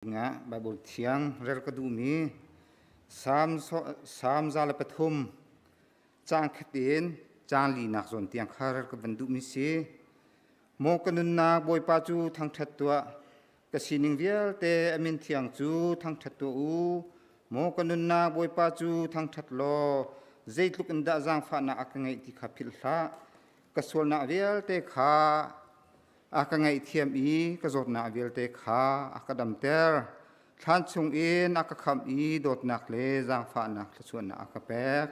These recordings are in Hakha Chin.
Dingah Baibal Thiang rel ka duhmi Salm 103 caang khat in caang linak zawn tiang kha rel ka van duhmi si. Maw ka nunnak Bawipa cu thangṭhat tuah, ka sining vialte a min thiang cu thangṭhat tuah u. Maw ka nunnak Bawipa cu thangṭhat law, zeitluk in dah zaangfahnak a ka ngeih ti kha philh hlah. Ka sualnak vialte kha A ka ngaihthiam i ka zawtnak vialte kha a ka damter. Thlan chungin a ka khamh i dawtnak le zaangfahnak thluachuahnak a ka pek.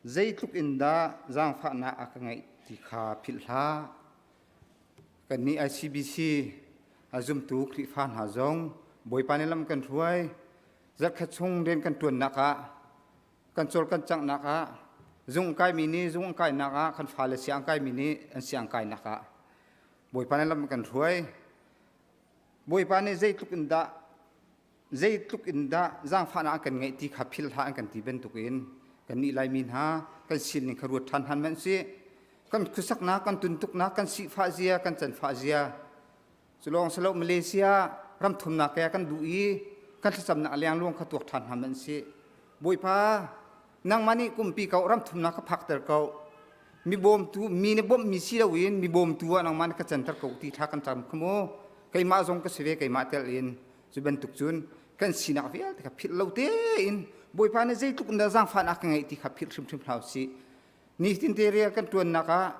Zeitluk in dah zaangfahnak a ka ngeih ti kha philh hlah. Kannih ICBC a zumtu Khrihfa hna zong Bawipa nih lam kan hruai. Zarhkhat chung rian kan ṭuannak ah kan cawl kan canghnak ah zung kaimi nih zung kainak ah kan fale siang kaimi nih an siang kainak ah Bawipa nih lam kan hruai. Bawipa nih zeitluk in dah zaangfahnak an kan ngeih ti kha philh hlah an kan ti bantukin kannih Laimi hna kan sining kha ruat ṭhan hman sih. Kan khuasaknak, kan tuntuknak, kan sifah zia, kan canfah zia. Cu lawng si lo, Malaysia ram thumnak ke kan duh i kan thlacamnak lengluang kha tuak ṭhan hna sih. Bawipa, nangmah nih kumpi ko, ram thumnak ka phakter ko. Mi bawmtu, mi nih bawmhmi si loin mi bawmtu ah nangmah nih ka canter ko ti thla kan cam kha mu. Keimah zong ka si ve, keimah tel in. Cu bantuk cun kan sinak vialte kha philh lo tein Bawipa nih zeitluk in dah zaangfahnak ka ngeih ti kha philh hrimhrim hlah usih. Nitin te rian kan ṭuannak ah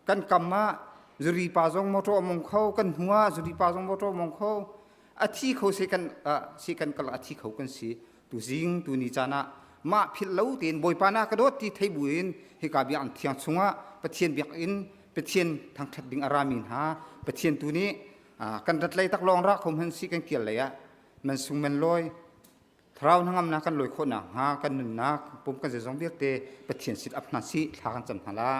kan kam ah zuri pa zong motor a mong kho, kan hnu ah zuri pa zong motor a mong kho, a thi kho se kan si kan kal a thi kho kan si. Tu zing tu ni caan ah mah philh lo tein Bawipa na ka dawt ti thei buin hika biakinn thiang chungah Pathian biakinn, Pathian thangṭhat ding a rami hna, Pathian tu nih kan rat lei tak lawng ra kho hman si, kan kir lei ah man sung man lawi thlarau hnangamnak kan lawi khawh nakhnga kan nunnak pum kan zeizong vialte Pathian sin ap hna sih, thla kan cam hna la.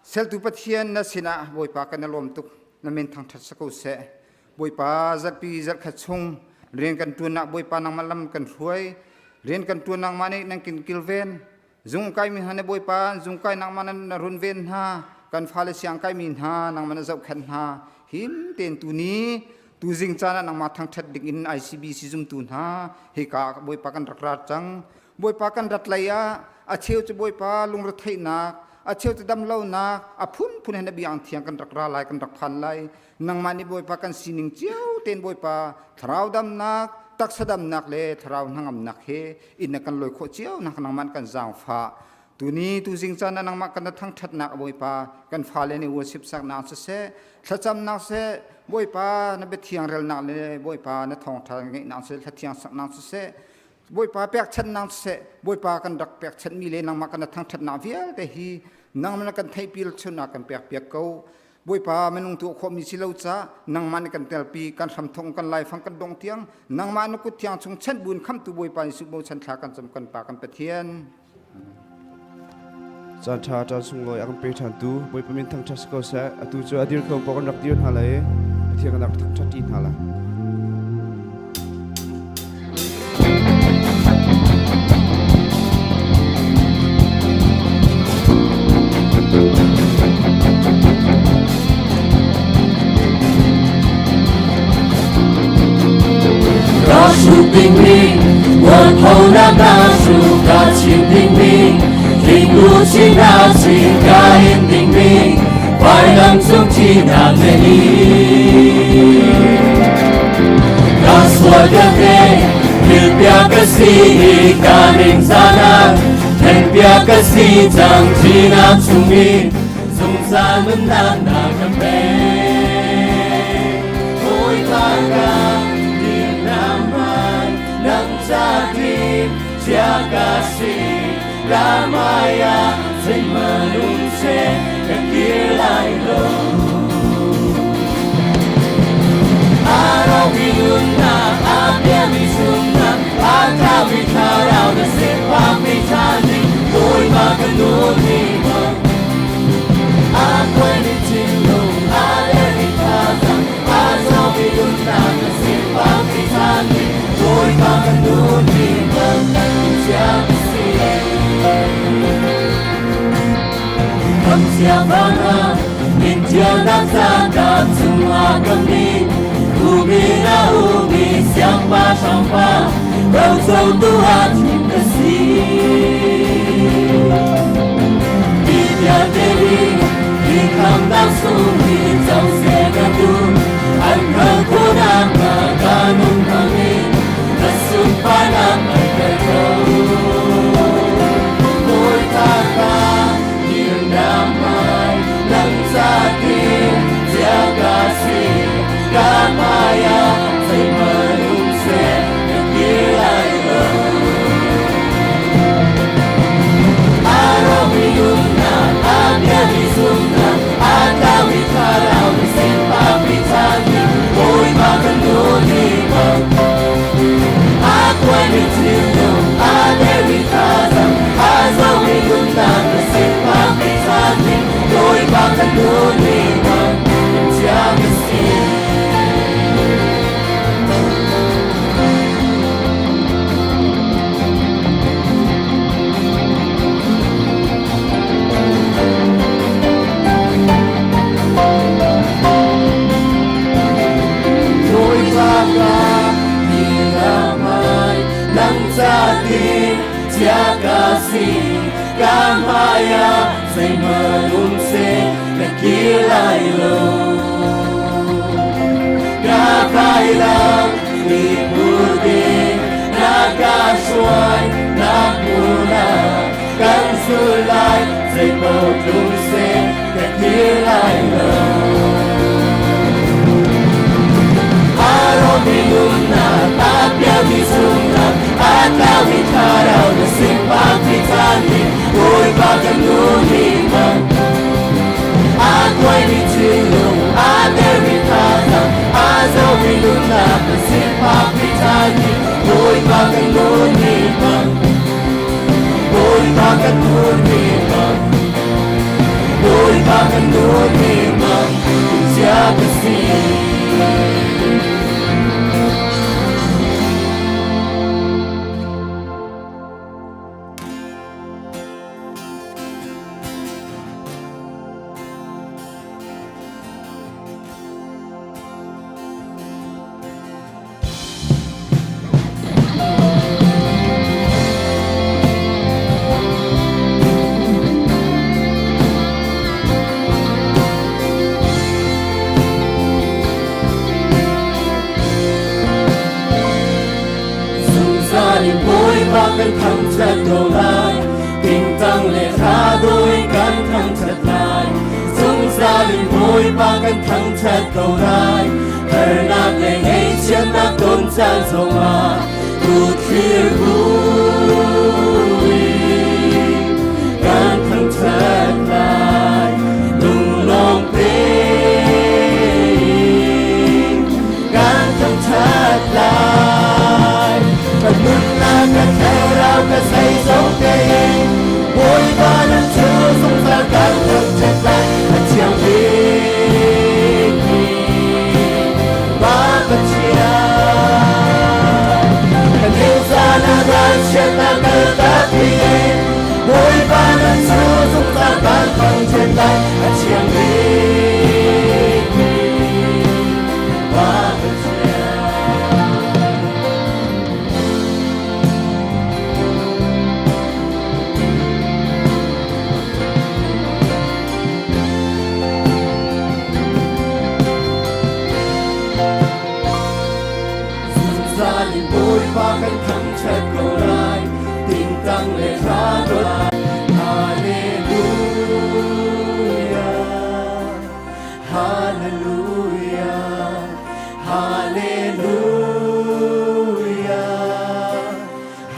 Seltu Pathian, na sinah Bawipa kan i lawm tuk, na min thangṭhat si ko seh. Bawipa, zarhpi zarhkhat chung rian kan ṭuannak Bawipa nangmah lam kan hruai. Rian kan ṭuan nangmah nih nan kin kilven. Zung kaimi hna nih Bawipa zung kai nangmah na runven hna. Kan fale siang kaimi hna nangmah na zohkhenh hna. Him tein tuni tuzing caan ah nangmah thangṭhat ding in ICBC zumtu hna hika Bawipa kan rak ra cang. Bawipa kan rat lei ah a cheu cu Bawipa lungretheihnak, a cheu cu damlonak, a phunphun he na biang thiang kan rak ra lai, kan rak phan lai. Nangmah nih Bawipa kan sining cio tein Bawipa thlarau damnak, taksa damnak le thlarau hnangamnak he inn na kan lawi khawh cio nak nangmah kan zaangfah. Tuni tuzing caan ah nangmah kan na thangṭhatnak, Bawipa, kan fale nih worship saknak siseh, thlacamnak siseh, Bawipa na biathiang relnak le Bawipa na thawngṭha ngeihnak siseh, thlathiang saknak siseh, Bawipa pekchanhnak siseh, Bawipa kan rak pekchanhmi le nangmah kan thangṭhatnak vialte hi nangmah na kan theihpi chunnak kan pekpiak ko. Bawipa, minung tuah khawhmi si lo ca nangmah nih kan telpi, kan hramthong, kan laifang, kan dong tiang nangmah na kut thiang chung chanh buin khamtu Bawipa Jesuh bochan thla kan cam, kan Pa kan Pathian. Caan ṭha, caan sunglawi a kan pe ṭhantu Bawipa min thangṭhat si ko seh. Atu cu a dir kho paoh kan rak dir hna lai i Pathian kan rak thangṭhat ṭi hna lai. Dingmi mualphonak hna cu ka chim dingmi thingnu sinak si ka in dingmi vailam cung thihnak ngei ka sual vialte thilpiak ka si i ka ning zanak thenpiak ka si cang thihnak chung i zungzal nunnak na ka pek. Bawipa ka dirnak nang ca tim chia ka si ramaya zeihmanh se ka kir lai lo. Arawi nunnak a piami zumnak a tlaumi thlarau na sifakmi thaning Bawipa ka nun ni bang a kuaimi thinlung a lermi thazaang a zawmi nunnak na sifakmi thaning Bawipa ka nun ni bang chia ka si. Kamsia vana, Indiana ka chungah kami. pa sang pa ro tu a thim ka si mi vialte hi hi khamnak sung hi co se ka tu an ro khunak na ka nung hangin na sunparnak an ka ko Bawi ta ka dirnak mai nang ca tin cia ka si ka hmai ah zeihmanh um seh ka kir lai lo Aromi nunnak a biami zumhnak a tlaumi thlarau na sifak mi chan Bawipa kan nun i bang a kuaimi thinlung a dermi thazaang a zomi nunnak na sifak mi chan Bawipa kan nun i bang chia ka si. Nang ca tin chia ka si ka hmai ah zeihmanh um seh ka kir lai lo ka kai lang ni pur ding na ka hruai na hmun ah kan zul lai zeipaoh tlung seh ka kir lai lo Aromi nunnak a pialmi zumhnak a tlaumi thlarau na sifak ti caan nih Bawipa kan nun i bang a kuaimi thinlung a dermi thazaang a zomi nunnak na sifak ti caan nih Bawipa kan nun i bang Bawipa kan nun i bang Bawipa kan nun i bang cia ka si. Zungzal in Bawipa kan thangṭhat ko lai, tingtang le hla doi kan thangṭhat lai. Zungzal in Bawipa kan thangṭhat ko lai, harnak le ngaihchiatnak ton caan zongah kuthlir buin kan thangṭhat lai. Lunglawm tein kan thangṭhat lai. Kan nunnak kan thlarau ka zeizong tein Bawipa nan cu zungzal kan thangṭhat lai. A thiang bikmi Pa Pathian. Kan lungzan ah ralchiatnak kaltak in Bawipa nan cu zungzal kan thangṭhat lai. A thiang bikmi Pa Pathian. Zungzal in Bawipa kan thangṭhat ko lai, tingtang le hla dawt. Hallelujah, Hallelujah, Hallelujah,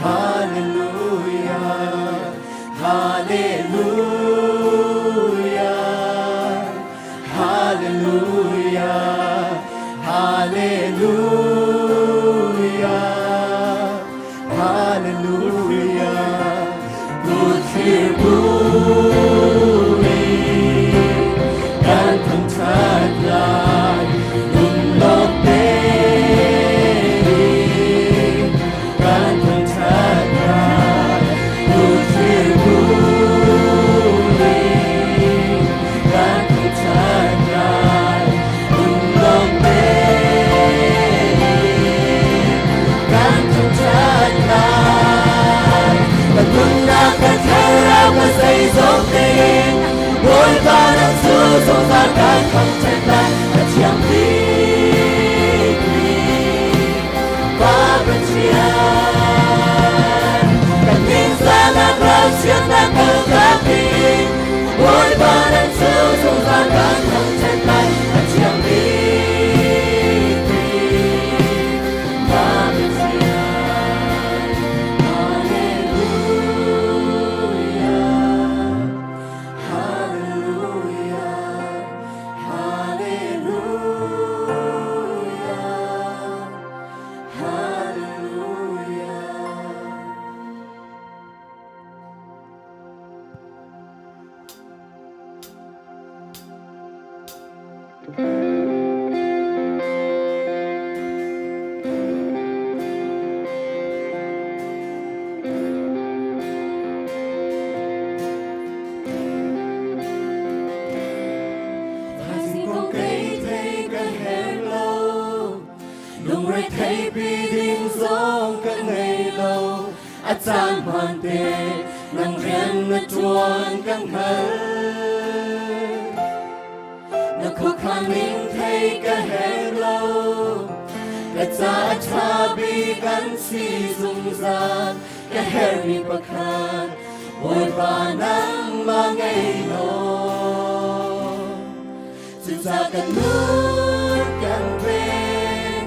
Hallelujah, Hallelujah, Hallelujah, Hallelujah, Hallelujah. Kuthlir buin kan thangṭhat lai, lunglawm tein kan thangṭhat lai. Kuthlir buin kan thangṭhat lai, lunglawm tein. Lungre theipi ding zong ka ngei lo. A caan hmaan te nang rian na ṭuan kan hngal. Na khuakhan ning thei ka herh lo. Ka ca a ṭha bik an si zungzal. Ka herhmi pakhat Bawipa nangmah ngei law. Cucaah kan nun kan pek.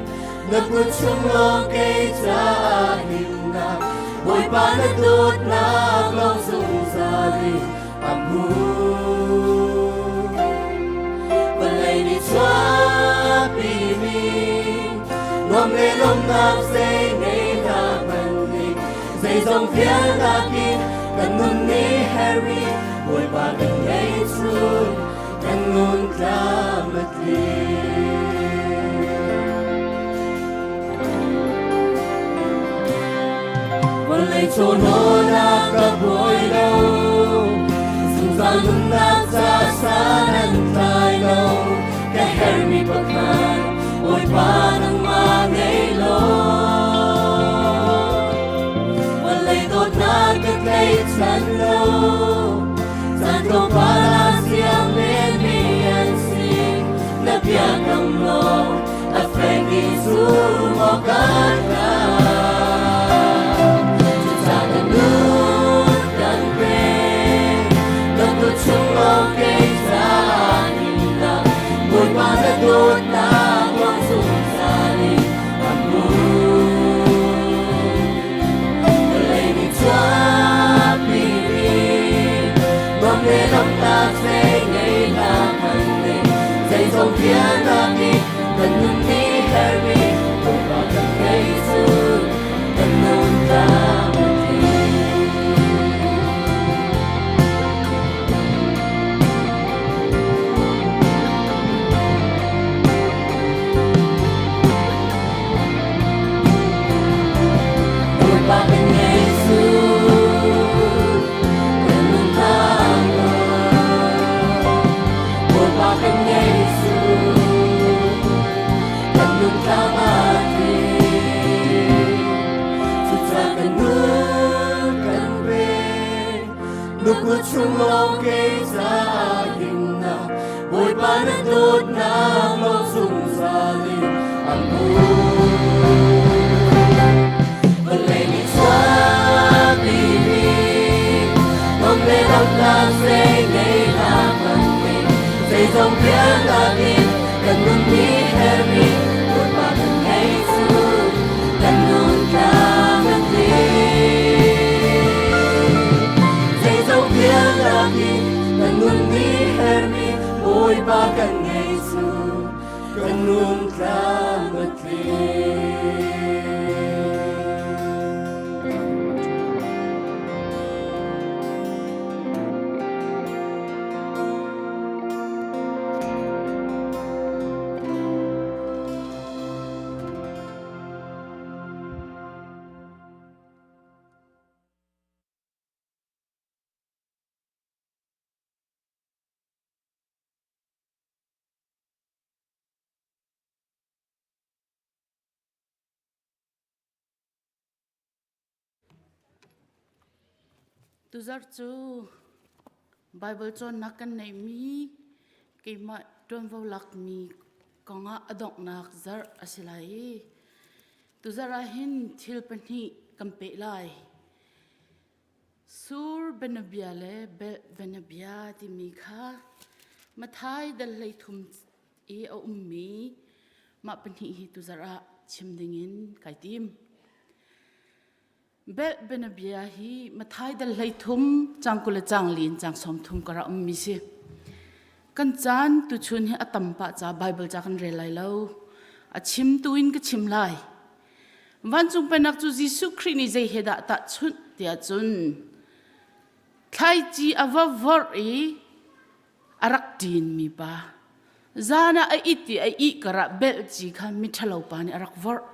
Na kut chung lawng kei caah himnak. Bawipa na dawtnak lawng zungzal in a hmun. Vawlei nih chuahpimi nuam le lawmhnak zei ngei hlah hmanh ning zeizong vialnak in kan nun nih hermi Bawipa kan ngei chun kan nun tlam a tling. Vawlei chawhrawlnak ka buai lo, zungzal nunnak ca san an tlai lo. Ka herhmi pakhat, Bawipa nangmah ngei law. Vawlei dawtnak ka tlaihchan lo, caan tlawmpal ah siang menmi an si. Na biakam law a fek i zum awk a tlak. Cucaah kan nun kan pek, na kut chung lawng kei caah himnak, Bawipa na dawtnak lawng zungzal in a hmun. Vawlei nih chuahpimi nuam le lawmhnak zei ngei hlah hmanh ning, zeizong vialnak nih kan nun nih herhmi Bawipa kan ngei cun kan nun tlam a tling. Bawipa kan ngei cun kan nun tlam lo. Bawipa kan ngei cun kan nun tlam a tling. Cucaah kan nun kan pek, nukut chung lawng kei caah himnak, Bawipa na dawtnak lawng zungzal in a hmun. Vawlei nih chuahpimi nuam le lawmhnak zei ngei hlah hmanh ning, zeizong vialnak in kan nun nih herhmi Bawipa kan ngei cun kan nun tlam a tling. Zeizong vialnak in kan nun nih herhmi Bawipa kan ngei cun kan nun tlam a tling. Tuzarh cu Baibal cawnnak kan neihmi keimah ṭuanvo lakmi kongah a donghnak zarh a si lai i tuzarh ah hin thil pahnih kan peh lai. Sur bianabia le belh bianabia timi kha Matthai dal 13 i a ummi mah pahnih hi tuzarh ah chim dingin kai tim. Belh bianabia hi Matthai dal 13 cang 20 le cang lin cang 30 kar ah ummi si. Kan caan tuchun hi a tam pah ca Bible ca kan rel lai lo. A chim tu in ka chim lai. Vancung pennak cu Jesuh Khrih nih zei he dah tahchunh tiah cun thlaici a va vorh i a rak ṭinmi pa zan ah a it i a ih karah belhci kha miṭhalo pa nih a rak vorh.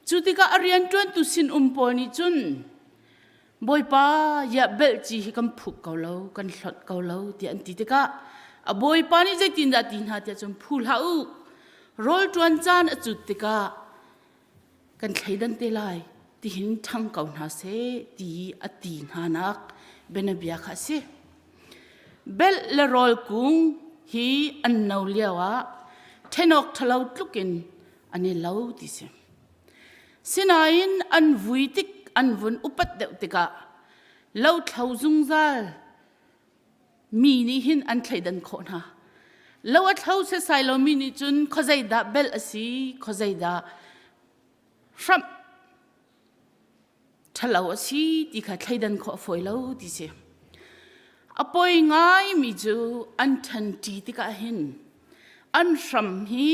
Cu tikah a rianṭuantu sinum pawl nih cun Bawipa, ya belhci hi kan phuk ko lo, kan hlonh ko lo tiah an ti tikah a bawipa nih zeitindah ti hna tiah cun phu hlah u. Rawl ṭuan caan a cut tikah kan thleidan te lai tihin ṭhang ko hna seh ti a ti hnanak bianabia kha a si. Belh le rawl kung hi an no lio ah ṭhenawk ṭhalo tlukin an i lo ti si. Sinain an vui tik an vun upat deuh tikah lothlo zungzal mi nih hin an thleidan khawh hna. Lo a thlo setsai lomi nih cun khuazei dah belh a si, khuazei dah hramh ṭhalo a si ti kha thleidan khawh a fawi lo ti si. A poi ngaimi cu an ṭhanṭi tikah hin an hram hi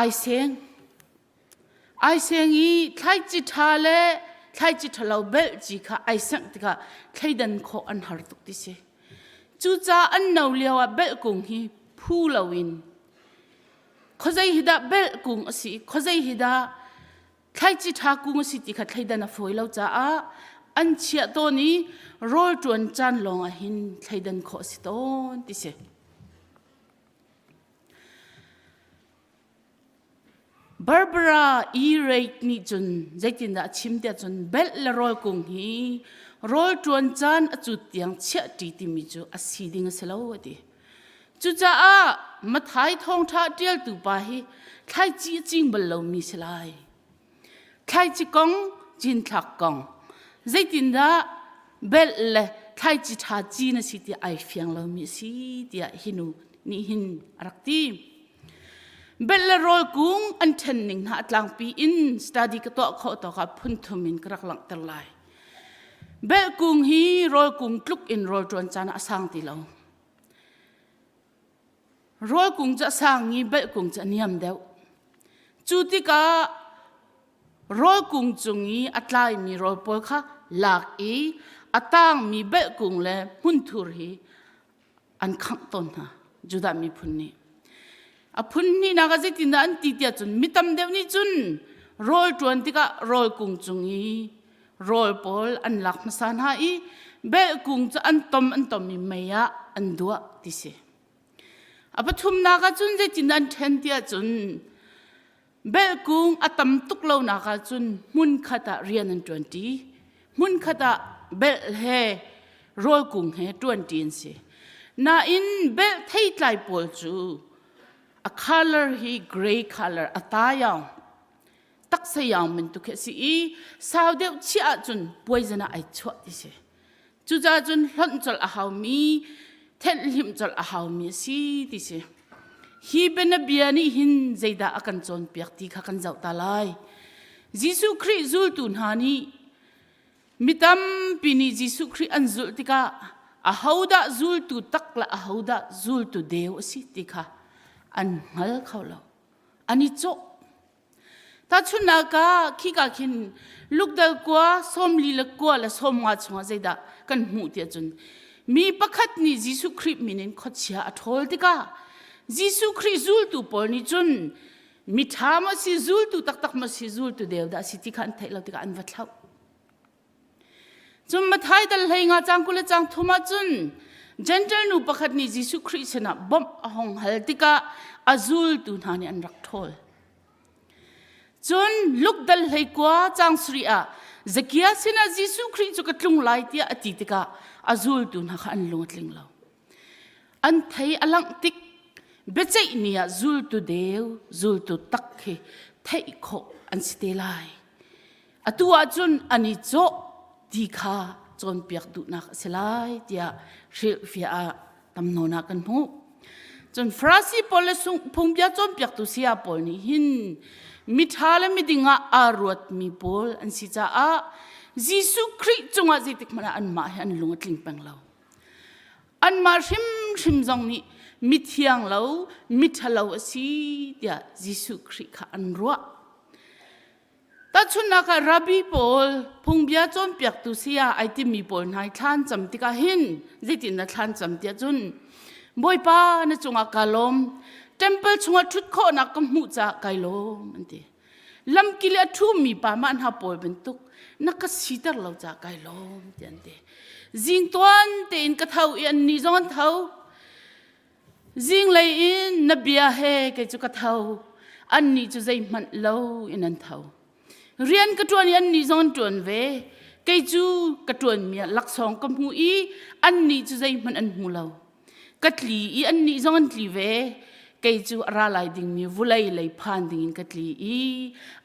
Ai seng. Ai seng i thlaici ṭha le thlaici ṭhalo belh ci kha ai sengh tikah thleidan khawh an har tuk ti si. Cucaah an no lio ah belh kung hi phu loin khuazei hi dah belh kung a si, khuazei hi dah thlaici ṭha kung a si ti kha thleidan a fawi lo caah an chiah tawn i rawl ṭuan caan lawng ah hin thleidan khawh a si tawn ti si. Barbara E. Reid nih cun zeitindah a chim tiah cun belh le rawl kung hi rawl ṭuan caan a cut tiang chiahṭi timi cu a si ding a si lo a ti. Cucaah Matthai thawngṭha a ṭialtu pa hi thlaici a cing bal lomi si lai. Thlaici kong, cinthlak kong, zeitindah belh le thlaici ṭha cin a si ti ai fiang lomi a si tiah hi nu nih hin a rak ti. Belh le rawl kung an ṭhen ning hna a tlangpi in study ka tuah khawh tawk ah phun thum in ka rak langhter lai. Belh kung hi rawl kung tluk in rawl ṭuan caan ah a sang ti lo. Rawl kung cu a sang i belh kung cu a niam deuh. Cu tikah rawl kung cung i a tlaimi rawl pawl kha lak i a tangmi belh kung le hmunthur hi an khangh tawn hna Judah miphun nih. A phun hnihnak ah zeitindah an ti tiah cun mi tam deuh nih cun rawl ṭuan tikah rawl kung cung i rawl pawl an lak hmasa hna i belh kung cu an tom an tom i mei ah an duah ti si. A pathumnak ah cun zeitin an ṭhen tiah cun belh kung a tam tuk lonak ah cun hmunkhat ah rian an ṭuanṭi. Hmunkhat ah belh he rawl kung he ṭuanṭi an si. Nain belh theitlai pawl cu a color hi gray color a tayaung taksa yaung bantuk khi a si i sau deuh chiah ahcun poison ah ai chuah ti si. Cucaah cun hlonh colh a haumi, thenhhlimh colh a haumi a si ti si. Hi bianabia nih hin zeidah a kan cawnpiak ti kha kan zoh ta lai. Jesuh Khrih zultu hna nih mi tampi nih Jesuh Khrih an zulh tikah ahodah zultu tak le ahodah zultu deu a si ti kha an hngal kho lo. An i cawh. Tahchunhnak ah khika khin lukdal kua 42 le kua le 50 chungah zeidah kan hmuh tiah cun mi pakhat nih Jesuh Khrih min in khuachia a ṭhawl tikah Jesuh Khrih zultu pawl nih cun mi ṭha maw si zultu taktak maw si zultu deu dah si ti kha an theih lo tikah an va thlauh. Cun Matthai dal hlei nga cang 20 le cang thum ah cun Gentle nu pakhat nih Jesuh Khrih sinah bawmh a hung hal tikah a zultu hna nih an rak ṭhawl. Cun Luke dal hlei kua cang sarih ah Zakia sinah Jesuh Khrih cu ka tlung lai tiah a ti tikah a zultu hna kha an lung a tling lo. An thei a langh tik biaceih ni ah zultu deu, zultu tak khi theih khawh an si te lai. Atu ahcun an i cawh ti kha cawnpiak duhnak a si lai tiah hrilhfiah ah tam nawn ah kan hmuh. Cun Farasi pawl le phungbia cawnpiaktu saya pawl nih hin miṭha le miding ah aa ruatmi pawl an si caah Jesuh Khrih cungah zeitik hmanh ah anmah hi an lung a tling peng lo. Anmah hrimhrim zong nih mithiang lo, miṭhalo a si tiah Jesuh Khrih kha an ruah. Tahchunhnak ah rabbi pawl phungbia cawnpiaktu saya ai timi pawl hna i thlan cam tikah hin zeitin na thlan cam tiah cun Bawipa na cungah kaa lawm temple chungah ṭhut khawhnak ka hmuh caah kai lawm an ti lamkil i a ṭhumi pa mah hna pawl bantuk na ka siter lo caah kai lawm tiah an ti zing tuan tein ka tho i annih zong an tho. Zinglei in na bia he kei cu ka tho. Annih cu zeihmanh lo in an tho. Rian ka ṭuan i annih zong an ṭuan ve. Kei cu ka ṭuanmi ah laksawng ka hmu i annih cu zeihmanh an hmu lo. Ka tli i annih zong an tli ve. Kei cu a ra lai dingmi vulei lei phan dingin ka tli i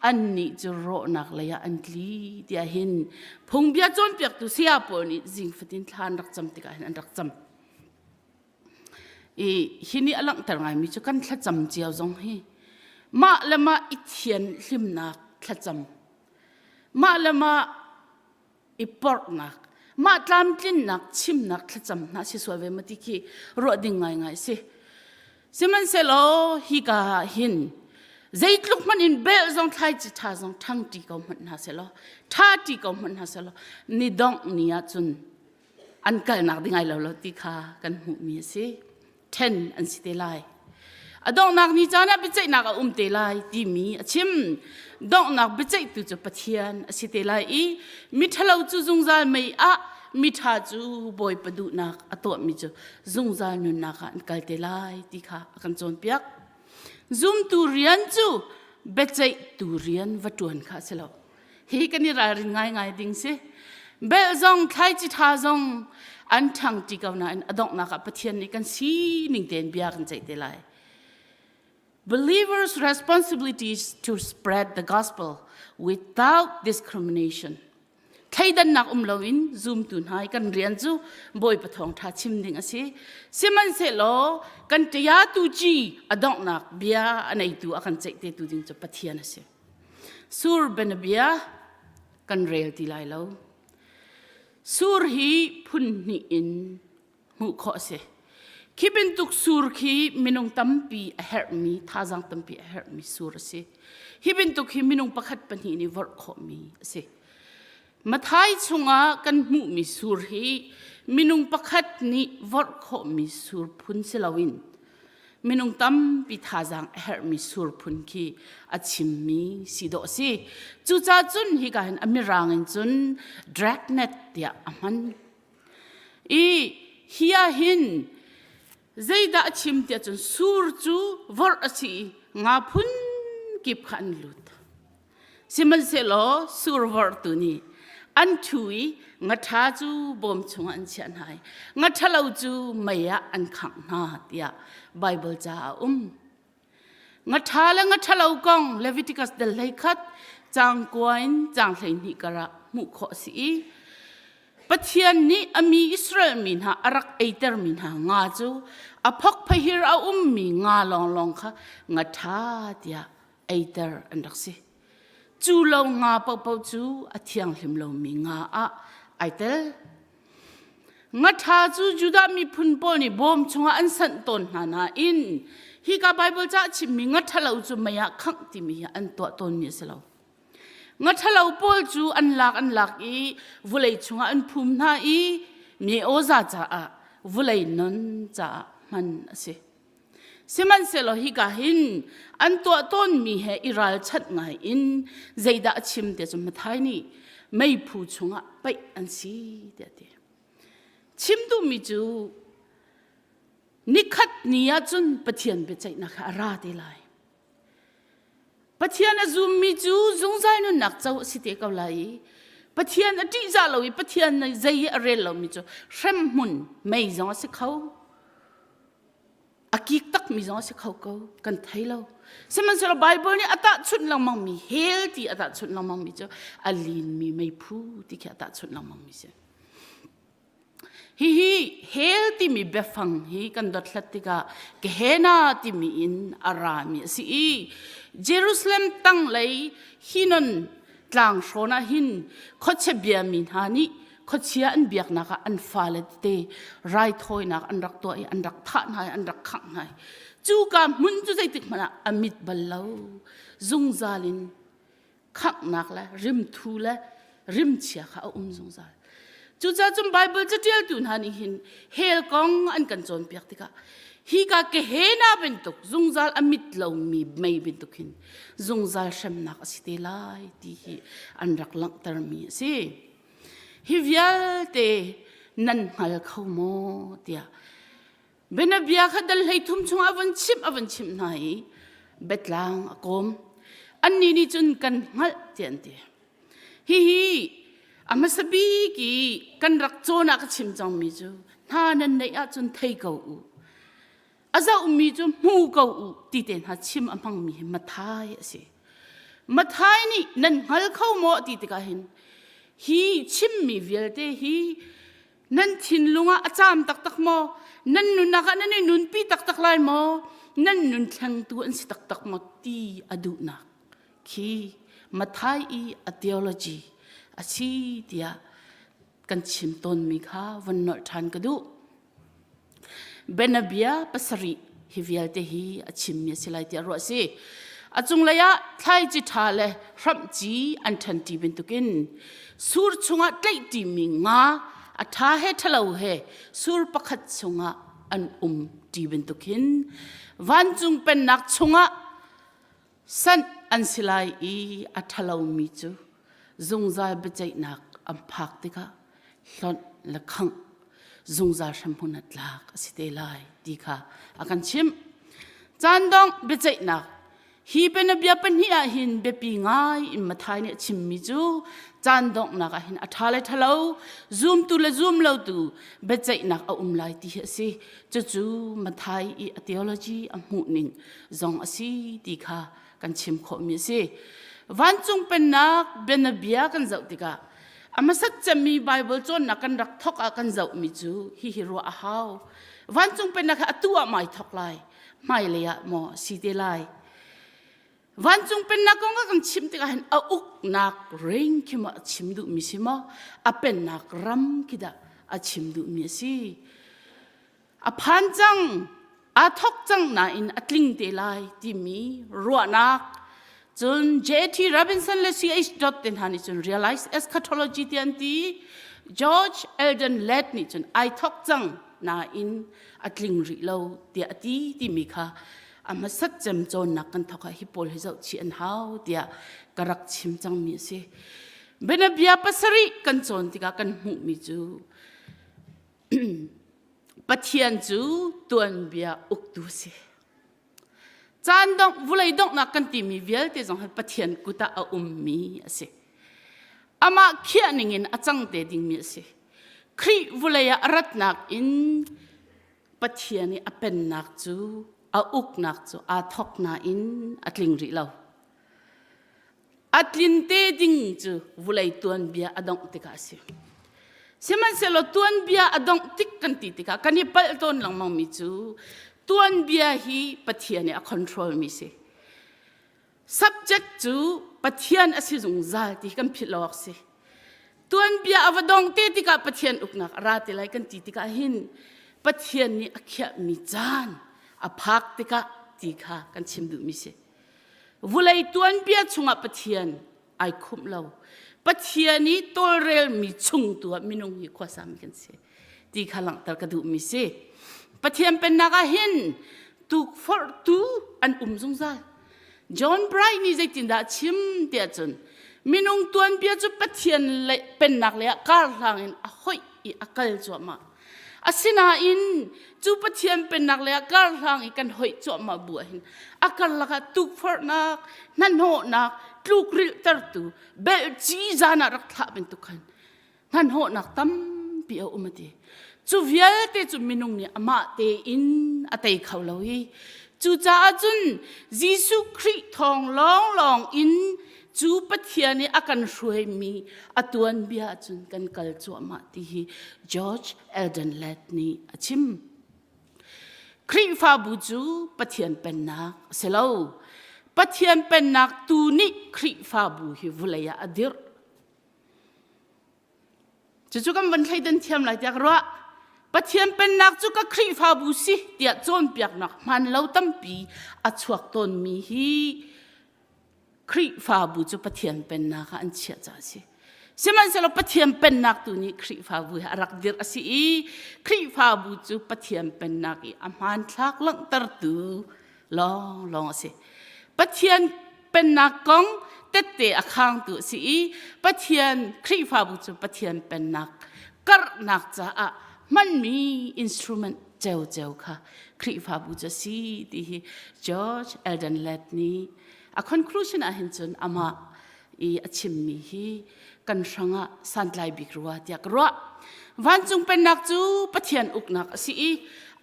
annih cu rawhnak lei ah an tli tiah hin phungbia cawnpiaktu saya pawl nih zing fatin thla an rak cam tikah hin an rak cam. I hi nih a langhter ngaimi cu kan thlacam cio zong hi mah le mah i thian hlimnak thlacam mah le mah i porhnak mah tlamtlinnak chimnak thlacam hna si sual ve ma ti khi ruah ding ngaingai si. Sihmanhsehlaw hika ah hin zeitluk hmanh in bel zong thlaici ṭha zong ṭhangṭi ko hmanh hna sehlaw ṭha ṭi ko hmanh hna sehlaw ni dongh ni ah cun an kalnak ding ai lo lo ti kha kan hmuhmi a si. Ṭhen an si te lai. A donghnak ni caan ah biaceihnak a um te lai timi a chim. Donghnak biaceihtu cu Pathian a si te lai i miṭhalo cu zungzal mei ah miṭha cu Bawipa duhnak a tuahmi cu zungzal nunnak ah an kal te lai ti kha a kan cawnpiak. Zumtu rian cu biaceihtu rian va ṭuan kha a si lo. Hi kan i ralrin ngaingai ding si. Belh zong thlaici ṭha zong an ṭhang ṭi ko nain a donghnak ah Pathian nih kan sining tein bia kan ceih te lai. Believers' responsibility is to spread the gospel without discrimination. Thleidannak um loin zumtu hna i kan rian cu Bawipa thawngṭha chim ding a si. Sihmanhsehlaw kan ṭiatu ci a donghnak bia a neitu a kan ceih tetu ding cu Pathian a si. Sur bianabia kan rel ti lai lo. Sur hi phun hnih in hmuh khawh a si. Khi bantuk sur khi minung tampi a herhmi, thazaang tampi a herhmi sur a si. Hi bantuk hi minung pakhat pahnih nih vorh khawhmi a si. Mathai chungah kan hmuhmi sur hi minung pakhat nih vorh khawhmi sur phun si loin minung tampi thazaang a herhmi sur phun khi a chimmi si dawh a si. Cucaah cun hika hin a mirang in cun dragnet tiah a hman. I hi ah hin zeidah a chim tiah cun sur cu vorh a si i nga phun kip kha an lut. Sihmanhsehlaw sur vorhtu nih an ṭhu i ngaṭha cu bawm chungah an chiah hna i ngaṭhalo cu mei ah an khangh hna tiah Baibal ca a um. Ngaṭha le ngaṭhalo kong Leviticus dal 11 caang kua in caang 12 karah hmuh khawh a si i Pathian nih a mi Israel mi hna a rak eitermi hna nga cu a phokphahir a ummi nga lawnglawng kha ngaṭha tiah eiter an rak si. Cu lo nga paohpaoh cu a thianghlim lomi nga ah ai tel. Ngaṭha cu Judah miphun pawl nih bawm chungah an sanh tawn hna nain hika Baibal ca a chimmi ngaṭhalo cu mei ah khangh timi hi an tuah tawnmi a si lo. Ngaṭhalo pawl cu an lak an lak i vawlei chungah an phum hna i mi awza caah vawlei non caah hman a si. Sihmanhsehlaw hika hin an tuah tawnmi he i ralchanh ngai in zeidah a chim ti cu Matthai nih meiphu chungah paih an si tiah a ti. Chim duhmi cu nikhat ni ah cun Pathian biaceihnak kha a ra te lai. Pathian a zummi cu zungzal nunnak co a si te ko lai i Pathian a ṭihzah lo i Pathian zei i a rel lomi cu hremhmun mei zong a si kho. A kik takmi zong a si kho ko kan thei lo sihmanhsehlaw Bible nih a tahchunh lengmangmi hell ti a tahchunh lengmangmi cu a linmi meiphu ti khi a tahchunh lengmangmi si hihi hell timi biafang hi kan dothlat tikah Gehenna timi in a rami a si i Jerusalem tanglei Hinnon tlang hrawn ah hin khuachia biami hna nih khuachia an biaknak ah an fale tete raithawinak an rak tuah i an rak thah hna i an rak khangh hna i cuka hmun cu zeitik hmanh ah a mit bal lo zungzal in khanghnak le rimthu le rimchia kha a um zungzal cucaah cun Bible caṭialtu hna nih hin hell kong an kan cawnpiak tikah hika Gehenna bantuk zungzal a mit lomi mei bantuk hin zungzal hremnak a si te lai ti hi an rak langhtermi a si. Hi vialte nan hngal kho maw tiah. Bianabia kha dal 13 chungah a vun chimh a vun chimh hna i biatlang a kawm. Annih nih cun kan hngalh tiah an ti. Hihi a hmasa bik i kan rak cawn ah ka chim cangmi cu hna nan neih ahcun thei ko u. A zohmi cu hmu ko u ti te hna chim a hmangmi hi Mathai a si. Mathai nih nan hngal kho maw ti tikah hin hi chimmi vialte hi nan thinlung ah a caam taktak maw? Nan nunnak ah nan i nunpi taktak lai maw? Nan nun thlengtu an si taktak maw ti a duhnak khi Mathai i a theology a si tiah kan chim tawnmi kha von nolh ṭhan ka duh. Bianabia pasarih hi vialte hi a chimmi a si lai tiah ruah a si. A cunglei ah thlaici ṭha le hramhci an ṭhanṭi bantukin sur chungah tlaihṭimi nga a ṭha he ṭhalo he sur pakhat chungah an um ṭi bantukin vancung pennak chungah sanh an si lai i a ṭhalomi cu zungzal biaceihnak an phak tikah hlonh le khangh zungzal hremhmun ah tlak a si te lai ti kha a kan chimh. Caan dongh biaceihnak hi bianabia pahnih ah hin biapi ngai in Mathai nih a chimmi cu caan donghnak ah hin a ṭha le ṭhalo zumtu le zum lotu biaceihnak a um lai ti hi a si. Cucu Mathai i a theology a hmuhning zong a si ti kha kan chim khawhmi a si. Vancung pennak bianabia kan zoh tikah a hmasat cemmi Bible cawnnak kan rak thok ah kan zohmi cu hihi ruah a hau. Vancung pennak hi atu ah mai thok lai, hmailei ah maw si te lai. Vancung pennak kong a kan chim tikah hin a uknak ring khi maw a chim duhmi si maw, a pennak ram khi dah a chim duhmi a si. A phan cang, aa thok cang nain a tling te lai timi ruahnak cun J.T. Robinson le C.H. Dodd te hna nih cun realize eschatology ti an ti. George Eldon Ladd nih cun ai thok cang nain a tling rih lo tiah a ti timi kha a hmasat cem cawnnak kan thok ah hi pawl hi zoh chih an hau tiah ka rak chim cangmi a si. Bianabia pasarih kan cawn tikah kan hmuhmi cu Pathian cu tuanbia uktu a si. Caan dongh, vulei donghnak kan timi vialte zong hi Pathian kut ah a ummi a si. Amah khiah ningin a cang te dingmi a si. Khrih vulei ah a ratnak in Pathian i a pennak cu a uknak cu aa thawk nain a tling rih lo. A tlin te ding cu vulei tuanbia a dongh tikah a si. Sihmanhsehlaw tuanbia a dongh tik kan ti tikah kan i palh tawn lengmangmi cu tuanbia hi Pathian nih a control mi si. Subject cu Pathian a si zungzal ti kan philh lo awk si. Tuanbia a va dong te tikah Pathian uknak a ra te lai kan ti tikah hin Pathian nih a khiahmi caan a phak tikah ti kha kan chim duhmi si. Vulei tuanbia chungah Pathian ai khumh lo. Pathian i tawlrelmi chung tu ah minung hi khuasami kan si ti kha langhter ka duhmi si. Pathian pennak ah hin tukforhtu an um zungzal. John Bright nih zeitindah a chim tiah cun minung tuanbia cu Pathian le pennak lei ah karhlang in a hoih i a kal cuahmah. Asinain cu Pathian pennak lei ah karhlang i kan hoih cuahmah bu ahhin a karlak ah tukforhnak, hnahnawhnak, tlukrilhtertu, belhci zan ah rak thlah bantuk khan hnahnawhnak tampi a um a ti. Cu vialte cu minung nih amah tein a tei kho lo i cucaah cun Jesuh Khrih thawng lawnglawng in cu Pathian i a kan hruaimi a tuanbia ahcun kan kal cuahmah ti hi George Eldon Ladd nih a chim. Khrihfabu cu Pathian pennak a si lo. Pathian pennak tu nih Khrihfabu hi vulei ah a dirh. Cucu kan van thleidan thiam lai tiah ka ruah. Pathian pennak cu ka Khrihfabu si tiah cawnpiaknak hmaan lo tampi a chuak tawnmi hi Khrihfabu cu Pathian pennak ah an chiah caah a si. Sihmanhsehlaw Pathian pennak tu nih Khrihfabu hi a rak dirh a si i Khrihfabu cu Pathian pennak i a hmanthlak langhtertu lawnglawng a si. Pathian pennak kong tette a khangtu a si i Pathian Khrihfabu cu Pathian pennak karhnak caah hmanmi instrument. Ceu kha Khrihfabu cu a si ti hi George Eldon Ladd nih a conclusion ah hin cun amah i a chimmi hi kan hrangah santlai bik rua tiah ka ruah. Vancung pennak cu Pathian uknak a si i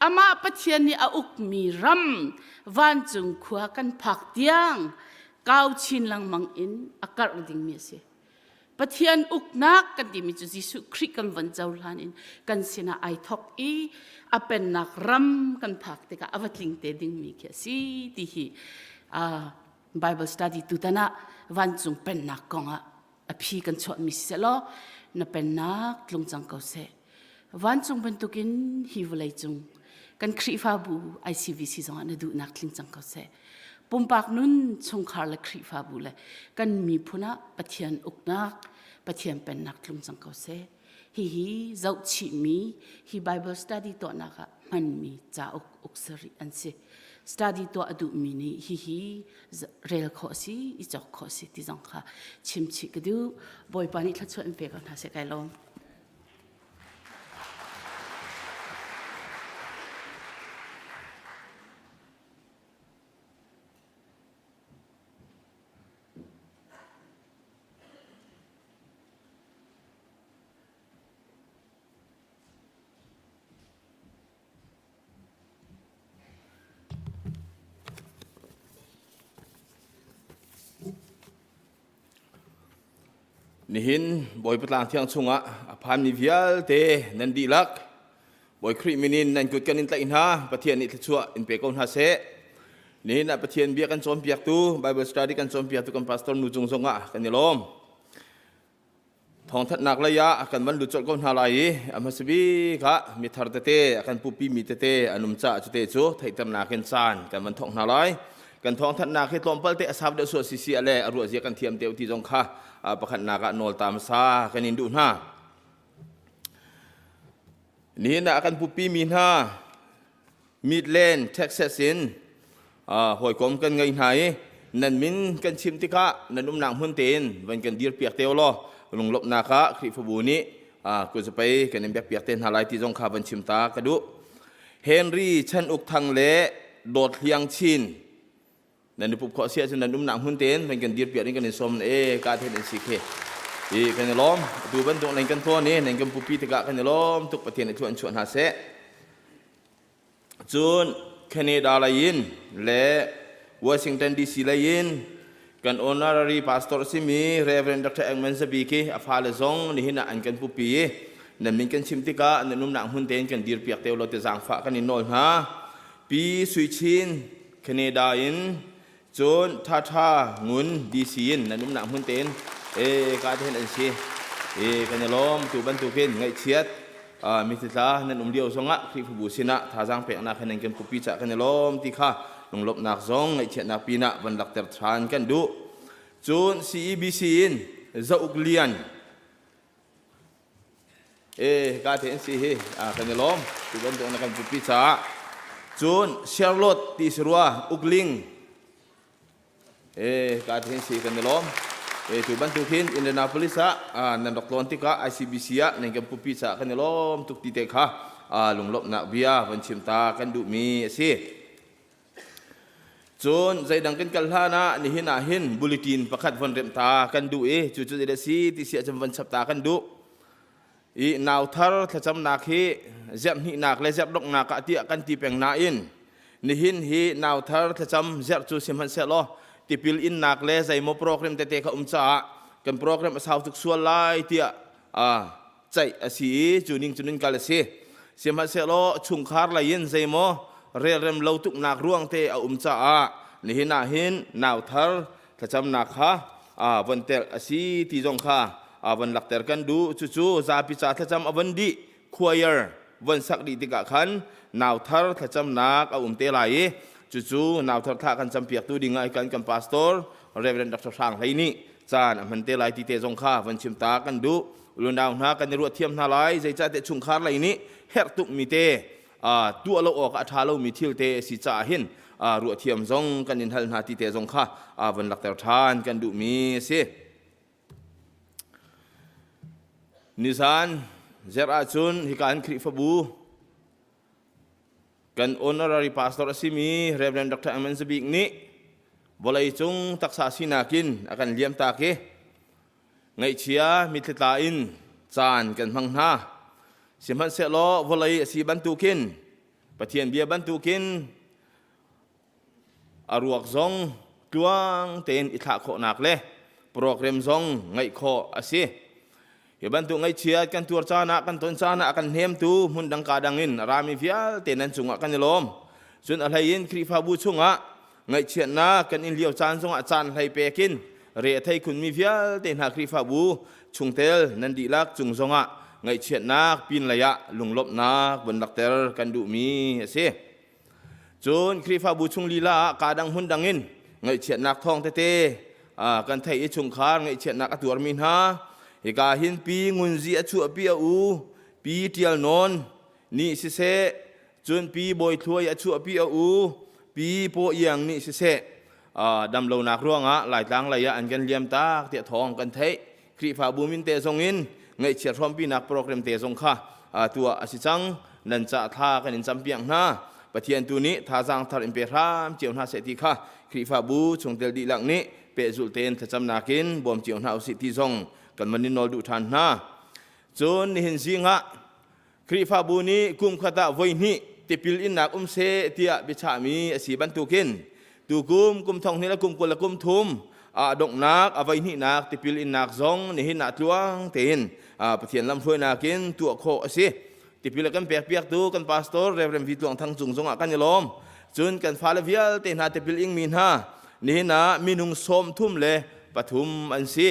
amah Pathian nih a ukmi ram vancung khua kan phak tiang kau chin lengmang in a karh dingmi a si. Pathian uknak kan timi cu Jesuh Khrih kan von cohlan in kan sinah ai thok i a pennak ram kan phak tikah a va tling te dingmi khi a si ti hi Bible study tutan ah vancung pennak kongah a phi kan chuahmi si seh law na pennak tlung cang ko seh. Vancung bantukin hi vawlei cung kan Khrihfabu ICBC zongah na duhnak tling cang ko seh. Pumpak nun chungkhar le Khrihfabu le kan miphun ah Pathian uknak, Pathian pennak tlung cang ko seh. Hihi zohchihmi hi Bible study tuahnak ah hmanmi cauk uk sarih an si. Study tuah a duhmi nih hihi rel khawh si, i cawk khawh si ti zong kha chimchih ka duh. Bawipa nih thluachuah in pe ko hna seh kai lawm. Nihin Bawipa tlang thiang chungah a phanmi vialte nan dihlak Bawi Khrih min in nan kut kan in tlaih hna. Pathian nih thluachuah in pe ko hna seh. Nihin ah Pathian bia kan cawnpiaktu, Bible study kan cawnpiaktu kan pastor nu cung zongah kan i lawm. Thawngthanhnak lei ah kan van lut colh ko hna lai i a hmasa bik ah mithar tete a kan pupi mi tete an um caah cute cu theihternak in caan kan van thawk hna lai. Kan thawngthanhnak hi tlawmpal te a sau deuh suah sisi a le a ruah zia kan thiam te ti zong kha pakhatnak ah nawl ta hmasa kan in duh hna. Nihin ah a kan pupi mi hna Midland, Texas in hawikom kan ngei hna i nan min kan chim tikah nan umnak hmun tein van kan dirpiak te law lunglawmhnak ah Khrihfabu nih kuzapei kan in biakpiak te hna lai ti zong kha van chim ta ka duh. Henry Chan Uk Thang le Dawt Hliang Chin nan i pup khawh si ahcun nan umnak hmun tein van kan dirpiak in kan in sawm e ka then in si khi i kan i lawm atu bantuk nan kan tlawn i nan kan pupi tikah kan i lawm tuk Pathian nih thuan chuah hna seh. Cun Canada lei in le Washington DC lei in kan honorary pastor a simi Reverend Dr. Engman Zabi khi a fale zong nihin ah an kan pupi i nan min kan chim tikah nan umnak hmun tein kan dirpiak te law ti zaangfah kan in nawl hna. Pi Sui Chin Canada in Cun ṭhaṭha ngun DC in nan umnak hmun tein e ka te hin an si. E kan i lawm tu bantukin ngaihchiat mititla nan um lio zongah Khrihfabu sinah thazaang peknak he nan kan pupi cah kan i lawm ti kha lunglawmhnak zong ngaihchiatnak pinah van lakter ṭhan kan duh. Cun CEBC in Zauk Lian E ka te si hi kan i lawm tu bantuk na kan pupi caah cun Charlotte ti si rua ukling e ka te si kan i lawm e tu bantuk hin Indianapolis ah nan rak tlawn tikah ICBC ah nan kan pupi caah kan i lawm tuk ti te kha lunglawmhnak bia van chim ta kan duhmi a si. Cun zeidang kan kal hlan ah nihin ah hin bulletin pakhat von remh ta kan duh i cu cu zeidah si ti si ahcun von chap ta kan duh. I nau thar thlacamnak hi zerhhnihnak le zerhdonghnak ah tiah kan ti peng nain nihin hi nau thar thlacam zerh cu sihmanhsehlaw tipil innak le zeimaw program tete kha um caah kan program a sau tuk sual lai tiah ceih a si i cu ning cun in kal a si. Sihmanhsehlaw chungkhar lei in zeimaw relrem lo tuknak ruang te a um caah nihin ah hin nau thar thlacamnak kha von telh a si ti zong kha von lakter kan duh. Cucu zapi ca thlacam a von dih choir von sak dih tikah khan nau thar thlacamnak a um te lai i cucu nau thar thla kan campiaktu ding ah kan kan pastor Reverend Dr. Hrang Hlei nih caan a hman te lai ti te zong kha von chim ta kan duh. Unau hna kan i ruah thiam hna lai zeicahtiah chungkhar lei nih herh tukmi te tuah lo awk a ṭha lomi thil te a si caah hin ruah thiam zong kan in hal hna ti te zong kha van lakter ṭhan kan duhmi a si. Nizan zerh ahcun hika in Khrihfabu. Kan honorary pastor a simi Reverend Dr. Aman Zabik nih vawleicung taksa sinak in a kan liamtak i ngaihchia mitthli in caan kan hmang hna. Sihmanhsehlaw vawlei a si bantukin Pathian bia bantukin a ruak zong tluang tein i thlah khawhnak le program zong ngeih khawh a si. Hi bantuk ngaihchiat kan tuar caan ah kan ton caan ah a kan hnemtu hmun dang ka dang in a rami vialte nan cungah kan i lawm. Cun a hlei in Khrihfabu chungah ngaihchiatnak kan in lio caan zongah caan hlei pek in re a thei khunmi vialte hna Khrihfabu chungtel nan dihlak cung zongah ngaihchiatnak pin lei ah lunglawmhnak von lakter kan duhmi a si. Cun Khrihfabu chung lila ah kaa dang hmun dang in ngaihchiatnak thawng tete kan theih i chungkhar ngaihchiatnak a tuarmi hna hika hin pi Ngunzi a chuahpi a u pi Ṭial Nawn nih siseh cun pi Bawi Thluai a chuahpi a u pi Paw Iang nih siseh damlonak ruangah Laitlang lei ah an kan liam tak tiah thawng kan theih. Khrihfabu min te zong in ngaihchiat hrawmpinak program te zong kha tuah a si cang. Nan ca thla kan in campiak hna. Pathian tu nih thazaang thar in pe hram cio hna seh ti kha Khrihfabu chungtel dihlak nih pehzulh tein thlacamnak in bawm cio hna usih ti zong kan van in nawl duh ṭhan hna. Cun nihin zing ah Khrihfabu nih kum khat ah voihnih tipil innak um seh tiah biachahmi a si bantukin tukum kum thong hnih le kum 20 le kum thum a donghnak a voihnihnak tipil innak zong nihin ah tluang tein Pathian lamhruainak in tuah khawh a si. Tipil a kan pekpiaktu kan pastor Reverend V Tluang Thang cung zongah kan i lawm. Cun kan fale vialte hna tipil ingmi hna nihin ah minung 33 an si.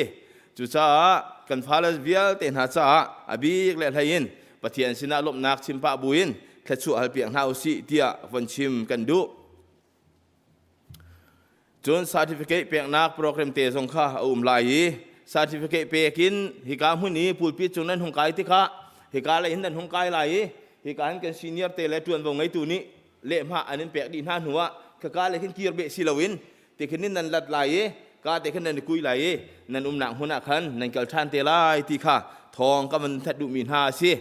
Cucaah kan fale vialte hna caah a bik le hlei in Pathian sinah lawmhnak chim pah buin thluachuah halpiak hna usih tiah von chim kan duh. Cun certificate peknak program te zong kha a um lai i certificate pek in hika hmun i pulpit cung nan hung kai tikah hika lei hin nan hung kai lai i hika hin kan senior te le ṭuanvo ngeitu nih lehhmah an in pek dih hna hnu ah khaka lei khin kir beh si loin tikhin in nan lat lai i ka te khin nan i kui lai i nan umnak hmun ah khan nan kal ṭhan te lai ti kha thawng ka van that duhmi hna a si.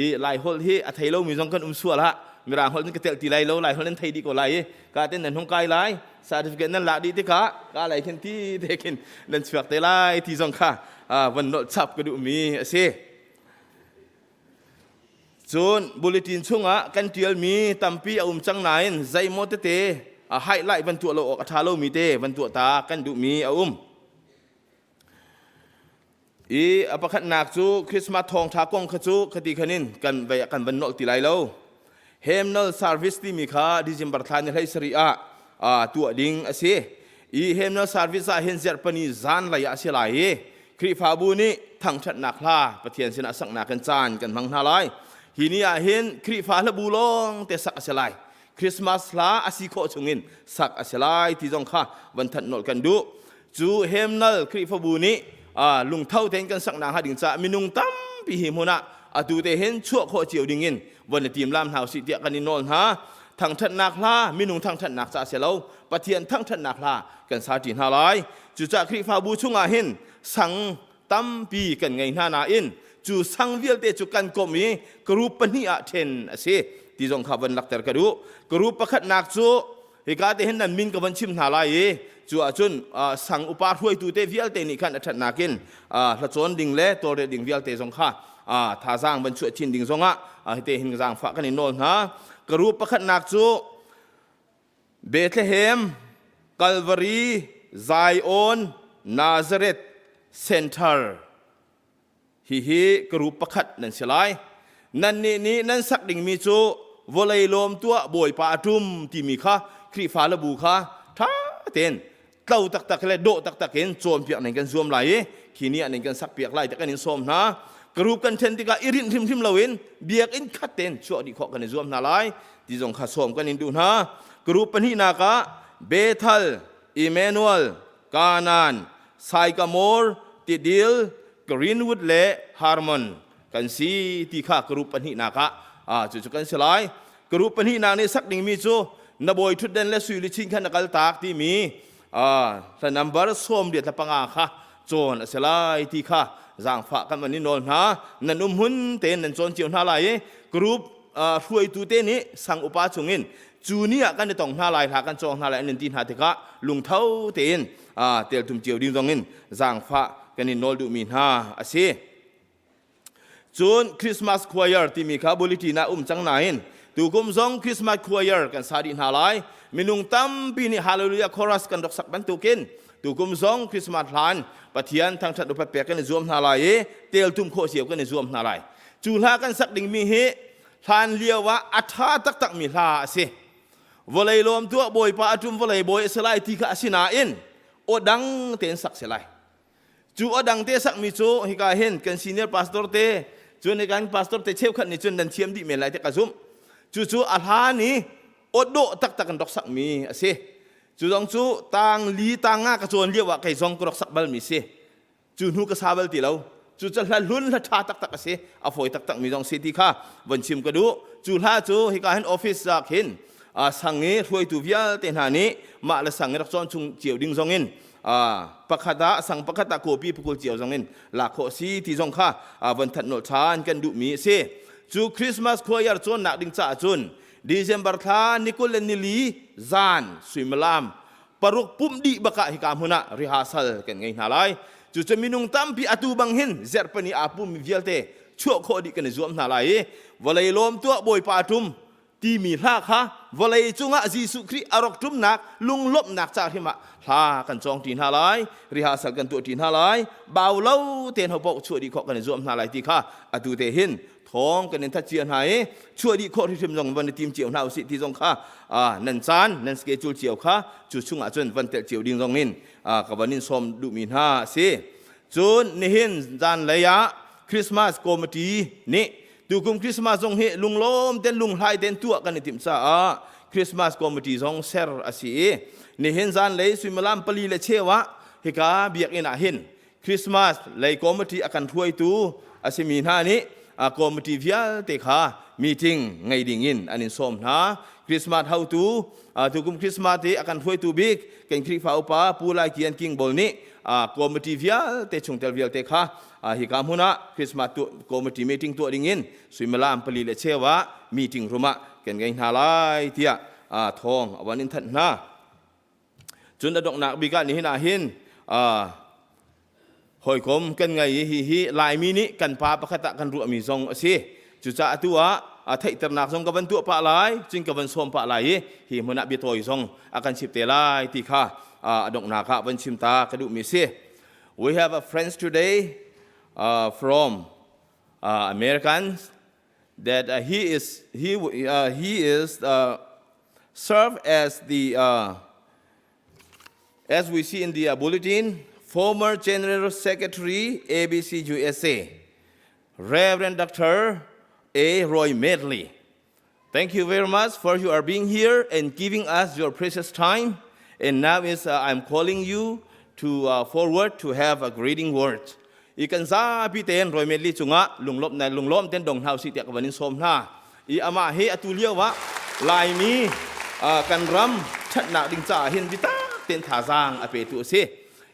I lai holh hi a thei lomi zong kan um sual ah mirang holh in ka telh ti lai lo, lai holh in thei dih ko lai i ka ten nan hung kai lai, certificate nan lak dih tikah ka lai khin ti te khin nan chuak te lai ti zong kha van nolh chap ka duhmi a si. Cun bulletin chungah kan ṭialmi tampi a um cang nain zeimaw tete a highlight van tuah lo awk a ṭha lomi te van tuah ta kan duhmi a um. I a pakhatnak cu Christmas thawngṭha kong kha cu khati khanin kan vei kan van nolh ti lai lo. Hymnal service timi kha December thla ni 17 ah tuah ding a si. I hymnal service ah hin zarhpani zan lei ah a si lai i Khrihfabu nih thangṭhatnak hla Pathian sinah saknak in caan kan hmang hna lai. Hi ni ah hin Khrihfa hlabu lawng te sak a si lai. Christmas hla a si khawh chungin sak a si lai ti zong kha van thanh nolh kan duh. Cu hymnal Khrihfabu nih lungtho tein kan saknak hnga ding caah minung tampi hi hmun ah atu te hin chuah khawh cio ding in von i timlam hna usih tiah kan i nawl hna. Thangṭhatnak hla minung thangṭhatnak caah si lo, Pathian thangṭhatnak hla kan sa ṭi hna lai. Cucaah Khrihfabu chungah hin sang tampi kan ngei hna nain cu sang vialte cu kan komh i group pahnih ah ṭhen a si ti zong kha von lakter ka duh. Group pakhatnak cu hika te hin nan min ka von chim hna lai i cu ahcun sang upa hruaitu te vialte nih khan a ṭhatnak in hlacawn ding le tawlrel ding vialte zong kha thazaang van chuah chin ding zongah hite hin zaangfah kan in nawl hna. Group pakhatnak cu Bethlehem, Calvary, Zion, Nazareth, Center hihi group pakhat nan si lai. Nannih nih nan sak dingmi cu vawlei lawm tuah Bawipa a ṭum timi kha Khrihfa le bu kha ṭha tein tlo taktak le dawh taktak in cawnpiak nan kan zuam lai i khi ni ah nan kan sakpiak lai ti kan in sawm hna. Group kan ṭhen tikah i rinh hrimhrim loin biakinn khat tein chuah dih khawh kan i zuam hna lai ti zong kha sawm kan in duh hna. Group pahnihnak ah Bethel, Emmanuel, Kanan, Sycamore, Tidil, Greenwood le Harmon kan si ti kha group pahnihnak ah cucu kan si lai. Group pahnihnak nih sak dingmi cu na bawi ṭhutden le sui luchin kha na kal tak timi hla number 85 kha cawn a si lai ti kha zaangfah kan van i nawl hna. Nan um hmun tein nan cawn cio hna lai i group. hruaitu te nih sang upa chungin cu ni ah kan i tong hna lai hla kan cawng hna lai an in ti hna tikah lungtho tein teltum cio ding zongin zaangfah kan in nawl duhmi hna a si. Cun Christmas choir timi kha bulletin ah um cang nain tukum zong Christmas choir kan sa dih hna lai. Minung tampi nih Hallelujah chorus kan rak sak bantukin tukum zong Christmas hlan Pathian thangṭhat upat pek kan i zuam hna lai i teltum khawh cio kan i zuam hna lai. Cu hla kan sak dingmi hi hlan lio ah a ṭha taktakmi hla a si. Vawlei lawm tuah Bawipa a ṭum vawlei bawi a si lai ti kha a si nain aw dang tein sak si lai. Cu a dang te sakmi cu hika hin kan senior pastor te cun kan pastor te cheukhat nih cun nan thiam dih men lai ti ka zumh. Cucu a hlan i awdawh taktak in rak sakmi a si. Cu zong cu tang li tang nga ka cawn lio ah kei zong ka rak sak balmi si. Cu hnu ka sa bal ti lo. Cu cu hla hlun hla ṭha taktak a si. A fawi taktak mi zong si ti kha von chim ka duh. Cu hla cu hika hin office ah khin sang i hruaitu vialte hna nih mah le sang i rak cawn chung cio ding zong in pakhat ah sang pakhat ah copy pakul cio zong in lak khawh si ti zong kha von that nolh ṭhan kan duhmi a si. Cu Christmas choir cawnnak ding caah cun December thla ni 20 le nili zan suimilam 6 pumh dih bakah hika hmun ah rehearsal kan ngei hna lai. Cucu minung tampi atu bang hin zerhpani aa pummi vialte chuah khawh dih kan i zuam hna lai i vawlei lawm tuah Bawipa ṭum timi hla kha vawlei cungah Jesuh Khrih a rak ṭumnak lunglawmhnak ca hrim ah hla kan cawng ṭi hna lai, rehearsal kan tuah ṭi hna lai, bau lo tein hopaoh chuah dih khawh kan i zuam hna lai ti kha atu te hin thawng kan in that cia hna i chuah dih khawh hrimhrim zong van i tim cio hna usih ti zong kha nan caan nan schedule cio kha cu chungah cun van telh cio ding zong in ka van in sawm duhmi hna a si. Cun nihin zan lei ah Christmas committee nih tukum Christmas zong hi lunglawm ten lunghlai ten tuah kan i timh caah Christmas committee zong ser a si i nihin zan lei suimilam 4 le cheu ah hika biakinn ah hin Christmas lei committee a kan hruaitu a simi hna nih committee vialte kha meeting ngei ding in an in sawm hna. Christmas hotu tukum Christmas i a kan hruaitu bik kan Khrihfa upa Pu Lai Kian King Bol nih committee vialte chungtel vialte kha hika hmun ah Christmas committee meeting tuah ding in suimilam 4 le cheu ah meeting room ah kan ngei hna lai tiah thawng a van in thanh hna. Cun a donghnak bik ah nihin ah hin hawikom kan ngei i hihi Laimi nih kan pa pakhat ah kan ruahmi zong a si. Cucaah atu ah theihternak zong ka van tuah pah lai, cun ka van sawm pah lai i hi hmun ah biatawi zong a kan chip te lai ti kha a donghnak ah van chim ta ka duhmi a si. We have a friends today from Americans that he is served as the as we see in the bulletin former General Secretary ABC USA Reverend Dr. A. Roy Medley. Thank you very much for you are being here and giving us your precious time. And now is I'm calling you to forward to have a greeting word. I kan zapi tein Roy Medley cungah lunglawm na lunglawm ten dong hna usih tiah ka van in sawm hna. I amah hi atu lio ah Laimi kan ram ṭhatnak ding caah hin bitak tein thazaang a petu a si.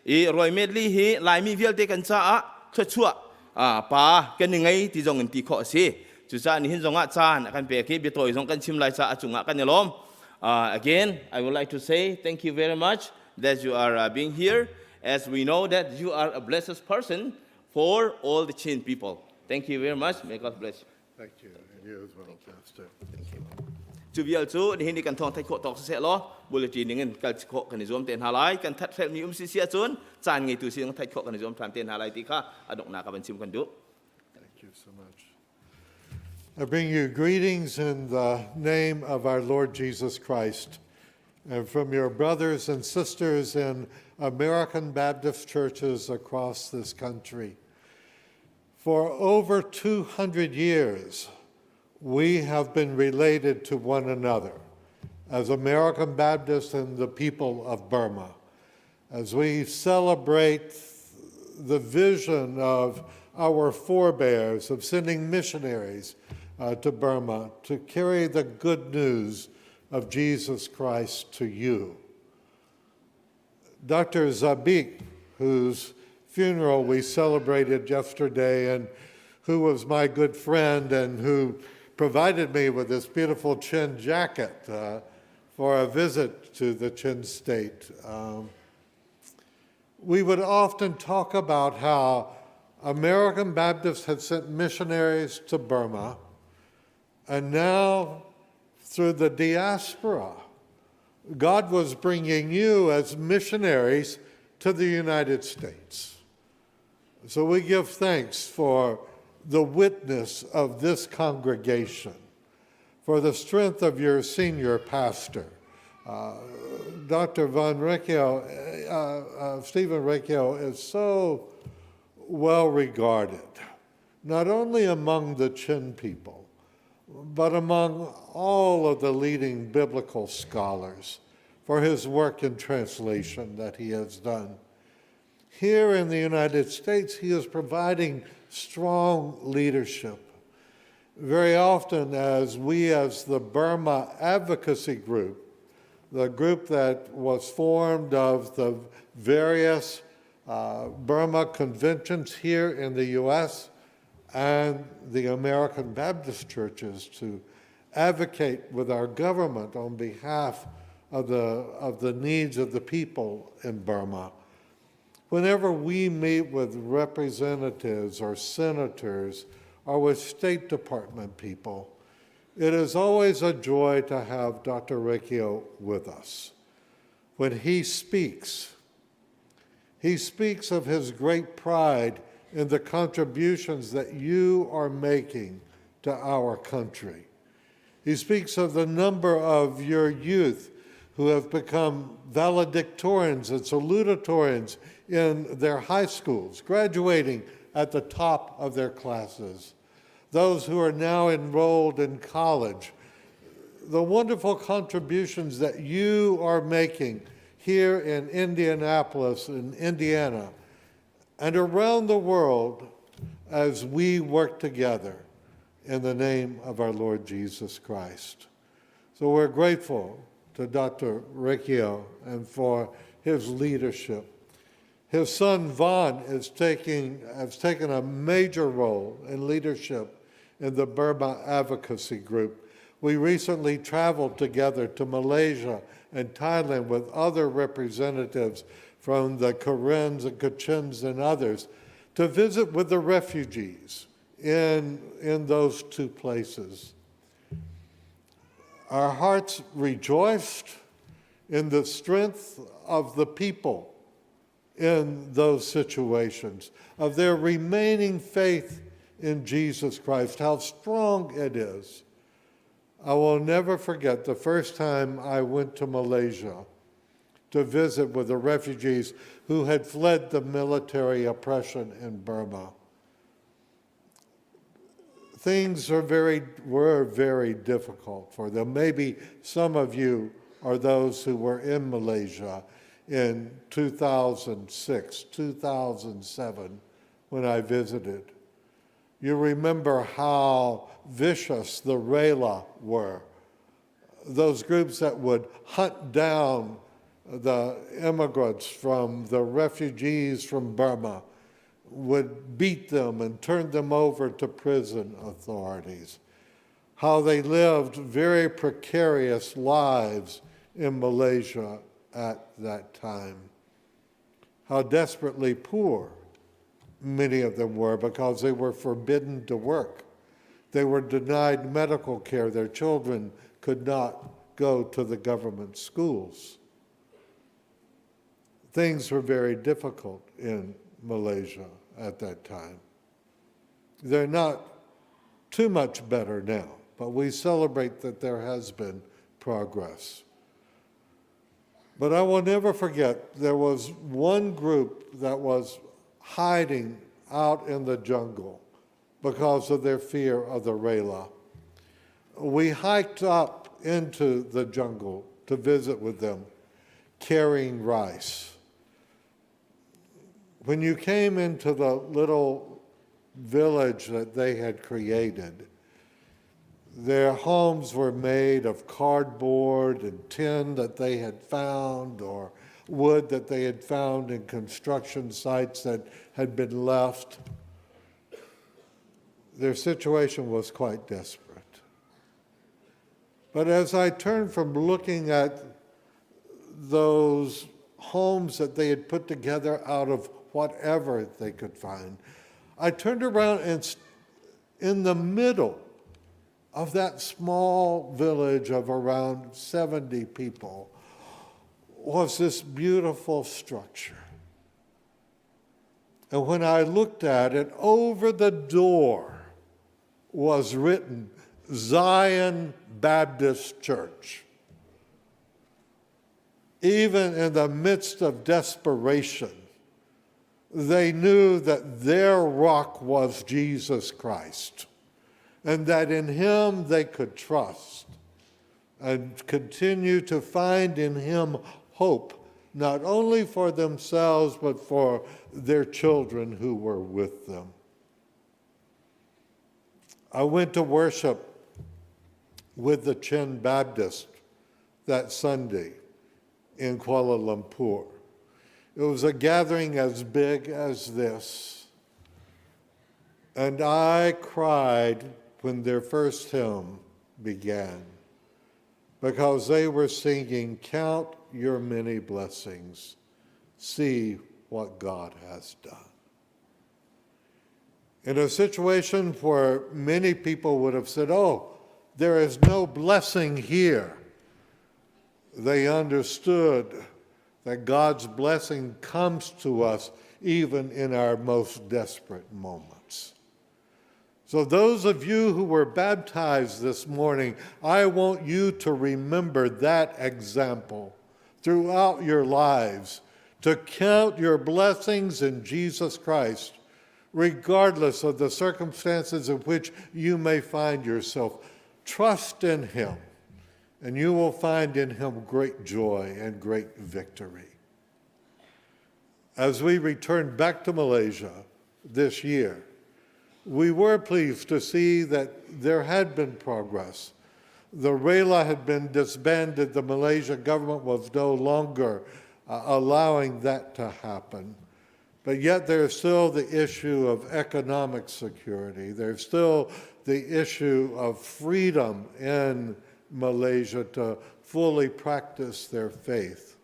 I Roy Medley hi Laimi vialte kan caah thluachuah pa kan i ngei ti zong in ti khawh a si. Cucaah nihin zongah caan a kan pek i biatawi zong kan chim lai caah a cungah kan i lawm. Again, I would like to say thank you very much that you are being here as we know that you are a blessed person for all the Chin people. Thank you very much. May God bless you. Thank you. And you as well, Pastor. Thank you. Cu vial cu nihin ni kan thawng theih khawh tawk siseh law bulletin ning in kal khawh kan i zuam te hna lai kan that hrelmi um si si ahcun caan ngeitu si theih khawh kan i zuam ṭhan te hna lai ti kha a donghnak ka van chim kan duh. Thank you so much. I bring you greetings in the name of our Lord Jesus Christ and from your brothers and sisters in American Baptist churches across this country. For over 200 years, we have been related to one another as American Baptists and the people of Burma. As we celebrate the vision of our forebears of sending missionaries to Burma to carry the good news of Jesus Christ to you. Dr. Zabik, whose funeral we celebrated yesterday and who was my good friend and who provided me with this beautiful Chin jacket uh, for a visit to the Chin State. Um, we would often talk about how American Baptists had sent missionaries to Burma, and now through the diaspora, God was bringing you as missionaries to the United States. So we give thanks for the witness of this congregation, for the strength of your senior pastor. Uh, Dr. Von Recchio, uh, uh, Stephen Recchio is so well regarded, not only among the Chin people, but among all of the leading biblical scholars for his work in translation that he has done. Here in the United States, he is providing strong leadership. Very often, as we, as the Burma Advocacy Group, the group that was formed of the various uh, Burma conventions here in the U.S. and the American Baptist churches to advocate with our government on behalf of the, of the needs of the people in Burma. Whenever we meet with representatives or senators or with State Department people, it is always a joy to have Dr. Recchio with us. When he speaks, he speaks of his great pride in the contributions that you are making to our country. He speaks of the number of your youth who have become valedictorians and salutatorians in their high schools, graduating at the top of their classes, those who are now enrolled in college, the wonderful contributions that you are making here in Indianapolis, in Indiana, and around the world as we work together in the name of our Lord Jesus Christ. So we're grateful to Dr. Riccio and for his leadership. His son Vaughn is taking, has taken a major role in leadership in the Burma Advocacy Group. We recently traveled together to Malaysia and Thailand with other representatives from the Karens and Kachins and others to visit with the refugees in, in those two places. Our hearts rejoiced in the strength of the people in those situations, of their remaining faith in Jesus Christ, how strong it is. I will never forget the first time I went to Malaysia to visit with the refugees who had fled the military oppression in Burma. Things are very, were very difficult for them. Maybe some of you are those who were in Malaysia in 2006, 2007, when I visited. You remember how vicious the Rela were, those groups that would hunt down the immigrants from the refugees from Burma, would beat them and turn them over to prison authorities. How they lived very precarious lives in Malaysia at that time. How desperately poor many of them were because they were forbidden to work. They were denied medical care. Their children could not go to the government schools. Things were very difficult in Malaysia at that time. They're not too much better now, but we celebrate that there has been progress. But I will never forget there was one group that was hiding out in the jungle because of their fear of the Rela. We hiked up into the jungle to visit with them, carrying rice. When you came into the little village that they had created, their homes were made of cardboard and tin that they had found or wood that they had found in construction sites that had been left. Their situation was quite desperate. But as I turned from looking at those homes that they had put together out of whatever they could find, I turned around and in the middle of that small village of around 70 people was this beautiful structure. And when I looked at it, over the door was written Zion Baptist Church. Even in the midst of desperation, they knew that their rock was Jesus Christ and that in him they could trust and continue to find in him hope, not only for themselves, but for their children who were with them. I went to worship with the Chin Baptist that Sunday in Kuala Lumpur. It was a gathering as big as this. And I cried when their first hymn began because they were singing, Count your many blessings, see what God has done. In a situation where many people would have said, Oh, there is no blessing here, they understood that God's blessing comes to us even in our most desperate moments. So, those of you who were baptized this morning, I want you to remember that example throughout your lives, to count your blessings in Jesus Christ, regardless of the circumstances in which you may find yourself. Trust in Him, and you will find in Him great joy and great victory. As we return back to Malaysia this year, we were pleased to see that there had been progress. The Rela had been disbanded. The Malaysia government was no longer allowing that to happen. But yet there's still the issue of economic security. There's still the issue of freedom in Malaysia to fully practice their faith.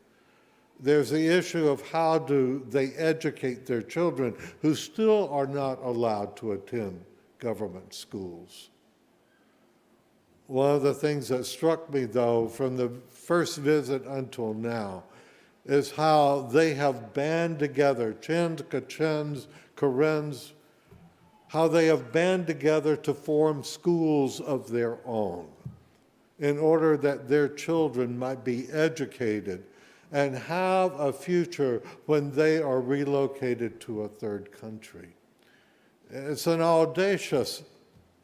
There's the issue of how do they educate their children who still are not allowed to attend government schools. One of the things that struck me, though, from the first visit until now, is how they have band together, Chins, Kachins, Karens, how they have band together to form schools of their own in order that their children might be educated and have a future when they are relocated to a third country. It's an audacious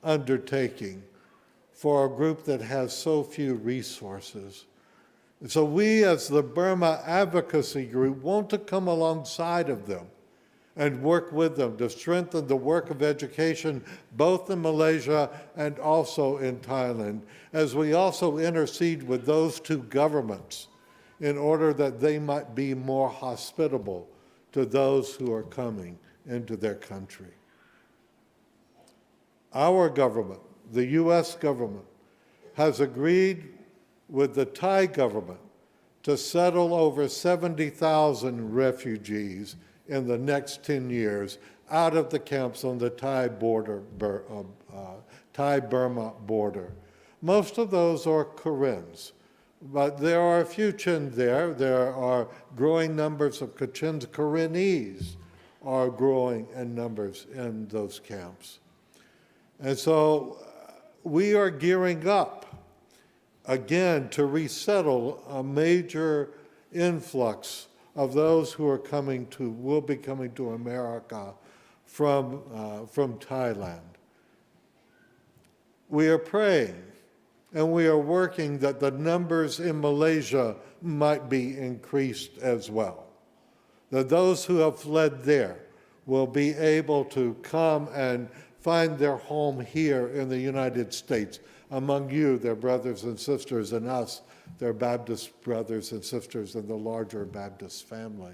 undertaking for a group that has so few resources. And so we as the Burma Advocacy Group want to come alongside of them and work with them to strengthen the work of education both in Malaysia and also in Thailand, as we also intercede with those two governments in order that they might be more hospitable to those who are coming into their country. Our government, the U.S. government, has agreed with the Thai government to settle over 70,000 refugees in the next 10 years out of the camps on the Thai border, Thai-Burma border. Most of those are Karens, but there are a few Chin there. There are growing numbers of Kachins. Karennis are growing in numbers in those camps. And so we are gearing up again to resettle a major influx of those who are coming to, will be coming to America from Thailand. We are praying and we are working that the numbers in Malaysia might be increased as well. That those who have fled there will be able to come and find their home here in the United States, among you, their brothers and sisters, and us, their Baptist brothers and sisters in the larger Baptist family.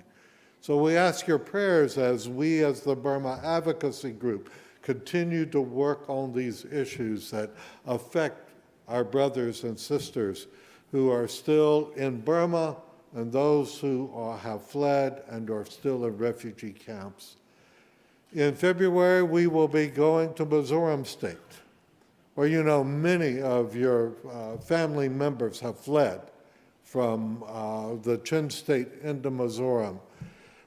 So we ask your prayers as we, as the Burma Advocacy Group, continue to work on these issues that affect our brothers and sisters who are still in Burma and those who are, have fled and are still in refugee camps. In February, we will be going to Mizoram State, where you know many of your family members have fled from the Chin State into Mizoram.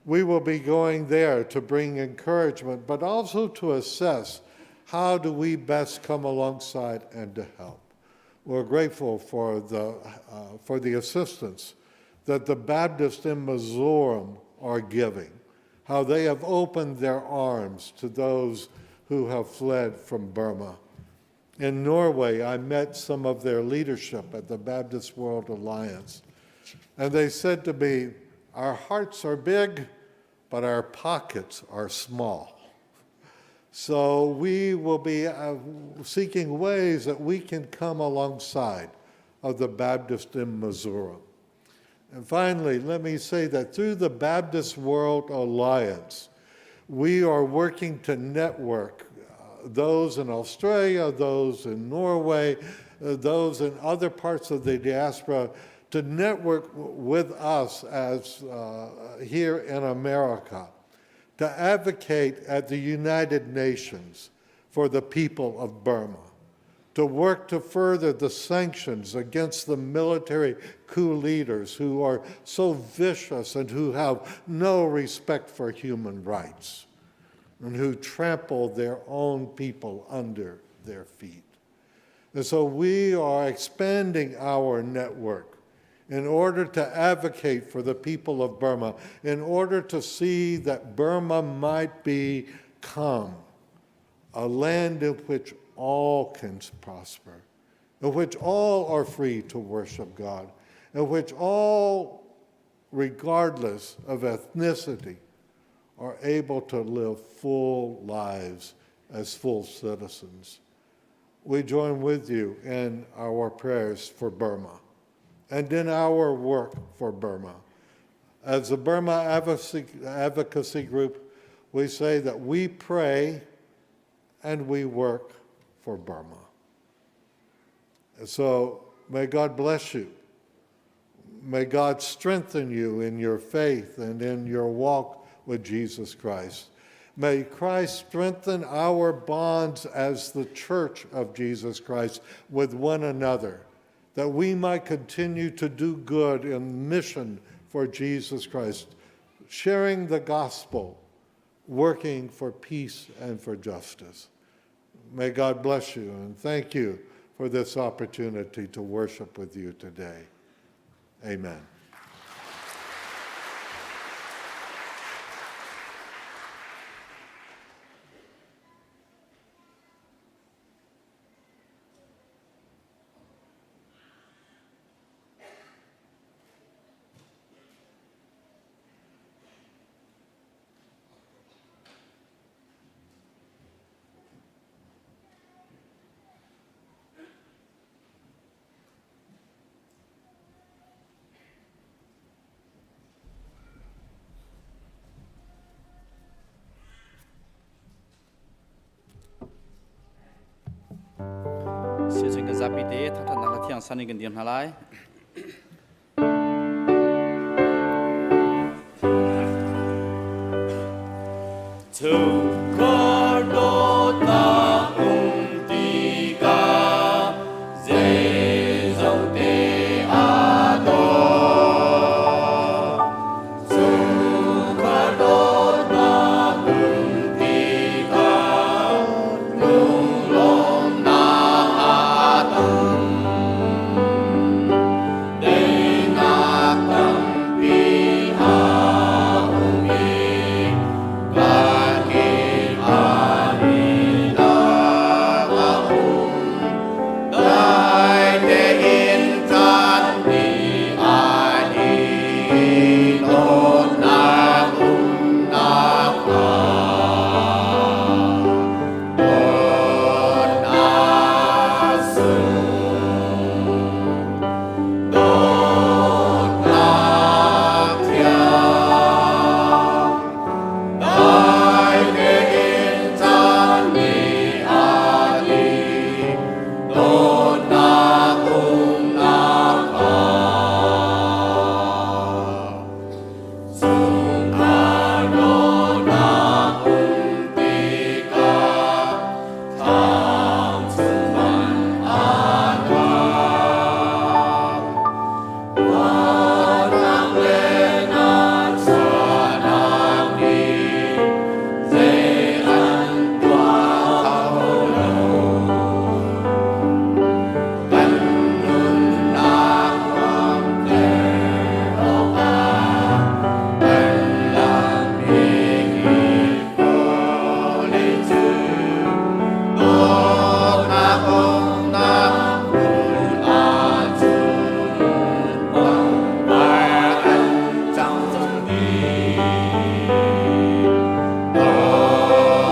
We will be going there to bring encouragement, but also to assess how do we best come alongside and to help. We're grateful for the, for the assistance that the Baptists in Mizoram are giving, how they have opened their arms to those who have fled from Burma. In Norway, I met some of their leadership at the Baptist World Alliance, and they said to me, Our hearts are big, but our pockets are small. So we will be seeking ways that we can come alongside of the Baptist in Mizoram. And finally, let me say that through the Baptist World Alliance, we are working to network those in Australia, those in Norway, those in other parts of the diaspora to network with us as here in America to advocate at the United Nations for the people of Burma, to work to further the sanctions against the military coup leaders who are so vicious and who have no respect for human rights and who trample their own people under their feet. And so we are expanding our network in order to advocate for the people of Burma, in order to see that Burma might become a land in which all can prosper, in which all are free to worship God, in which all, regardless of ethnicity, are able to live full lives as full citizens. We join with you in our prayers for Burma and in our work for Burma. As the Burma Advocacy, Group, we say that we pray and we work for Burma. And so may God bless you. May God strengthen you in your faith and in your walk with Jesus Christ. May Christ strengthen our bonds as the church of Jesus Christ with one another, that we might continue to do good in mission for Jesus Christ, sharing the gospel, working for peace and for justice. May God bless you and thank you for this opportunity to worship with you today. Amen. Siacun kan zapi te thangthatnak le thiang san in kan dir hna lai. Chungkhar dawtnak um tikah zeizong te aa dawh. Chungkhar dawtnak um tikah lunglawmhnak aa tam. Daihnak tampi a um i kan.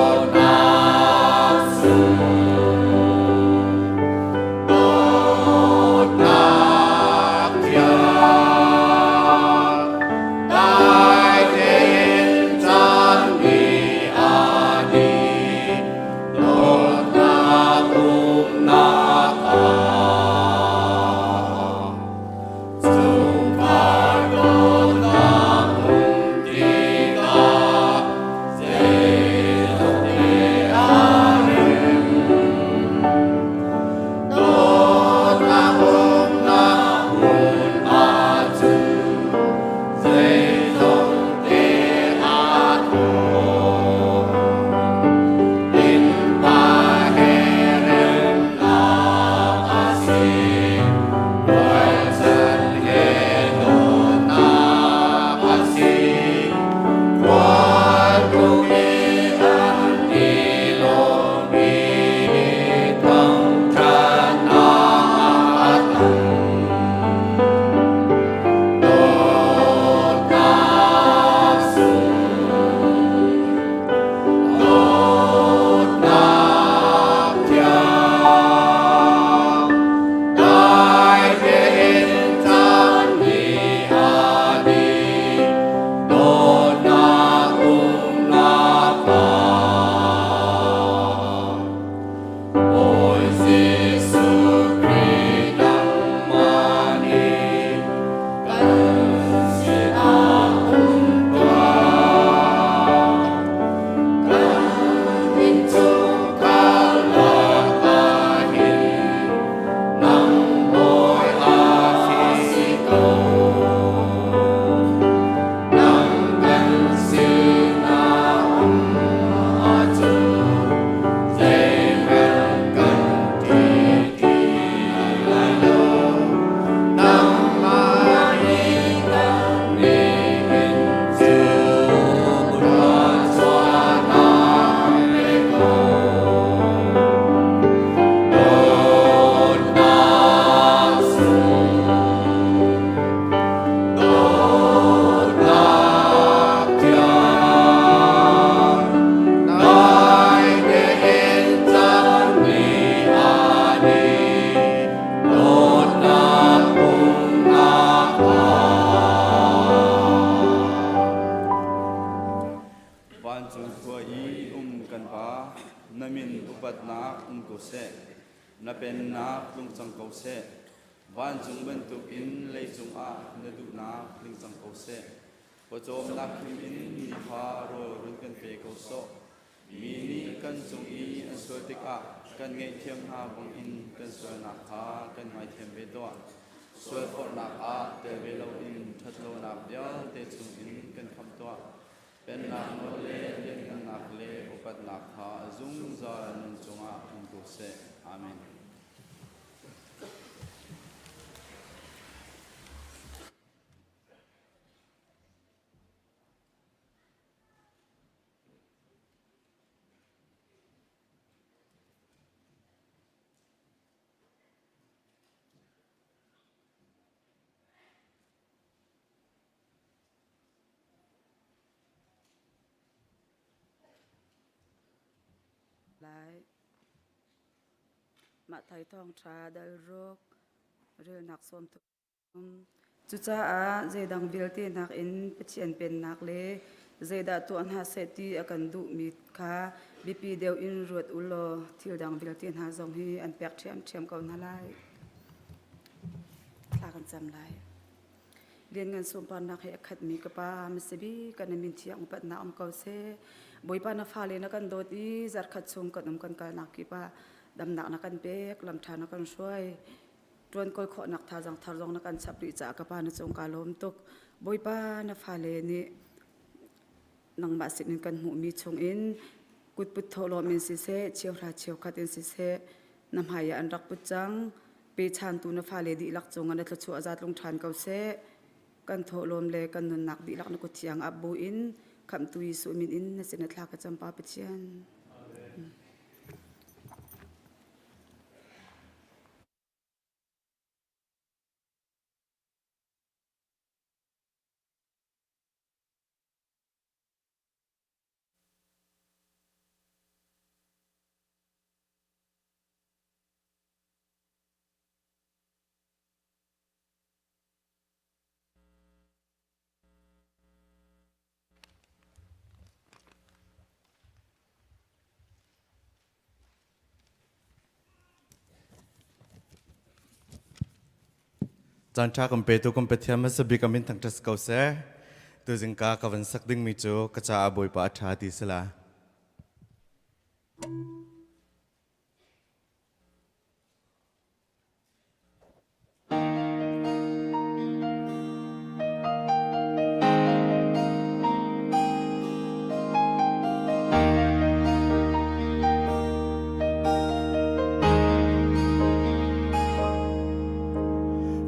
Dawtnak sung, dawtnak thiang, dai tein caan ni a dih, dawtnak umnak ah. Chungkhar dawtnak um tikah zeitluk te a rem. Dawtnak umnak hmun ahcun zeizong te aa thawk. Innpa he remnak a si. Rualchan he dawtnak a si. Khualtlung i an i lawm i thangṭhatnak a tam. Dawtnak sung, dawtnak thiang, dai tein caan ni a dih, dawtnak umnak ah. Bawi Jesuh Khrih nangmah nih kan sinah um tuah. Kan innchungkhar lakah hin nang Bawi a si ko. Nang kan sinah um ahcun zeihmanh kan ṭih ti lai lo. Nangmah nih kan nihin cu thluachuahnak pe ko. Dawtnak sung, dawtnak thiang, dai tein caan ni a dih, dawtnak umnak ah. Vancung khua i um kan Pa, na min upatnak um ko seh. Na pennak tlung cang ko seh. Vancung bantukin leicung ah na duhnak tling cang ko seh. Pawcawmnak hrim in nifa rawl run kan pe ko sawh. Mi nih kan cung i an sual tikah kan ngaihthiam hna bangin kan sualnak kha kan ngaithiam ve tuah. Sualforhnak ah tel ve loin ṭhatlonak vialte chungin kan khamh tuah. Pennak nawl le lianhngannak le upatnak kha zungzal nan cungah um ko seh. Amen. Lai. Mah thai thawngṭha dal ruk relnak 30. Cucaah zeidang vialte nakin Pathian Pennak le zeidah tuah hna seh ti a kan duhmi kha biapi deuh in ruat u law thil dang vialte hna zong hi an pek ṭhiamṭhiam ko hna lai. Thla kan cam lai. Lianngan sunparnak he a khatmi ka Pa, masibi kan min thiang upatnak um ko seh. Bawipa na fale na kan dawt i zarkhat chung kan um kan kalnak kip ah damnak na kan pek, lamṭha na kan hruai. Ṭuan kawl khawhnak thazaang thar zong na kan chap rih caah ka Pa na cung kaa lawm tuk. Bawipa na fale nih nangmah sinin kan hmuhmi chungin kutput thawhlawm in siseh, cheuhra cheukhat in siseh, na hmai ah an rak put cang. Pechantu na fale dihlak cungah na thluachuah zatlung ṭhan ko seh. Kan thawhlawm le kan nunnak dihlak na kut thiang ap buin Khamhtu Jesuh min in na sin a thla ka cam Pa Pathian. Amen. Caan ṭha kan petu kan Pathian hmasa bik a min thangṭhat si ko seh. Tuzing ka ka van sak dingmi cu ka caah Bawipa a ṭha ti si la.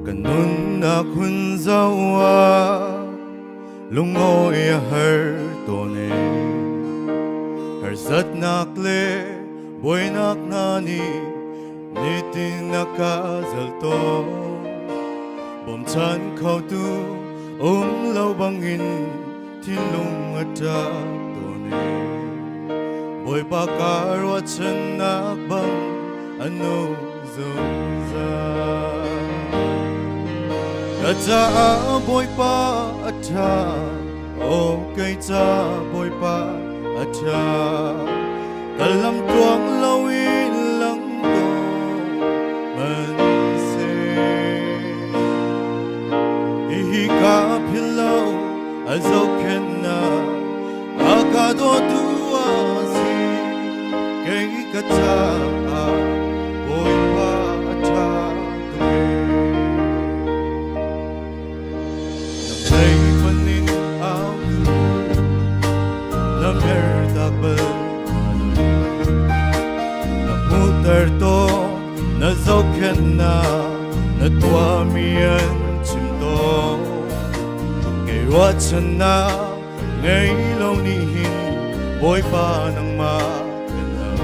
Ka nunnak hun zoh ah lungawi a har tawn e. Harsatnak le buainak hna nih nitin a ka zelh tawn. Bawmchan khotu um lo bangin thinlung a ṭap tawn e. Bawipa ka ruahchannak bang a nung zungzal. Ka caah Bawipa a ṭha, aw kei ca Bawipa a ṭha. Ka lam tluang loin lang ko hmanhseh. Hihi ka philh lo a zohkhenhnak a ka dawtu a si. Kei ka caah Bawipa a ṭha tuk ee. Na lei in au na mer tak bal na hmuhter tawn na zohkhenhnak na tuahmi an chim tawn. Kei ruahchannak ngei lo nih hin Bawipa nangmah kan auh.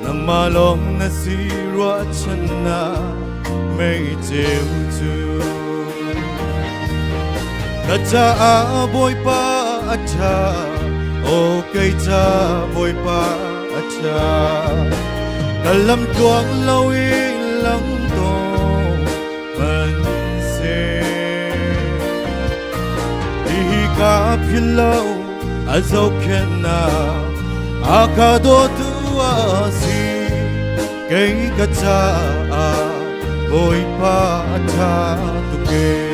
Nangmah lawng na si ruahchannak mei ceu cu. Ka caah Bawipa a ṭha, aw kei ca Bawipa a ṭha. Ka lam tluang loin lang tawn hmanhseh. Hihi ka philh lo a zohkhenhnak a ka dawtu a si. Kei ka caah Bawipa a ṭha tuk ee.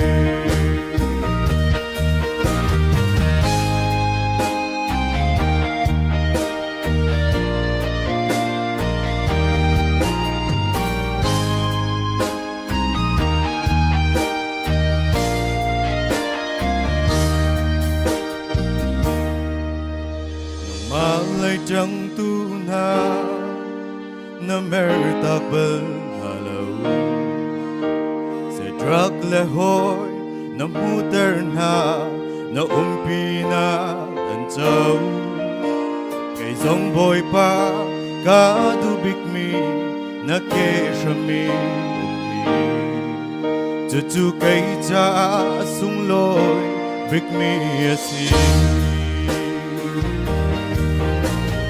Nangmah lei ṭangtu hna na mertak bal hna lo. Sedrak le hawi na hmuhter hna, na umpi na an co. Kei zong Bawipa ka duh bikmi na ke hrami umpi. Cucu kei caah a sunglawi bikmi a si.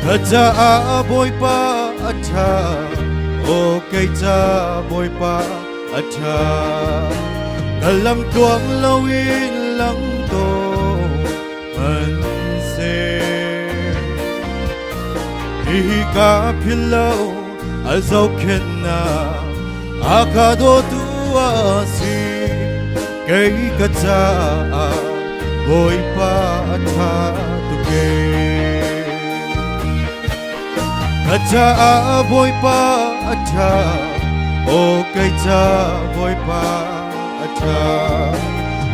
Ka caah Bawipa a ṭha, aw kei ca Bawipa a ṭha. Ka lam tluang loin lang tawn hmanhseh. Hihi ka philh lo a zohkhenhnak a ka dawtu a si. Kei ka caah Bawipa a ṭha tuk ee. Ka caah Bawipa a ṭha, aw kei ca Bawipa a ṭha.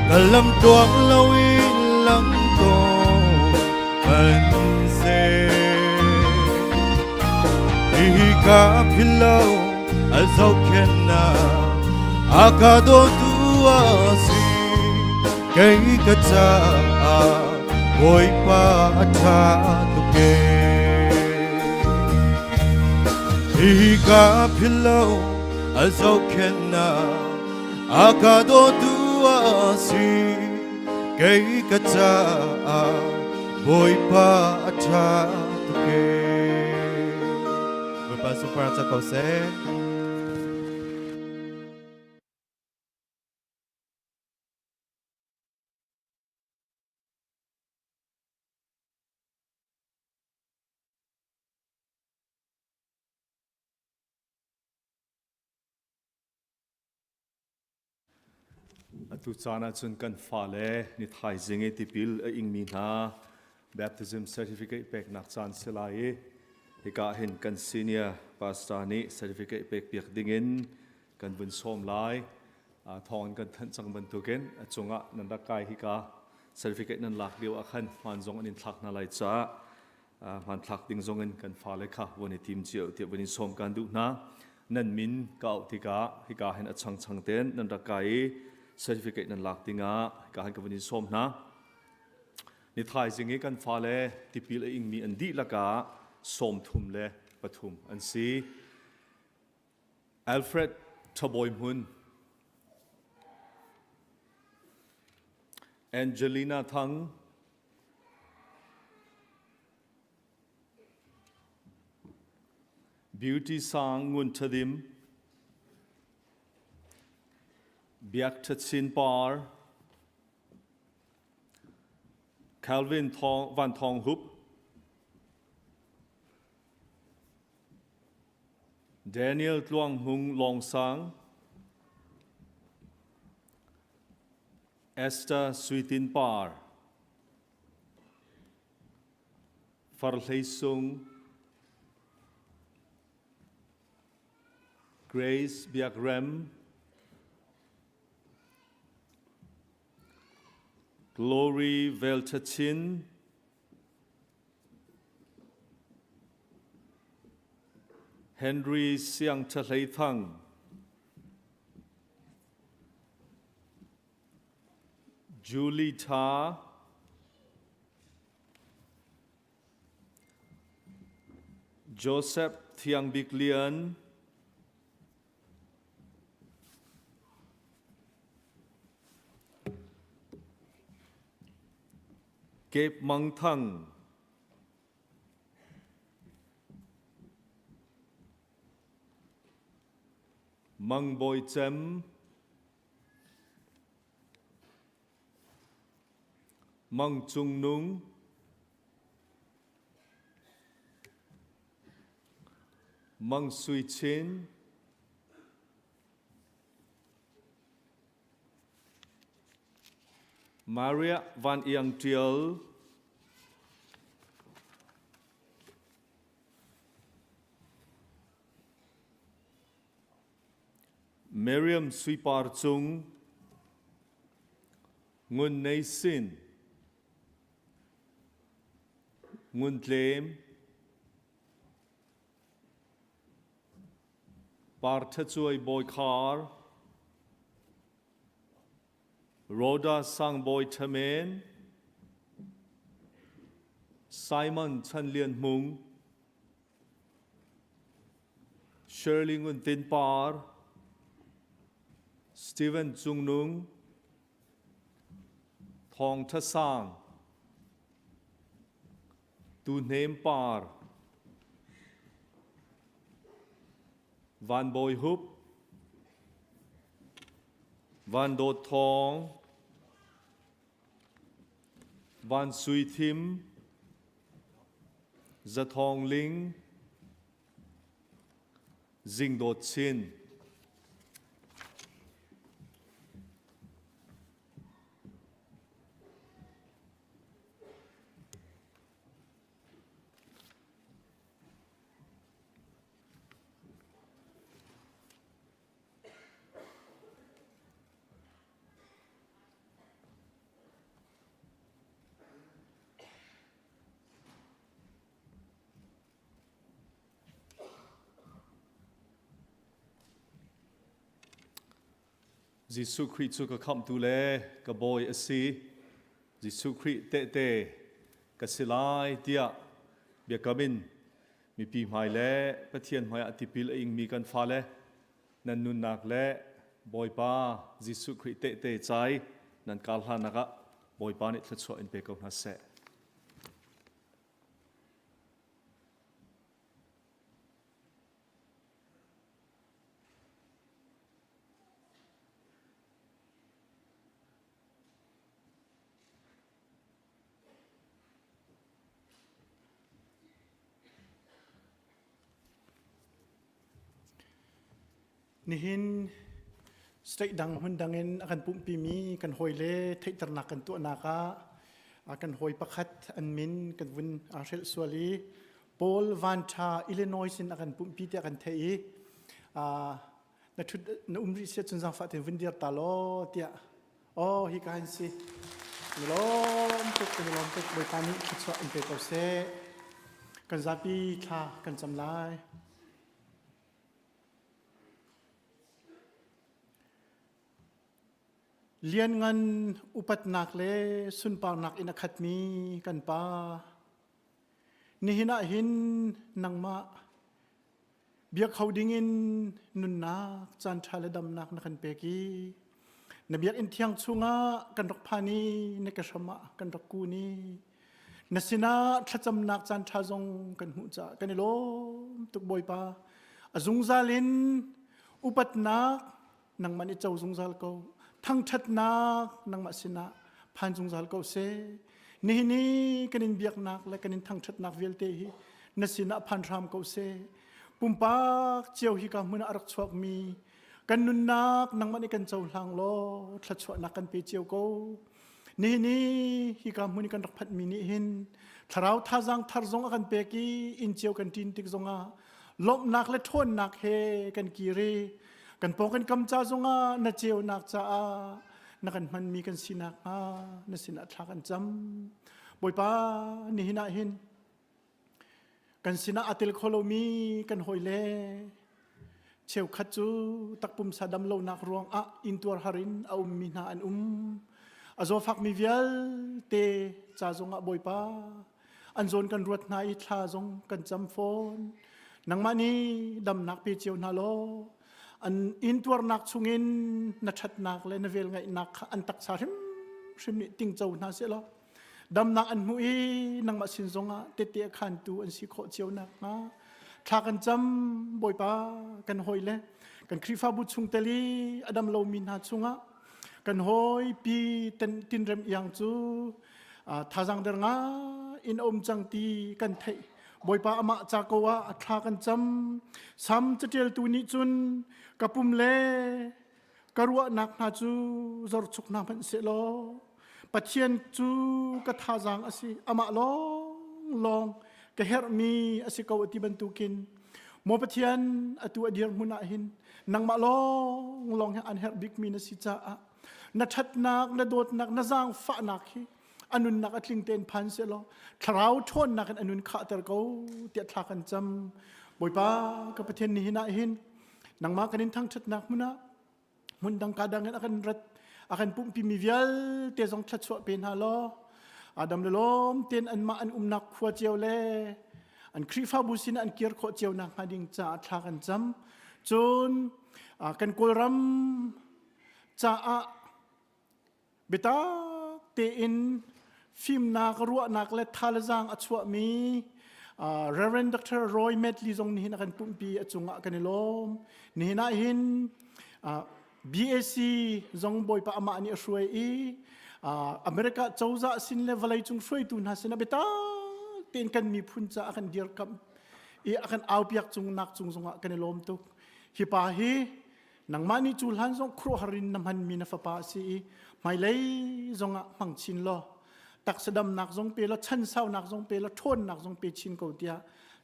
Ka lam tluang loin lang tawn hmanhseh. Hihi ka philh lo a zohkhenhnak a ka dawtu a si. Kei ka caah Bawipa a ṭha tuk ee. Hihi ka philh lo a zohkhenhnak a ka dawtu a si. Kei ka caah Bawipa a ṭha tuk ee. Bawipa super ca ko seh. Atu caan ahcun kan fale ni thaizing i tipil a ingmi hna baptism certificate peknak caan si lai i hika hin kan senior pastor nih certificate pek piak dingin kan vun sawm lai. Thawng in kan thanh cang bantukin a cungah nan rak kai hika certificate nan lak lio ah khan hmaan zong an in thlak hna lai caah hmanthlak ding zong in kan fale kha von i tim cio tiah von in sawm kan duh hna. Nan min ka auh tikah hika hin a changchang ten nan rak kai i certificate nan lak dingah hika hin ka von in sawm hna. Ni thaizing i kan fale tipil a ingmi an dihlak ah 33 an si. Alfred Thabawi Hmun, Angelina Thang, Beauty Sang Ngun Thadim, Biak Tha Chin Par, Calvin Thong, Van Thong Hup, Daniel Tluang Hmung Long Sang, Esther Sui Tin Par, Far Hlei Sung, Grace Biak Rem, Glory Vel Chin, Henry Siang Tha Hlei Thang, Julie Tha, Joseph Thiang Bik Lian, Cape Mang Thang, Mang Bawi Cem, Mang Cung Nung, Mang Sui Chin, Maria Van Iang Tial, Miriam Sui Par Cung, Ngun Nei Sin, Ngun Tlem, Par Tha Cuai Bawi Khar, Rhoda Sang Bawi Tha Men, Simon Chan Lian Hmung, Shirley Ngun Tin Par, Steven Cung Nung, Thawng Tha Sang, Tu Hnem Par, Van Bawi Hup, Van Dawt Thawng, Van Sui Thim, Za Thawng Ling, Zing Dawt Chin. Jesuh Khrih cu ka khamhtu le ka bawi a si. Jesuh Khrih tehte ka si lai tiah biakam in mipi hmai le Pathian hmaiah tipil a ingmi kan fale nan nunnak le Bawipa Jesuh Khrih tehte cai nan kar hlannak ah Bawipa nih thluachuah in pe ko hna seh. Nihin State dang hmun dang in a kan pumhpimi kan hawile theihternak kan tuahnak ah kan hawi pakhat an min kan vun hrelh sual i Paul Van Tha Illinois in a kan pumhpi tiah kan theih i na thut na um rih siah cun zaangfah tein vun dir ta law tiah oh hi ka han si ni lawm tuk ni lawm tuk Bawipa nih thluachuah in pe ko seh kan zapi thla kan cam lai. Lianngan upatnak le sunparnak in a khatmi kan Pa, nihin ah hin nangmah biak kho dingin nunnak caanṭha le damnak na kan pek i na biakinn thiang chungah kan rak phan i na ke hram ah kan rak kun i Na sinah thlacamnak caan ṭha zong kan hmuh caah kan i lawm tuk Bawipa. A zungzal in upatnak nangmah nih co zungzal ko. Thangṭhatnak nangmah sinah phan zungzal ko seh. Nihin i kan in biaknak le kan in thangṭhatnak vialte hi na sinah phan hram ko seh. Pumpak cio hi ka hmun ah a rak chuakmi kan nunnak nangmah nih kan cohlang law thluachuahnak kan pe cio ko. Nihin i hika hmun i kan rak phanhmi nih hin thlarau thazaang thar zong a kan pek i inn cio kan ṭin tik zongah lawmhnak le ṭhawnnak he kan kir i kan pawng kan kam ca zongah na ceunak caah na kan hmanmi kan sinak hnga na sinah thla kan cam. Bawipa nihin ah hin Kan sinah a tel kho lomi kan hawile cheukhat cu takpumsa dam lonak ruangah intuar har in a ummi hna an um. A zawfakmi vialte ca zongah Bawipa an zawn kan ruat hna i thla zong kan cam fawn. Nangmah nih damnak pe cio hna law an intuarnak chungin na ṭhatnak le na velngeihnak kha an taksa hrimhrim nih tingco hna sehlaw Damnak an hmuh i nangmah sin zongah tette a khantu an si khawh cio nakhnga thla kan cam Bawipa kan hawi le kan Khrihfabu chungtel i a dam lomi hna chungah kan hawi pi tinrem iang cu thazaang der nga in a um cang ti kan theih Bawipa amah ca ko ah a thla kan cam Sam catialtu nih cun ka pum le ka ruahnak hna cu zorchuk hna hmanh sehlaw Pathian cu ka thazaang a si amah lawng lawng ka herhmi a si ko a ti bantukin maw Pathian atu a dirhmun ah hin nangmah lawng lawng hi an herh bikmi na si caah na ṭhatnak na dawtnak na zaangfahnak hi a nunnak a tling tein phan sehlaw thlarau ṭhawnnak in a nun khahter ko tiah thla kan cam Bawipa ka Pathian nihin ah hin nangmah kan in thangṭhatnak hmun ah hmun dang ka dang in a kan rat a kan pumhpimi vialte zong thluachuah pe hna law Adam le lawm tein anmah an umnak khua cio le an Khrihfabu sin an kir khawh cio nak hnga ding caah thla kan cam cun kan Kawlram caah Biatak tein fimnak, ruahnak le thalazang a chuahmi Reverend Dr. Roy Medley zong nihin a kan pumhpi a cungah kan i lawm. Nihin ah hin BAC zong Bawipa amah nih a hruai i America cozah sin le vawleicung hruaitu hna sinah biatak tein kan miphun caah a kan dirkamh i a kan aupiak cung nak cung zongah kan i lawm tuk. Hi pa hi Nangmah nih cu hlan zong khuaruahhar in na hmanmi na fapa a si i hmailei zongah hmang chin law taksa damnak zong pe law chansaunak zong pe law ṭhawnnak zong pe chin ko tiah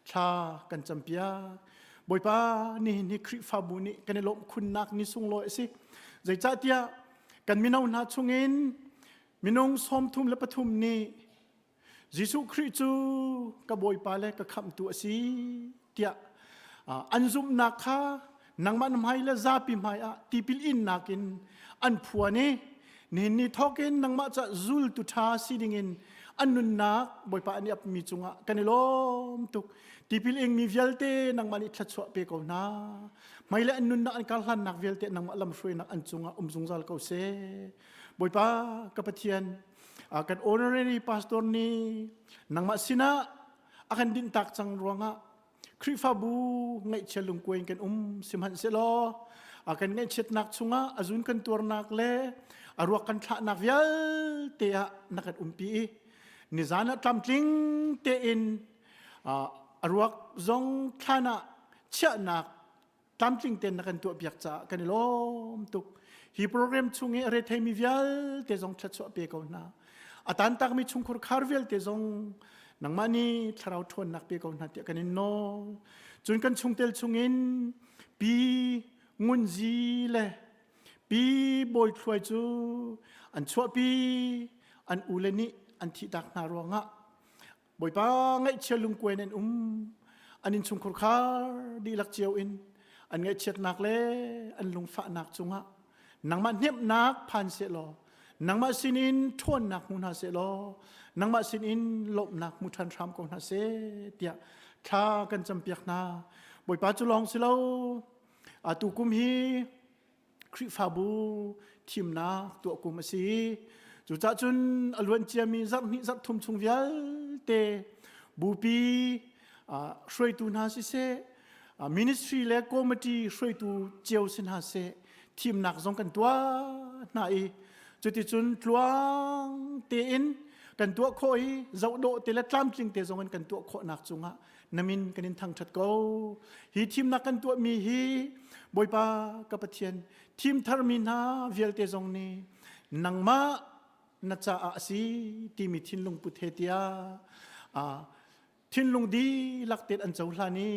thla kan campiak. Bawipa nihin hi Khrihfabu nih kan i lawmh khunnak ni sunglawi a si. Zeicahtiah kan mino hna chungin minung 33 nih Jesuh Khrih cu ka Bawipa le ka khamhtu a si tiah an zumhnak kha nangmah na hmai le zapi hmai ah tipil innak in an phuan i nihin ni thawkin nangmah ca zultu ṭha si dingin an nunnak Bawipa an i apmi cungah kan i lawm tuk tipil ingmi vialte nangmah nih thluachuah pe ko hna hmai le an nunnak an karhlannak vialte nangmah lamhruainak an cungah um zungzal ko seh Bawipa ka Pathian kan honorary pastor nih nangmah sinah a kan dinhtak cang ruangah Khrihfabu ngaihchia lungkuai in kan um sihmanhsehlaw a kan ngaihchiatnak chungah a zun kan tuarnak le a ruak kan thlahnak vialte ah na kan umpi i nizan ah tlamtling tein a ruak zong thlan ah chiahnak tlamtling tein na kan tuahpiak caah kan i lawm tuk. Hi program chung i a retheimi vialte zong thluachuah pe ko hna. A tantakmi chungkhur khar vialte zong nangmah nih thlarau ṭhawnnak pe ko hna tiah kan in nawl. Cun kan chungtel chungin pi Ngunzi le pi Bawi Thluai cu an chuahpi an ule nih an thihtak hna ruangah Bawipa ngaihchia lungkuai in an um. An innchungkhur khar dihlak cio in an ngaihchiatnak le an lungfahnak cungah nangmah hnemhnak phan sehlaw nangmah sinin ṭhawnnak hmu hna sehlaw nangmah sinin lawmhnak hmu ṭhan hram ko hna seh tiah thla kan campiak hna. Bawipa cu lawng si lo atu kum hi Khrihfabu thimnak tuah kum a si. Cucaah cun a luan ciami zarh hnih zarh thum chung vialte bupi hruaitu hna siseh, ministry le committee hruaitu cio si hna seh, thimnak zong kan tuah hna i cuticun tluang tein kan tuah khawh i zohdawh te le tlamtling te zong in kan tuah khawhnak cungah na min kan in thangṭhat ko. Hi thimnak kan tuahmi hi Bawipa ka Pathian thim tharmi hna vialte zong nih nangmah na caah a si timi thinlung put he tiah thinlung dihlak tein an cohlan i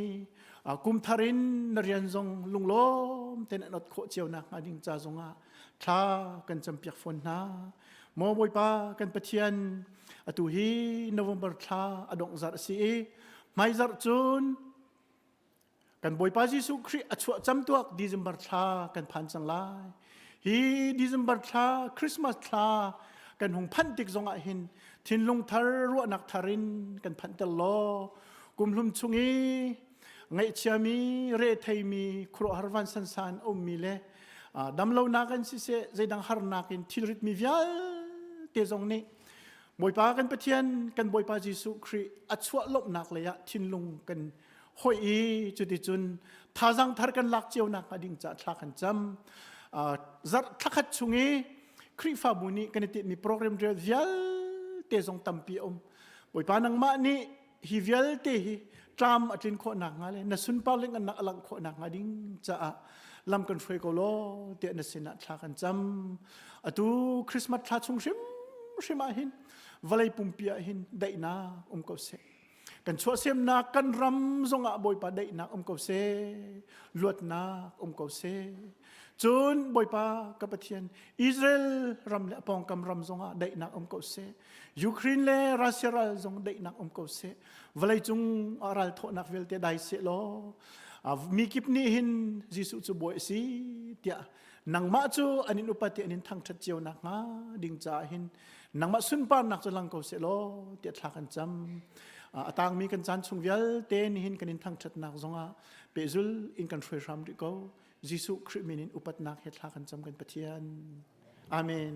kum thar in na rian zong lunglawm tein an ot khawh cio nak hnga ding ca zongah thla kan campiak fawn hna. Maw Bawipa kan Pathian atu hi November thla a dongh zarh a si i hmaizarh cun kan Bawipa Jesuh Khrih a chuah camtuak December thla kan phan cang lai. Hi December thla Christmas thla kan hung phanh tik zongah hin thinlung thar ruahnak thar in kan phanh tel law kumhlum chung i ngaihchiami retheimi khuaruahhar vansansan a ummi le damlonak in siseh zeidang harnak in thilritmi vialte zong nih Bawipa kan Pathian kan Bawipa Jesuh Khrih a chuah lawmhnak lei ah thinlung kan hoih i cuticun thazaang thar kan lak cio nak hnga ding caah thla kan cam zarh thlakhat chung i Khrihfabu nih kan i tinhmi program vialte zong tampi a um Bawipa nangmah nih hi vialte hi tlam a tlin khawh nakhnga le na sunpar ling an a langh khawh nakhnga ding caah lam kan hruai ko law tiah na sinah thla kan cam atu Christmas thla chung hrim hrim ah hin vawlei pumpi ah hin daihnak um ko seh kan chuahsemnak kan ram zongah Bawipa daihnak um ko seh luatnak um ko seh cun Bawipa ka Pathian Israel ram le a pawngkam ram zongah daihnak um ko seh Ukraine le Russia ral zong daihnak um ko seh vawleicung ah ral thawhnak vialte dai seh law mi kip nih hin Jesuh cu bawi a si tiah nangmah cu an in upat i an in thangṭhat cio nakhnga ding caah hin nangmah sunparnak cu lang ko seh law tiah thla kan cam a tangmi kan caan chung vialte nihin kan in thangṭhatnak zongah pehzul in kan hruai hram rih ko Jesuh Khrih min in upatnak he thla kan cam kan Pathian Amen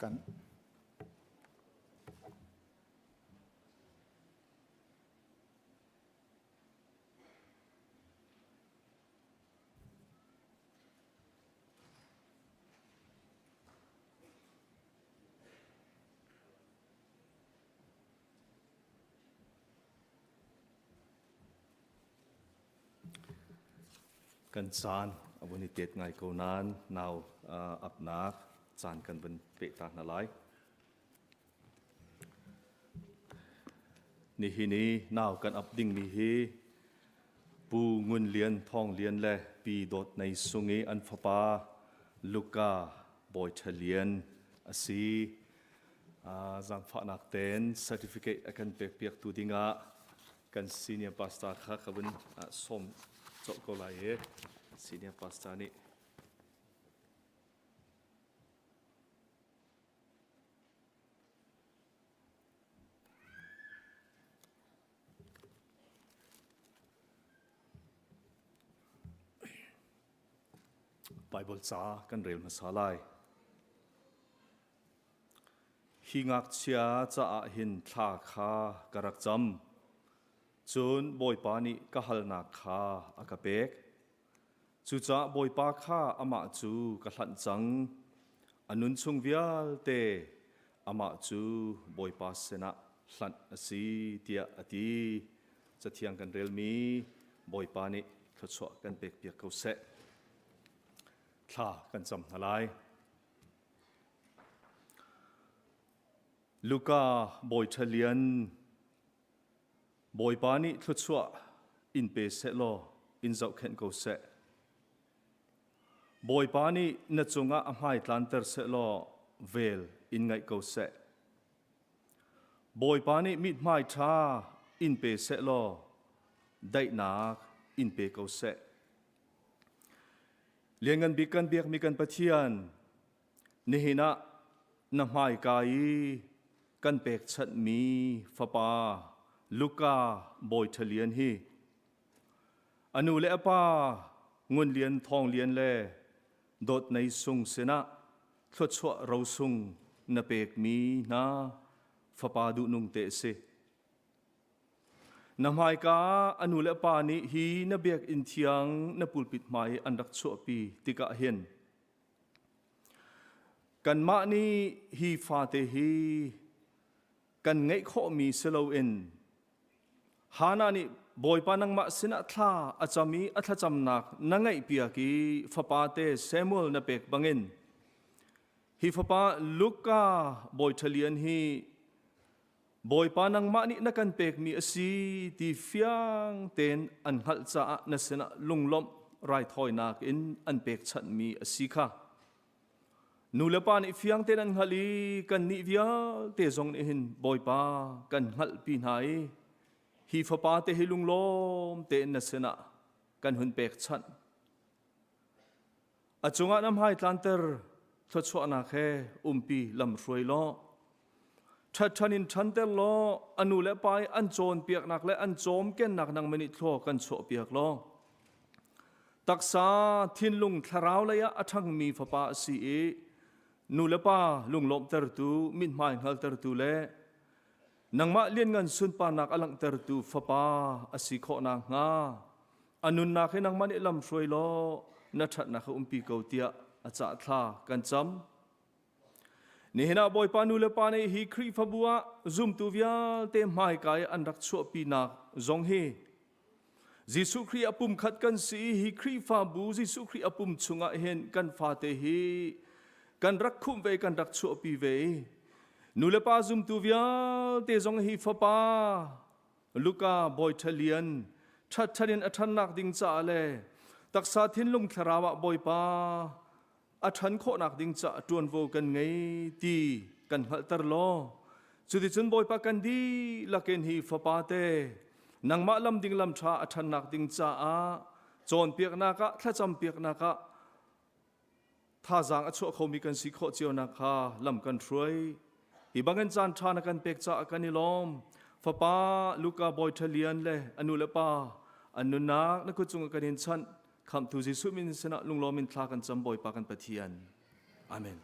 kanh. Kan caan a vun i tet ngai ko nain nau apnak caan kan vun peh ta hna lai. Nihin i nau kan ap dingmi hi Pu Ngun Lian Thawng Lian le Pi Dawt Nei Sung i an fapa Luka Bawi Ṭha Lian a si. Zaangfahnak tein certificate a kan pekpiaktu dingah kan senior pastor kha ka vun sawm colh ko lai i senior pastor nih Bible ca kan rel hmasa lai. Hi ngakchia caah hin thla kha ka rak cam. Cun Bawipa nih ka halnak kha a ka pek. Cucaah Bawipa kha amah cu ka hlanh cang. A nun chung vialte amah cu Bawipa sinah hlanh a si tiah a ti. Cathiang kan relmi Bawipa nih thluachuah kan pekpiak ko seh. Thla kan cam hna lai. Luka Bawi Ṭha Lian Bawipa nih thluachuah in pe seh law in zohkhenh ko seh. Bawipa nih na cungah a hmai tlanter seh law vel in ngaih ko seh. Bawipa nih mithmai ṭha in pe seh law daihnak in pe ko seh. Lianngan bik kan biakmi kan Pathian, nihin ah na hmaika i kan pekchanhmi fapa Luka Bawi Ṭha Lian hi a nu le a pa Ngun Lian Thawng Lian le Dawt Nei Sung sinah thluachuah rosung na pekmi hna fapa duhnung te a si. Na hmaika ah a nu le pa nih hi na biakinn thiang na pulpit hmai an rak chuahpi tikah hin kanmah nih hi fate hi kan ngeih khawhmi si loin Hannah nih Bawipa nangmah sinah thla a cam i a thlacamnak na ngaihpiak i fapate Samuel na pek bangin hi fapa Luka Bawi Ṭha Lian hi Bawipa nangmah nih na kan pekmi a si ti fiang tein an hngalh caah na sinah lunglawmh raithawinak in an pekchanhmi a si kha. Nu le pa nih fiang tein an hngalh i kannih vialte zong nih hin Bawipa kan hngalhpi hna i hi fapa te hi lunglawm tein na sinah kan hun pekchanh. A cungah na hmai tlanter thluachuahnak he umpi lamhruai law ṭhatṭhan in ṭhanter law a nu le pa i an cawnpiaknak le an cawmkennak nangmah nih thlua kan chuahpiak law taksa thinlung thlarau lei ah a ṭhangmi fapa a si i nu le pa lunglawmhtertu mithmai hngaltertu le nangmah lianngan sunparnak a langhtertu fapa a si khawh nakhnga a nunnak hi nangmah nih lamhruai law na ṭhatnak kha umpi ko tiah a cah thla kan cam. Nihin ah Bawipa nu le pa nih hi Khrihfabu ah zumtu vialte hmaika i an rak chuahpinak zong hi Jesuh Khrih a pumkhat kan si i hi Khrihfabu Jesuh Khrih a pum chungah hin kan fate hi kan rak khumh ve kan rak chuahpi ve i nu le pa zumtu vialte zong hi fapa Luka Bawi Ṭha Lian ṭhatṭhan in a ṭhannak ding caah le taksa thinlung thlarau ah Bawipa a ṭhan khawhnak ding caah ṭuanvo kan ngei ti kan hngalhter law cuticun Bawipa kan dihlak in hi fapa te nangmah lam ding lam ṭha a ṭhannak ding caah cawnpiaknak ah thlacampiaknak ah thazaang a chuah khomi kan si khawh cionak kha lam kan hruai. Hi bangin caan ṭha na kan pek caah kan i lawm. Fapa Luka Bawi Ṭha Lian le a nu le pa an nunnak na kut cungah kan in chanh. Khamhtu Jesuh min sinah lunglawm in thla kan cam Bawipa kan Pathian. Amen.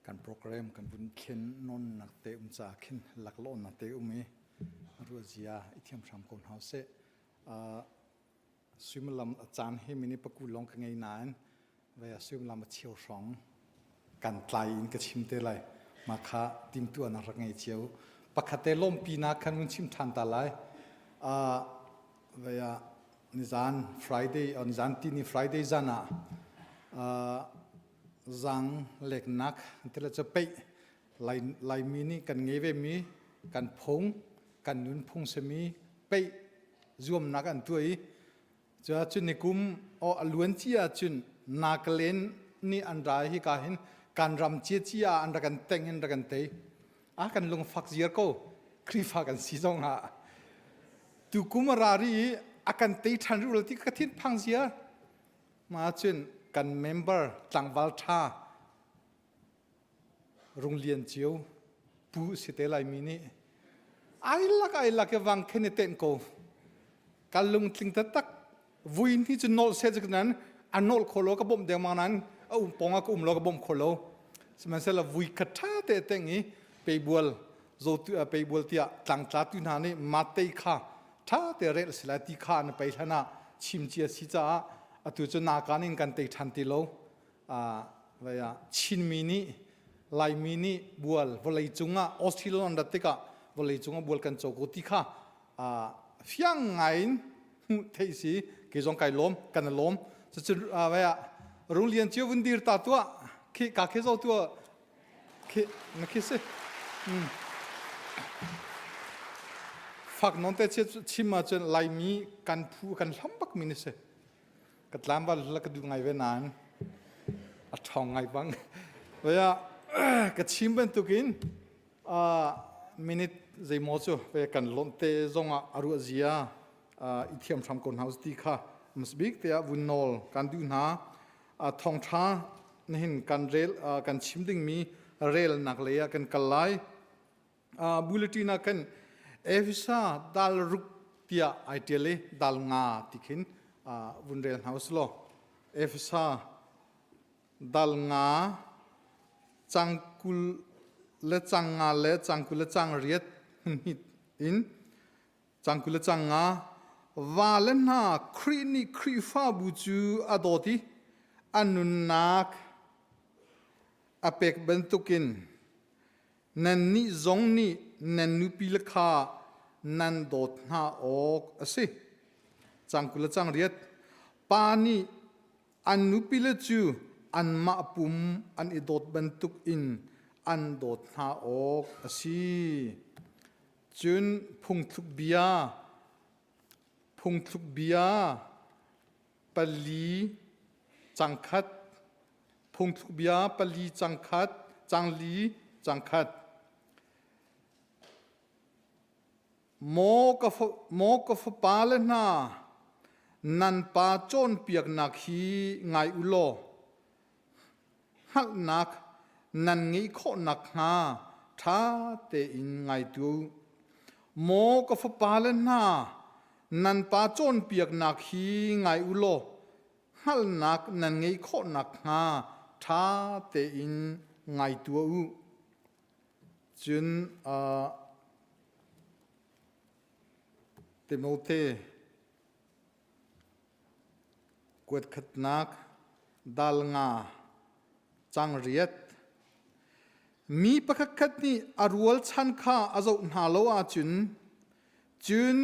Kan program kan vun thlen non nak te um ca khin laklawh nak te um i ruazia i thiam hram ko hna seh. Suimilam a caan hi minute paku lawng ka ngei nain vei ah suimilam a cheu hrawng kan tlai in ka chim te lai. Mah kha timtuahnak rak ngei cio. Pakhat te lawmpinak khan vun chim ṭhan ta lai. Uh, vei ah nizan Friday, uh, nizan tini Friday zan ah uh, zang leknak tila cu peih Lai, Laimi nih kan ngei ve mi kan phung kan nunphung simi peih zuamnak an tuah i cun nikum o a luan cia cun Nagaland nih an ra hi ka hin kan ram cia cia an rak kan teng in rak kan tei a kan lungfak ziar ko Khrihfa kan si zong ah tukum a ra ri i a kan tei ṭhan rih ti ka thin phang ziar ma cun kan member tlangval ṭha Runglian cio pu si te laimi nih ai lak ai lak i vang khen i tenh ko ka lungtling taktak vui ni cu nol se cu nan a nol kho lo ka bawmh dengmang nan a um pong ah ka um lo ka bawmh kho lo sihmanhsehlaw vui khat ṭha te teng i peibual zotu peibual tiah tlangtla tu hna nih matei kha ṭha te rel si lai ti kha na pei hlan ah chim cia si caah atu cu nakan in kan tei ṭhan ti lo Chinmi nih Laimi nih bual vawlei cungah Australia an rat tikah vawlei cungah bual kan co ko ti kha fiang ngai in hmuh theih si kei zong kai lawm kan i lawm cucu Runglian cio vun dir ta tuah khi ka khi zo tuah khi na khi si fak non te chim ahcun Laimi kan phu kan hlam bak mi ni si Ka tlangval la ka duh ngai ve nain a ṭhawng ngai bang. Vaya ka chim bantukin minute zeimaw cu vaya kan lawmh te zongah a ruah zia i thiam hram ko hna ti kha masbik te ah vun nawl kan duh hna. Thawngṭha nihin kan rel kan chim dingmi relnak lei ah kan kal lai. Bulletin ah khan Efesa dal ruk tiah ai ṭial i dal nga ti khin vun rel hna usih law Efesa dal nga cang 20 le cang nga le cang 20 le cang riat hmunhnih in cang 20 le cang nga va le hna Khrih nih Khrihfabu cu a dawt i a nunnak a pek bantukin Nannih zong nih nan nupile kha nan dawt hna awk a si. Cang 20 le cang riat. Pa nih an nupile cu anmah pum an i dawt bantuk in an dawt hna awk a si. Cun phungthluk bia, phungthluk bia pali cangkhat phungthluk bia pali cangkhat cangli cangkhat maw ka maw ka fapa le hna nan pa cawnpiaknak hi ngai u law hngalhnak nan ngeih khawh nakhnga ṭha tein ngai tu. Maw ka fapale hna, nan pa cawnpiaknak hi ngai u law hngalhnak nan ngeih khawh nakhnga ṭha tein ngai tuah u. Cun uh, Timote Kuatkhatnak dal nga cang riat. Mi pakhatkhat nih a rualchan kha a zoh hna lo ahcun cun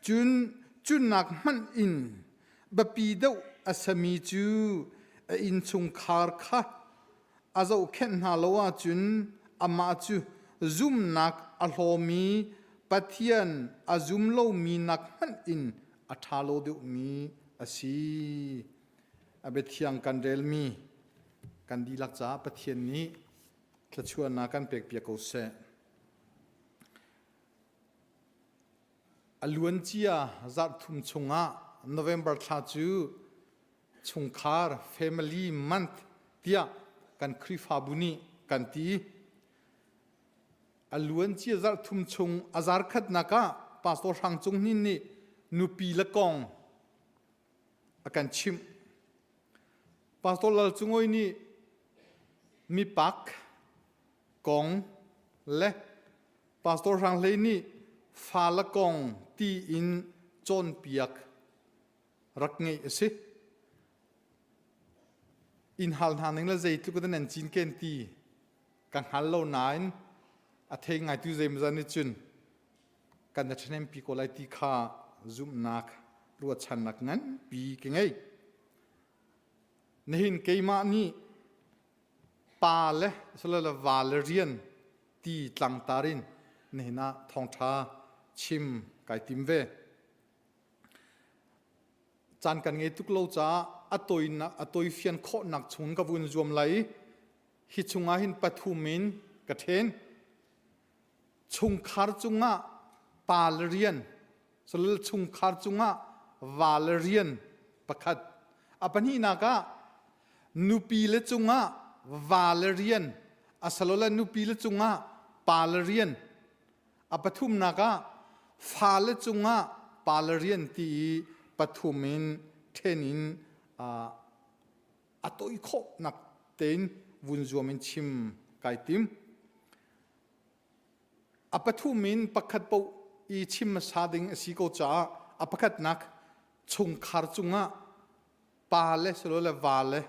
cun cunnak hmanh in biapi deuh a sami cu a innchungkhar kha a zohkhenh hna lo ahcun amah cu zumnak a hlawmi Pathian a zum lomi nak hmanh in a ṭha lo deuhmi a si. A biathiang kan relmi kan dihlak caah Pathian nih thluachuahnak kan pekpiak ko seh. A luancia zarh thum chungah November thla cu chungkhar family month tiah kan Khrihfabu nih kan ti. A luancia zarh thum chung a zar khatnak ah Pastor Hrang Cung Hnin nih nupi le kong a kan chimh. Pastor Lal Cungoi nih. Mipak kong le Pastor Hrang Hlei nih fale kong tiin cawnpiak rak ngeih a si. Inn hal hna ning le zeitluk in nan cinken ti ka hngal lo nain a thei ngaitu zeimawzat nih cun kan na ṭhahnempi ko lai ti kha zumhnak ruahchannak nganpi ka ngei. Nihin keimah nih pa le asilole va le rian ti tlangtar in nihin ah thawngṭha chim kai tim ve. Caan kan ngei tuk lo caah a tawinak a tawifian khawhnak chung ka vun zuam lai i hi chungah hin pathum in ka ṭhen. Chungkhar cungah pa le rian, salal chungkhar cungah va le rian pakhat. A pahnihnak ah nupi le cungah va le rian, asalole nupi le cungah pa le rian. A pathumnak ah fale cungah pale rian ti i pathum in ṭhen in a toi khawhnak tein vun zuam in chim kai tim. A pathum in pakhat paoh i chim hmasa ding a si ko caah a pakhatnak chungkhar cungah pa le silole va le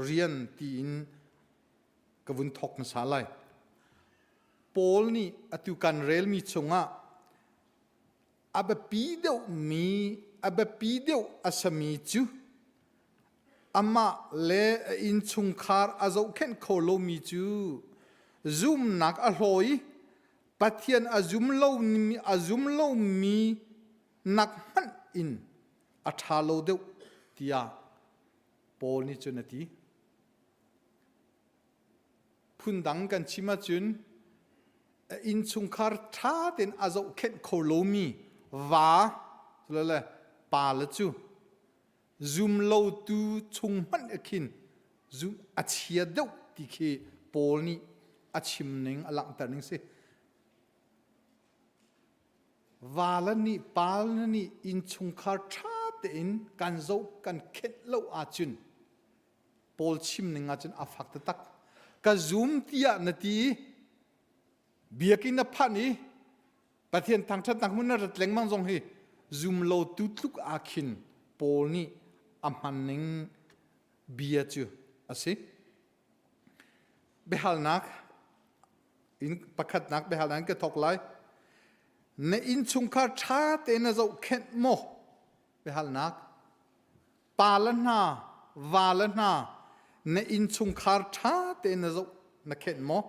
rian tiin ka vun thawk hmasa lai. Paul nih atu kan relmi chungah a biapi deuhmi a biapi deuh a sami cu amah le a innchungkhar a zohkhenh kho lomi cu zumnak a hlaw i Pathian a zum lomi a zum lomi nak hmanh in a ṭha lo deuh tiah Paul nih cun a ti. Phundang kan chim ahcun a innchungkhar ṭha tein a zohkhenh kho lomi va le pa le cu zumlotu chung hmanh khin zum a chia deuh ti khi Paul nih a chim ning a langhter ning si. Va le nih pa le nih innchungkhar ṭha tein kan zoh kan khenh lo ahcun Paul chim ning ahcun a fak taktak. Ka zum tiah na ti i biakinn na phanh i Pathian thangṭhatnak hmun na rat lengmang zong hi zum lo tu tluk ah khin Paul nih a hman ning bia cu a si. Biahalnak in pakhatnak biahalnak in ka thawk lai. Na innchungkhar ṭha tein na zohkhenh maw? Biahalnak. Pa le hna, va le hna, na innchungkhar ṭha tein na zoh na khenh maw?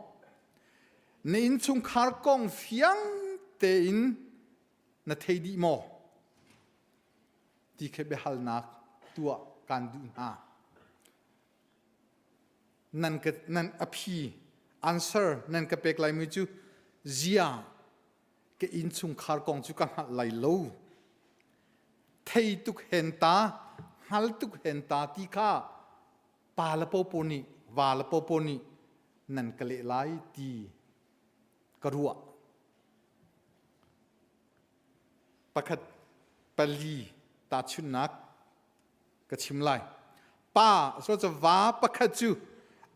Na innchungkhar kong fiang tein na thei dih maw? Ti khi biahalnak tuah kan duh hna. Nan ka nan a phi answer nan ka pek laimi cu zia ka innchungkhar kong cu ka hngalh lai lo. Thei tuk hen ta, hngal tuk hen ta ti kha pa le popo nih, va le popo nih nan ka leh lai ti ka ruah. Pakhat pali tahchunhnak ka chim lai. Pa so cu va pakhat cu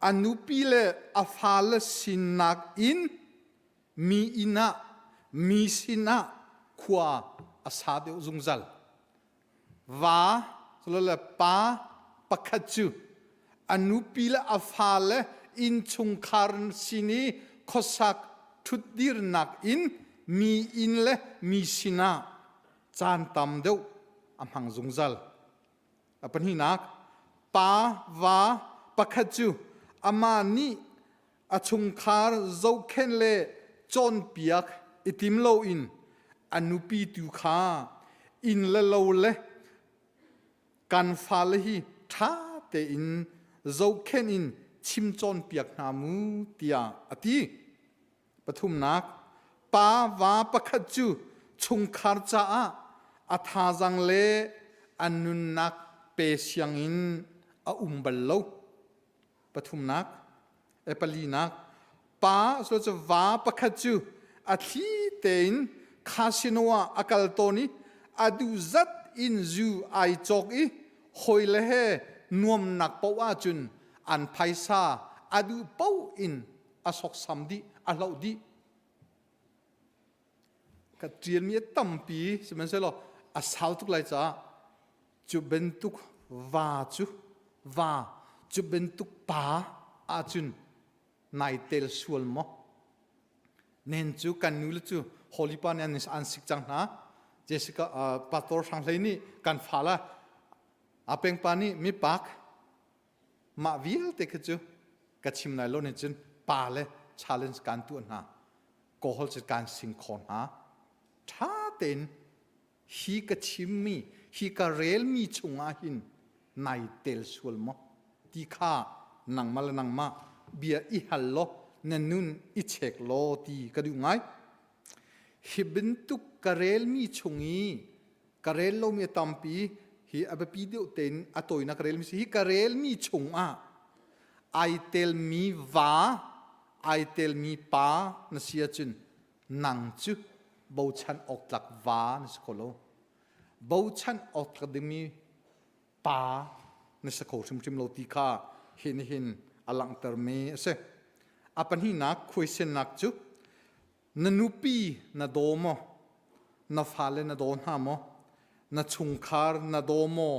a nupi le a fale sinak in mi inn ah mi sinah khua a sa deuh zungzal. Va le pa pakhat cu a nupi le a fale innchungkhar sin i khuasak ṭhutdirnak in mi inn le mi sinah caan tam deuh a hmang zungzal. A pahnihnak, pa va pakhat cu amah nih a chungkhar zohkhenh le cawnpiak i tim loin a nupi tu kha inn le lo le kan fale hi ṭha tein zohkhenh in chim cawnpiak hna mu tiah a ti. Pathumnak, pa va pakhat cu chungkhar caah a thazaang le a nunnak pe siangin a um bal lo. Pathumnak, e palinak, pa so cu va pakhat cu a thli tein casino ah a kal tawn i a duh zat in zu ai cawk i hawile he nuamnak paoh ahcun an phaisa a duh paoh in a soksam dih, a hloh dih. Ka ṭialmi a tampi sihmanhsehlaw a sau tuk lai caah cu bantuk va cu va cu bantuk pa ahcun nai tel sual maw? Nen cu kan nu le cu Holy Pa nih an, an sik cang hna. Jessica uh, Pastor Hrang Hlei nih kan fa la a pengpa nih mi pak mah vialte kha cu ka chim lai lo nih cun pa le challenge kan tuah hna kawhol cu kan sing kho hna ṭha tein hi ka chimmi hi ka relmi chungah hin nai tel sual maw ti kha nangmah le nangmah bia i hal law na nun i chek law ti ka duh ngai hi bantuk ka relmi chung i ka rel lomi a tampi hi a biapi deuh tein a tawinak ka relmi si hi ka relmi chungah ai telmi va ai telmi pa na si ahcun nang cu bochan awk tlak va na si kho lo bochan awk tlak dingmi pa na si kho hrimhrim lo ti kha hi nih hin a langhtermi a si a pahnihnak khuaisennak cu Na nupi na daw maw? Na fale na daw hna maw? Na chungkhar na daw maw?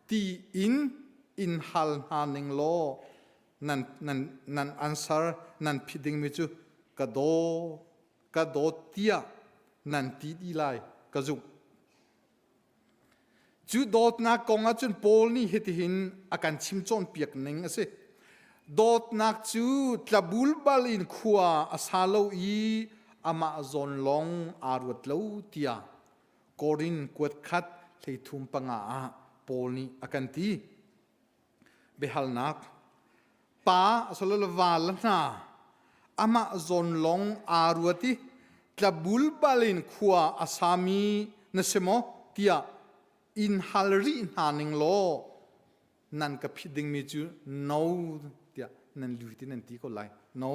Ti in in hal hna ning law nan, nan, nan answer nan phit dingmi cu ka daw, ka dawt tiah nan ti dih lai ka zumh. Cu dawtnak kong ahcun Paul nih hitihin a kan chim cawnpiak ning a si. Dawtnak cu tlabulbal in khua a sa lo i amah zawn lawng aa ruat lo tiah Korin kuat khat 33 ah Paul nih a kan ti. Biahalnak Pa asolole va le hna amah zawn lawng aa ruat i tlabulbal in khua a sami na si maw tiah in hal rih hna ning law nan ka phit dingmi cu no tiah nan lu ti nan ti ko lai no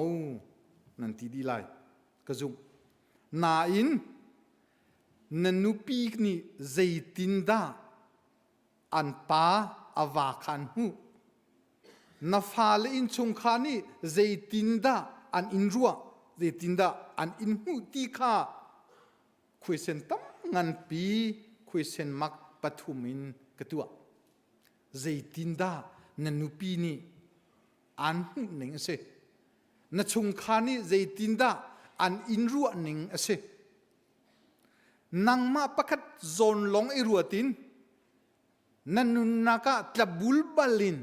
nan ti dih lai ka zumh nain na nupi nih zeitindah an pa a va kha an hmuh. Na fale innchungkhar nih zeitindah an in ruah, zeitindah an in hmuh ti kha khuaisen tam nganpi khuaisen mak pathum in ka tuah. Zeitindah na nupi nih an hmuh ning a si? Na chungkhar nih zeitindah an in ruah ning a si? Nangmah pakhat zawn lawng i ruat in na nunnak ah tlabulbal in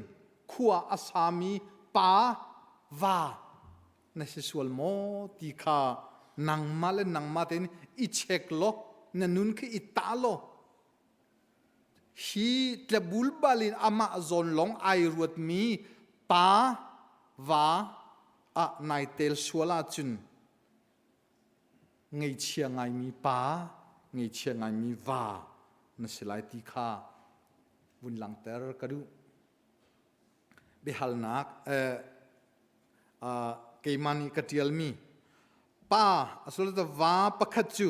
khua a sami pa va na si sual maw ti kha nangmah le nangmah tein i check law na nun khi i tah law hi tlabulbal in amah zawn lawng ai ruatmi pa va ah nai tel sual ahcun Ngeichia ngaimi pa, ngeichia ngaimi va na si lai ti kha vun langhter ka duh. Biahalnak eh, uh, keimah nih ka ṭialmi pa asulata va pakhat cu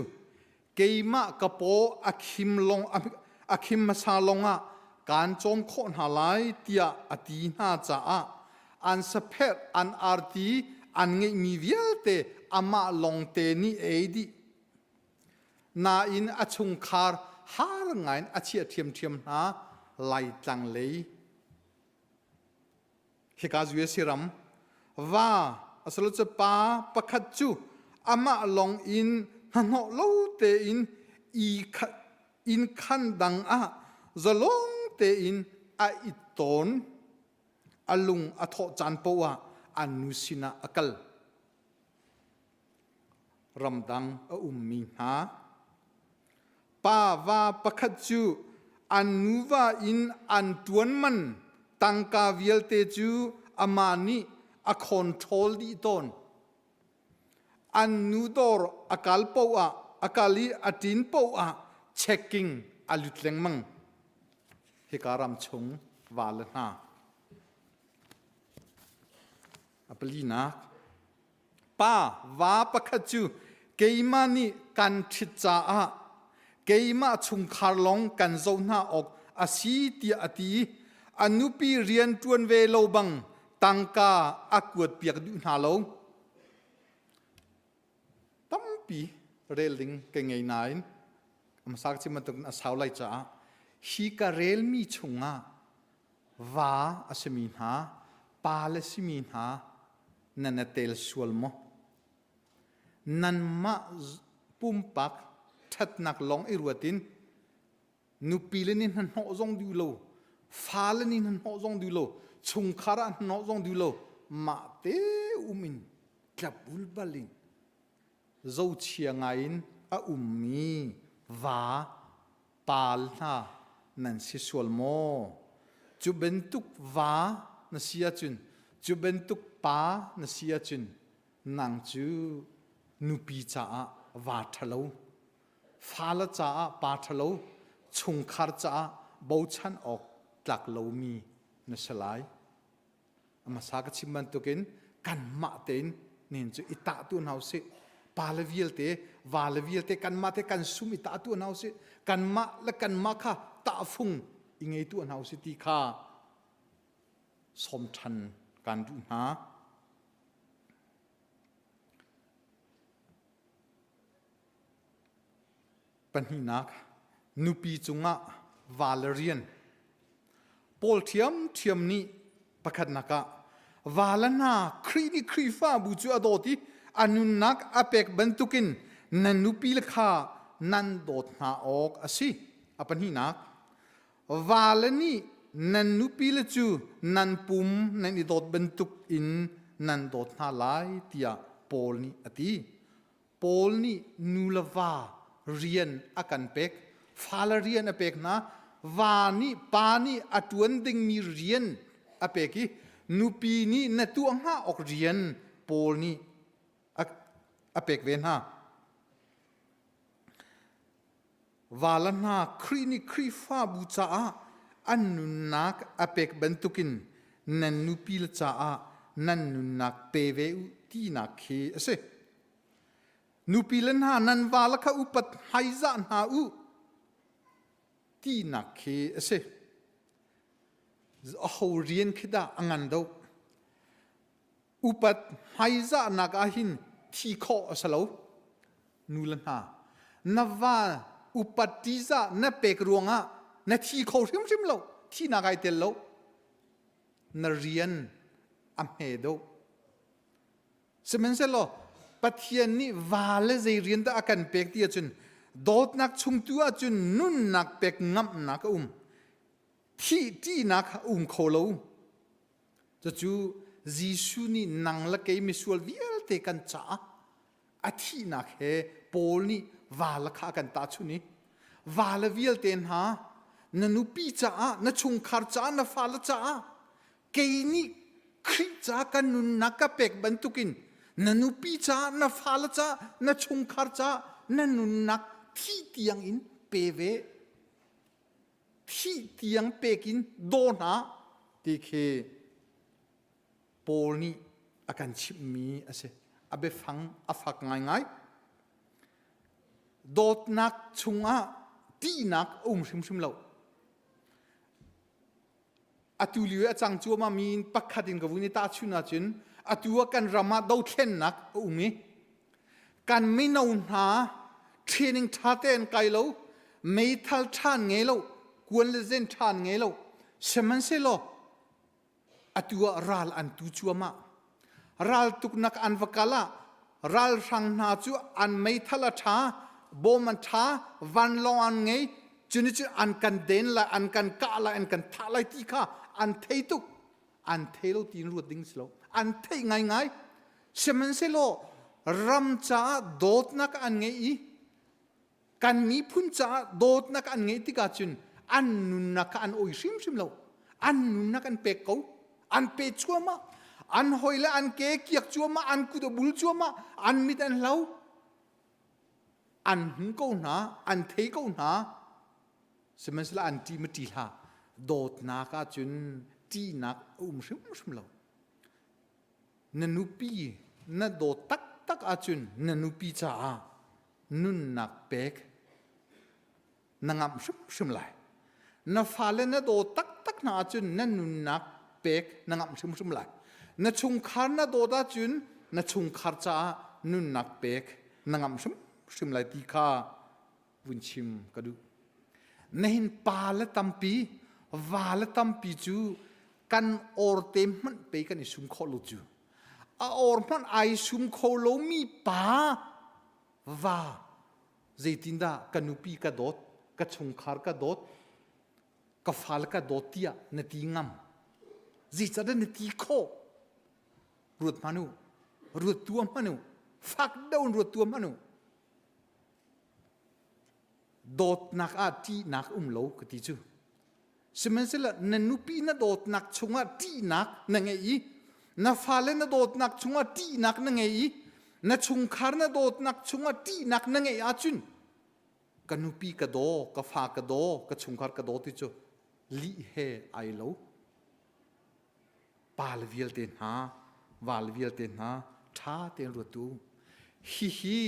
keimah ka paw a khim long a khim hmasa longah kaan cawm khawh hna lai tiah a ti hna caah an sapherh an arti an ngeihmi vialte amah longte nih ei dih nain a chungkhar har ngain a chiah ṭhiamṭhiam hna Laitlang lei hika USA ram va asalo cu pa pakhat cu amah lawng in hnahnawh lo tein i inn khan dang ah zalong tein a it tawn a lung a thawh caan paoh ah an nu sinah a kal ramdang a ummi hna pa va pakhat cu an nuva in an ṭuan man tangka vialte cu amah nih a control dih tawn An nu dawr a kal paoh ah a kal i a ṭin paoh ah checking a lut lengmang. Hika ram chung va le hna. A palinak pa va pakhat cu keimah nih kan ṭhit caah keimah chungkhar lawng kan zoh hna awk a si tiah a ti i a nupi rian ṭuan ve lo bang. Tangka a kuat piak duh hna lo. Tampi rel ding ka ngei nain hmasa ka chim bantukin a sau lai caah hi ka relmi chungah va a simi hna, pa le simi hna nan na tel sual maw? Nanmah pumpak ṭhatnak lawng i ruat in nupi le nih hnahnawh zong duh lo, fale nih hnahnawh zong duh lo, chungkhar ah hnahnawh zong duh lo, mah te um in tlap bulbal in zohchia ngai in a ummi va paal hna nan si sual maw? Cu bantuk va na si ahcun, cu bantuk pa na si ahcun nang cu nupi caah va ṭhalo, fale caah pa ṭhalo, chungkhar caah bochan awk tlak lomi na si lai. Hmasa ka chim bantukin kanmah tein nihin cu i tah tu hna usih. Pa le vialte, va le vialte kanmah te kan sum i tah tu hna usih. Kanmah le kanmah kha tahfung i ngei tu hna usih ti kha sawm ṭhan kan duh hna. Pahnihnak, nupi cungah va le rian. Paul ṭhiamṭhiam nih pakhatnak ah va le hna Khrih nih Khrihfabu cu a dawt i a nunnak a pek bantukin nan nupi le kha nan dawt hna awk a si. A pahnihnak, va le nih nan nupi le cu nan pum nan i dawt bantuk in nan dawt hna lai tiah Paul nih a ti. Paul nih nu le va rian a kan pek, fale rian a pek hna, va nih pa nih a ṭuan dingmi rian a pek i nupi nih na tuah hnga awk rian Paul nih a, a pek ve hna. Vala hna Khrih nih Khrihfabu caah an nunnak a pek bantukin nan nupi le caah nan nunnak pe ve u tinak khi a si. Nupi le hna nan vala kha upat hmaizah hna u tinak khi a si. Aho rian khi dah a ngan deuh? Upat hmaizahnak ah hin thi khawh a si lo. Nu le hna, na va upat ṭihzah na pek ruangah na thi kho hrimhrim lo. Thihnak ai tel lo. Na rian a hme deuh. Sihmanhsehlaw Pathian nih va le zei rian dah a kan pek ti ahcun dawtnak chung tu ahcun nunnak pek ngamhnak a um. Thih ṭihnak a um kho lo. Cucu Jesuh nih nang le kei misual vialte kan caah a thihnak he Paul nih vala kha a kan tahchunh i vala vialte hna na nupi caah na chungkhar caah na fale caah kei nih Khrih ca kan nunnak ka pek bantukin na nupi caah na fale caah na chungkhar caah na nunnak thih tiang in pe ve thih tiang pek in daw hna ti khi Paul nih a kan chimhmi a si. A biafang a fak ngaingai. Dawtnak chungah ṭihnak a um hrimhrim lo. Atu lio i a cang cuahmah mi pakhat in ka vun i tahchun ahcun atu ah kan ram ah dothlennak a um i kan mino hna training ṭha tein kai lo, meithal ṭha an ngei lo, kuan le zen ṭha an ngei lo. Sihmanhsehlaw atu ah ral an tu cuahmah. Raltuknak an va kal ah ralhrang hna cu an meithal a ṭha, bawm an ṭha, vanlawng an ngei, cuni cu an kan den lai, an kan kah lai, an kan thah lai ti kha an thei tuk. An thei lo tiin ruat ding si lo. An theih ngaingai. Sihmanhsehlaw ram caah dawtnak an ngei i kan miphun caah dawtnak an ngeih tikah cun an nunnak kha an oi hrimhrim lo an nunnak an pek ko an pe cuahmah an hoi le an ke kiak cuahmah an kut a bul cuahmah an mit an hlo an hmu ko hna an thei ko hna sihmanhsehlaw an ṭih ma ṭih hlah dawtnak ah cun ṭihnak a um hrimhrim lo na nupi na dawt taktak ahcun na nupi caah nunnak pek na ngamh hrimhrim lai. Na fale na daw taktak hna ahcun na nunnak pek na ngamh hrimhrim lai. Na chungkhar na dawt ahcun na chungkhar caah nunnak pek na ngamh hrimhrim lai ti kha vun chim ka duh. Nihin pa le tampi, va le tampi cu kan or te hmanh pe kan i sum khawh lo cu. A or hmanh ai sum kho lomi pa va zeitindah ka nupi ka dawt, ka chungkhar ka dawt, ka fale ka dawt tiah na ti ngam. Zeicahdah na ti khawh? Ruat hmanh u. Ruat tuah hmanh u. Fak deuh in ruat tuah hmanh u. Dawtnak ah ṭihnak um lo ka ti cu. Sihmanhsehlaw na nupi na dawtnak chungah ṭihnak na ngeih i na fale na dawtnak chungah ṭihnak na ngei i na chungkhar na dawtnak chungah ṭihnak na ngeih ahcun ka nupi ka daw, ka fa ka daw, ka chungkhar ka daw ti cu lih he ai lo. Pal vialte hna, val vialte hna ṭha tein ruat u. Hihi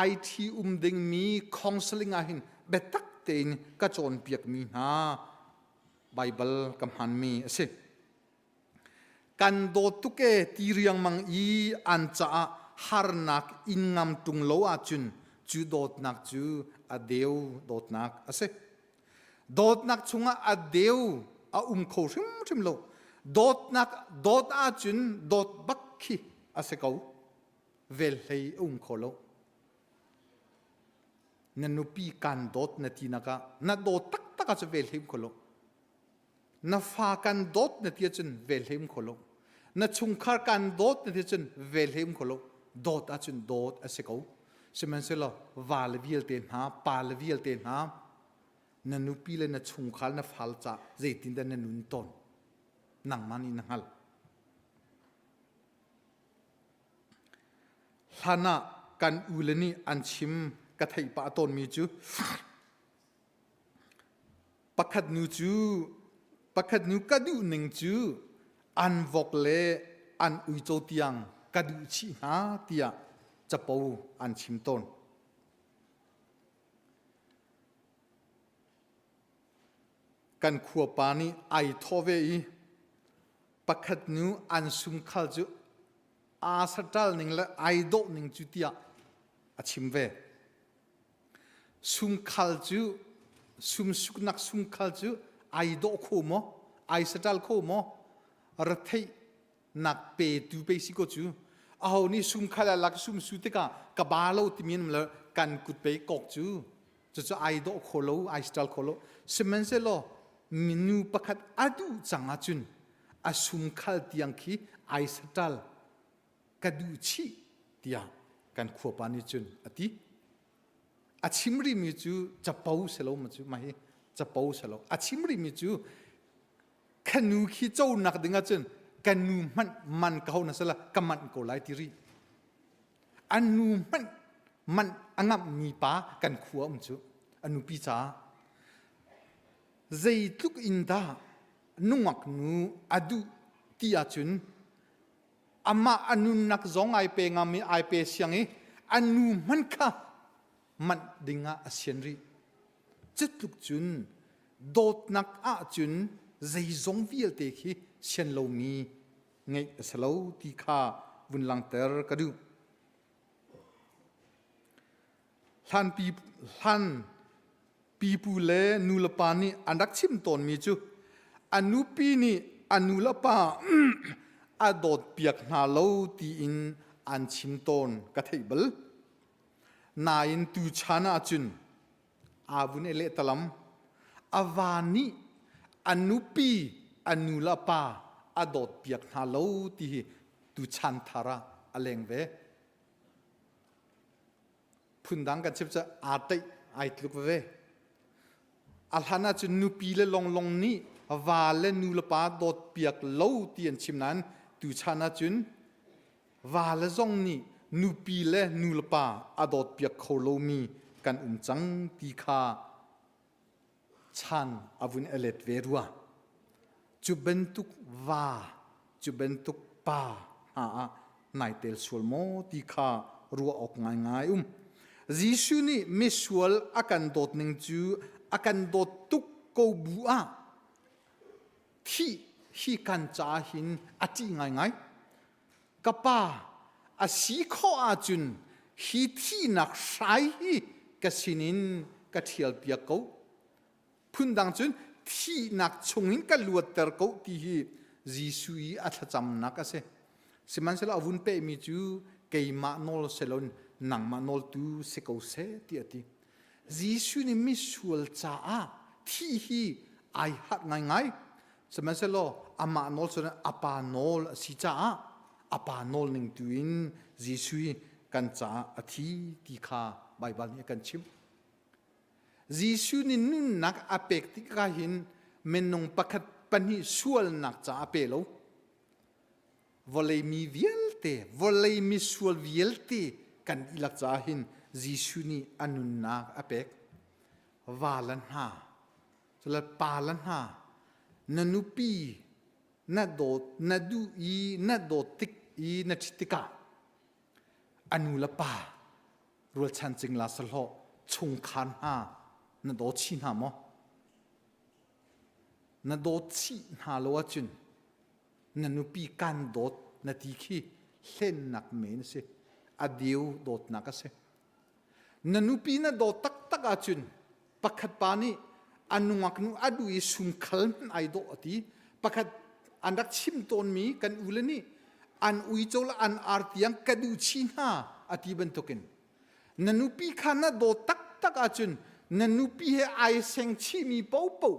IT um dingmi counseling ah hin biatak tein ka cawnpiakmi hna Baibal ka hmanmi a si. Kan dawt tuk e ti riangmang i an caah harnak in ngam ṭung lo ahcun cu dawtnak cu a deu dawtnak a si. Dawtnak chungah a deu a um kho hrimhrim lo. Dawtnak dawt ahcun dawt bak khi a si ko. Vel hlei a um kho lo. Na nupi kan dawt na ti nak ah na dawt taktak ahcun vel hlei um kho lo. Na fa kan dawt na ti ahcun vel hlei um kho lo. Na chungkhar kan dawt na ti ahcun vel hlei um kho lo. Dawt ahcun dawt a si ko. Sihmanhsehlaw va le vialte hna, pa le vialte hna, na nupi le na chungkhar na fal ca zeitindah na nun tawn? Nangmah nih na hngalh. Hlan ah kan u le nih an chim ka theih pah tawnmi cu pakhat nu cu pakhat nu ka duh ning cu an vok le an uico tiang ka duh chih hna tiah capo an chim tawn. Kan khuapa nih ai thawh ve i pakhat nu an sumkhal cu aa saṭal ning le ai dawh ning cu tiah a chim ve. Sumkhal cu sumsuknak sumkhal cu ai dawh kho maw? Ai saṭal kho maw? Retheih nak petu pe si ko cu aho nih sumkhal a lak sumsu tikah ka ba lo timi an le kan kut pe kok cu cucu ai dawh kho lo ai style kho lo sihmanhsehlaw minu pakhat a duh cang ahcun a sumkhal tiang khi ai satal ka duh chih tiah kan khuapa nih cun a ti a chim rihmi cu capo si lo ma cu mah hi capo si lo a chim rihmi cu Ka nu khi conak ding ahcun ka nu hmanh man ka ho na sala ka manh ko lai ti ri. An nu hmanh manh a ngamhmi pa kan khua um cu a nupi caah zeitluk in dah nungak nu a duh ti ahcun amah a nunnak zong ai pe ngam i ai pe siang i a nu hmanh kha manh ding ah a sian rih. Cutluk cun dawtnak ahcun zeizong vialte khi sian lomi ngeih a si lo ti kha vun langhter ka duh. Hlan pi hlan pipu le nulepa nih an rak chim tawnmi cu a nupi nih a nulepa a dawtpiak hna lo tiin an chim tawn ka theih bal. Nain tuchan ahcun aa vun i lehtalam. A va nih a nupi a nu le a pa a dawtpiak hna lo ti hi tuchan thar ah a leng ve. Phundang kan chim cu aa teih ai tluk veve. A hlan ahcun nupi le longlong nih va le nu le pa dawtpiak lo ti an chim nain tuchan ahcun Vale zong nih nupi le nulepa a dawtpiak kho lomi kan um cang ti kha chan a vun elet ve rua. Cu bantuk va, cu bantuk pa hna ah nai tel sual maw ti kha ruah awk ngaingai um. Jesuh nih misual a kan dawt ning cu a kan dawt tuk ko bu ah thih hi kan caah hin a ṭih ngaingai. Ka pa, a si khawh ahcun hi thihnak hrai hi ka sinin ka ṭhialpiak ko. Phundang cun thihnak chungin ka luatter ko ti hi Jesuh i a thlacamnak a si. Sihmanhsehlaw a vun pehmi cu keimah nawl seloin nangmah nawl tu si ko seh ti a ti. Jesuh nih misual caah thih hi ai harh ngaingai. Sihmanhsehlaw amah nawl cun a pa nawl a si caah a pa nawl ning tu in Jesuh hi kan caah a thi ti kha Baibal nih a kan chimh. Jesuh nih nunnak a pek tikah hin minung pakhat pahnih sualnak caah a pe lo. Vawlei mi vialte, vawlei misual vialte kan dihlak caah hin Jesuh nih a nunnak a pek. Va le hna, cule pa le hna, na nupi na dawt, na duh i na dawt tik i na ṭhit tikah a nu le pa rualchan cingla sahlawh chungkhar hna na daw chih hna maw? Na dawt chih hna lo ahcun na nupi kan dawt na ti khi hlennak men a si. A deu dawtnak a si. Na nupi na dawt taktak ahcun pakhat pa nih a nungak nu a duh i sumkhal hmanh ai dawh a ti. Pakhat an rak chim tawnmi kan ule nih an uico le an ar tiang ka duh chih hna a ti bantukin na nupi kha na dawt taktak ahcun na nupi he ai seng chihmi paohpaoh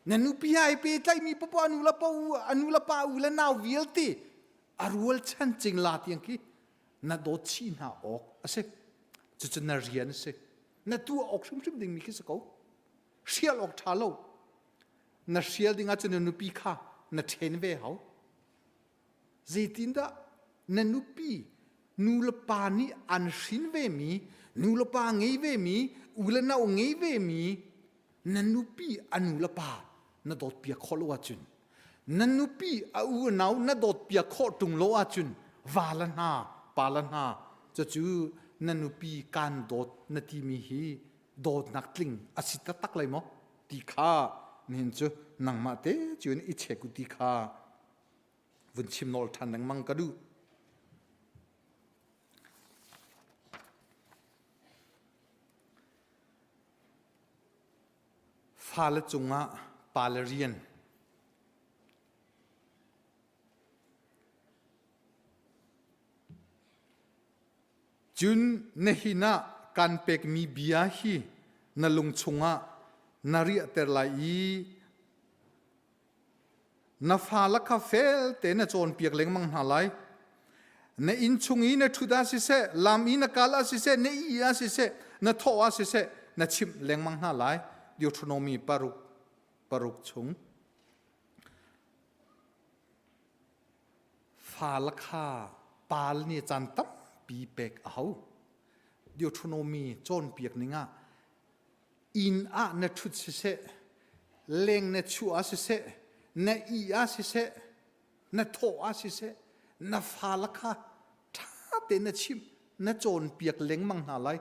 na nupi he ai pehtlaihmi paohpaoh a nu le pa a nu le pa u le nau vialte a rualchan cingla tiang khi na dawt chih hna awk a si. Cucu na rian a si. Na tuah awk hrimhrim dingmi khi si ko. Hrial awk ṭha lo. Na hrial ding ahcun na nupi kha na ṭhen ve hau. Zeitindah na nupi nu le pa nih an hrin vemi, nu le pa ngei vemi, u le nau ngei vemi na nupi a nu le pa na dawtpiak khawh lo ahcun na nupi a u a nau na dawtpiak khawh ṭung lo ahcun va le hna pa le hna cucu na nupi kaan dawt na timi hi dawtnak tling a si taktak lai maw ti kha nihin cu nangmah te cun i check u ti kha vun chim nawl ṭhan lengmang ka duh. Fale cungah pale rian Cun nihin ah kan pekmi bia hi na lung chungah na riahter lai i Na fale kha fel tein na cawnpiak lengmang hna lai. Na inn chung i na ṭhut ah siseh, lam i na kal ah siseh, na ih ah siseh, na thawh ah siseh, na chimh lengmang hna lai. Deuteronomy paruk, paruk chung. Fale kha pal nih caan tampi pek a hau. Deuteronomy cawnpiak ning ah inn ah na ṭhut siseh, leng na chuah ah siseh, na ih ah siseh, na thawh ah siseh, na fale kha ṭha tein na chimh, na cawnpiak lengmang hna lai.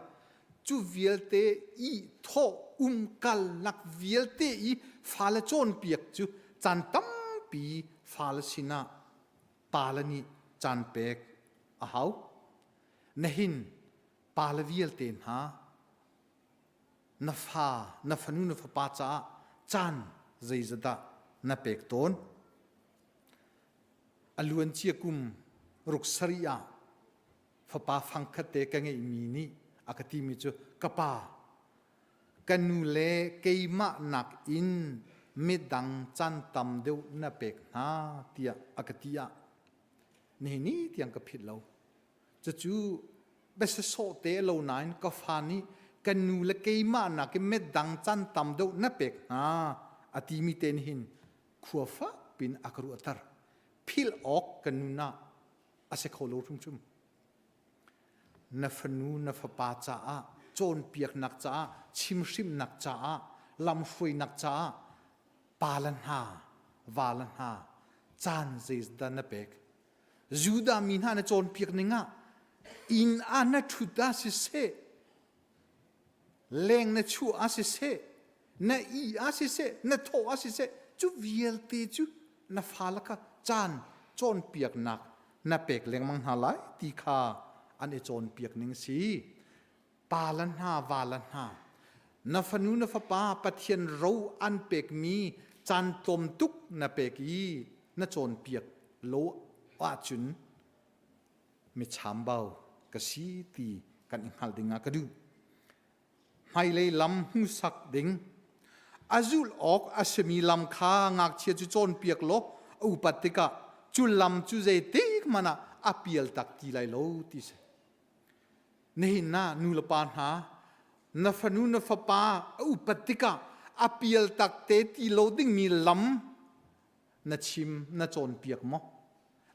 Cu vialte i thawh umkalnak vialte i fale cawnpiak cu caan tampi fale sinah pale nih caan pek a hau. Nihin pale vialte hna na fa na fanu na fapa caah caan zeizatdah na pek tawn a luancia kum ruk sarih ah fapa fangkhat te ka ngeihmi nih a ka timi cu ka pa ka nu le keimah nakin midang caan tam deuh na pek hna tiah a ka ti ah nihin ni tiang ka philh lo Cucu biasasawh te lo nain ka fa nih ka nu le keimah nakin medang can tam deuh na pek hna a timi te nih hin khua fak pin a ka ruahter. Philh awk ka nun ah a si kho lo hrimhrim. Na fanu na fapa caah cawnpiaknak caah chimhrimnak caah lamhruainak caah pa le hna va le hna caan zeizdah na pek Judah mi hna na cawnpiak ning ah inn ah na ṭhut ah siseh, leng na chuah ah siseh, na ih ah siseh, na thawh ah siseh, cu vialte cu na fale kha caan cawnpiaknak na pek lengmang hna lai ti kha an i cawnpiak ning si. Pa le hna, va le hna, na fanu na fapa Pathian ro an pekmi caan tlawm tuk na pek i na cawnpiak lo ahcun mi chambau ka si ti kan i hngalh ding ah ka duh. Hmailei lam hmuhsak ding. A zulh awk a simi lam kha ngakchia cu cawnpiak law a upat tikah cu lam cu zeitik hmanh ah a pial tak ti lai lo ti si. Nihin ah nu le pa hna na fanu na fapa a upat tikah a pial tak te ti lo dingmi lam na chim na cawnpiak maw?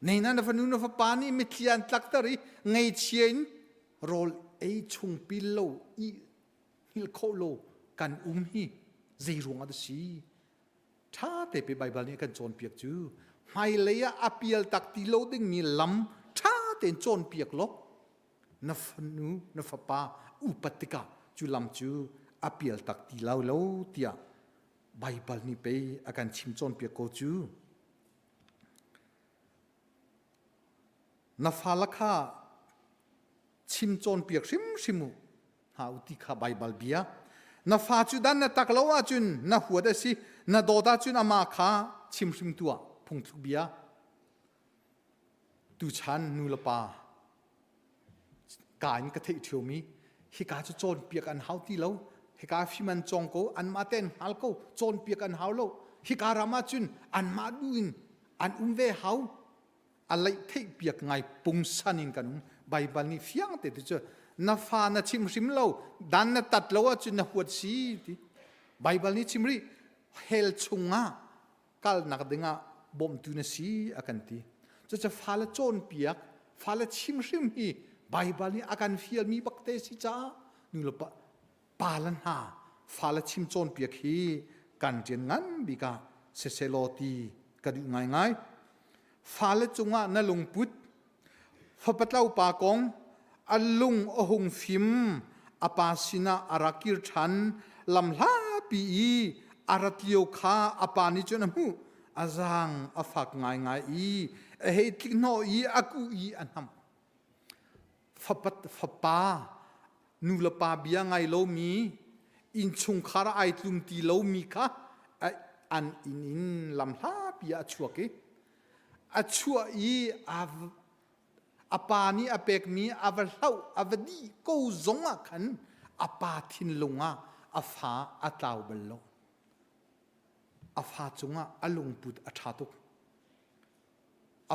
Nihin ah na fanu na fapa nih mitthli an tlakter i ngeichia in rawl ei chung pil lo i hngilh khawh lo kan um hi zei ruang ah dah si? Ṭha te pe Baibal nih a kan cawnpiak cu hmailei ah a pial tak ti lo dingmi lam ṭha tein cawnpiak law na fanu na fapa upat tikah cu lam cu a pial tak ti lo lo tiah Baibal nih pei a kan chim cawnpiak ko cu. Na fale kha chim cawnpiak hrimhrim u hna u ti kha Baibal bia. Na fa cu dan na tak lo ahcun na huat a si, na dawt ahcun amah kha chim hrim tuah phungthluk bia. Tuchan nu le pa ka in ka theih ṭhiomi hika cu cawnpiak an hau ti lo hika fim an cawng ko anmah te an hngal ko cawnpiak an hau lo hika ram ah cun anmah duh in an um ve hau a leih theih piak ngai pungsan in kan um Baibal nih fiang te tu cu na fa na chim hrim lo dan na tat lo ahcun na huat si ti Baibal nih chim rih hell chungah kalnak dingah bawmtu na si a kan ti. Cucu fale cawnpiak, fale chim hrim hi Baibal nih a kan fialmi bakte si caah nu le pa, pa le hna fale chim cawnpiak hi kan rian ngan bik ah siselaw ti ka duh ngaingai. Fale cungah na lungput Fapatlo pa kong a lung a hung fim a pa sinah a rak kir ṭhan lamhlapi i a rat lio kha a pa nih cun a hmuh a zaang a fak ngaingai i a hei tlik hnawh i a kuh i a hnamh fapat fapa nu le pa bia ngai lomi innchungkhar ah ai tlum ti lomi kha an inn in lamhlapi ah a chuak i a chuah i a pa nih a pekmi a va hloh a va dih ko zong ah khan a pa thinlung ah a fa a tlau bal lo a fa cungah a lungput a ṭha tuk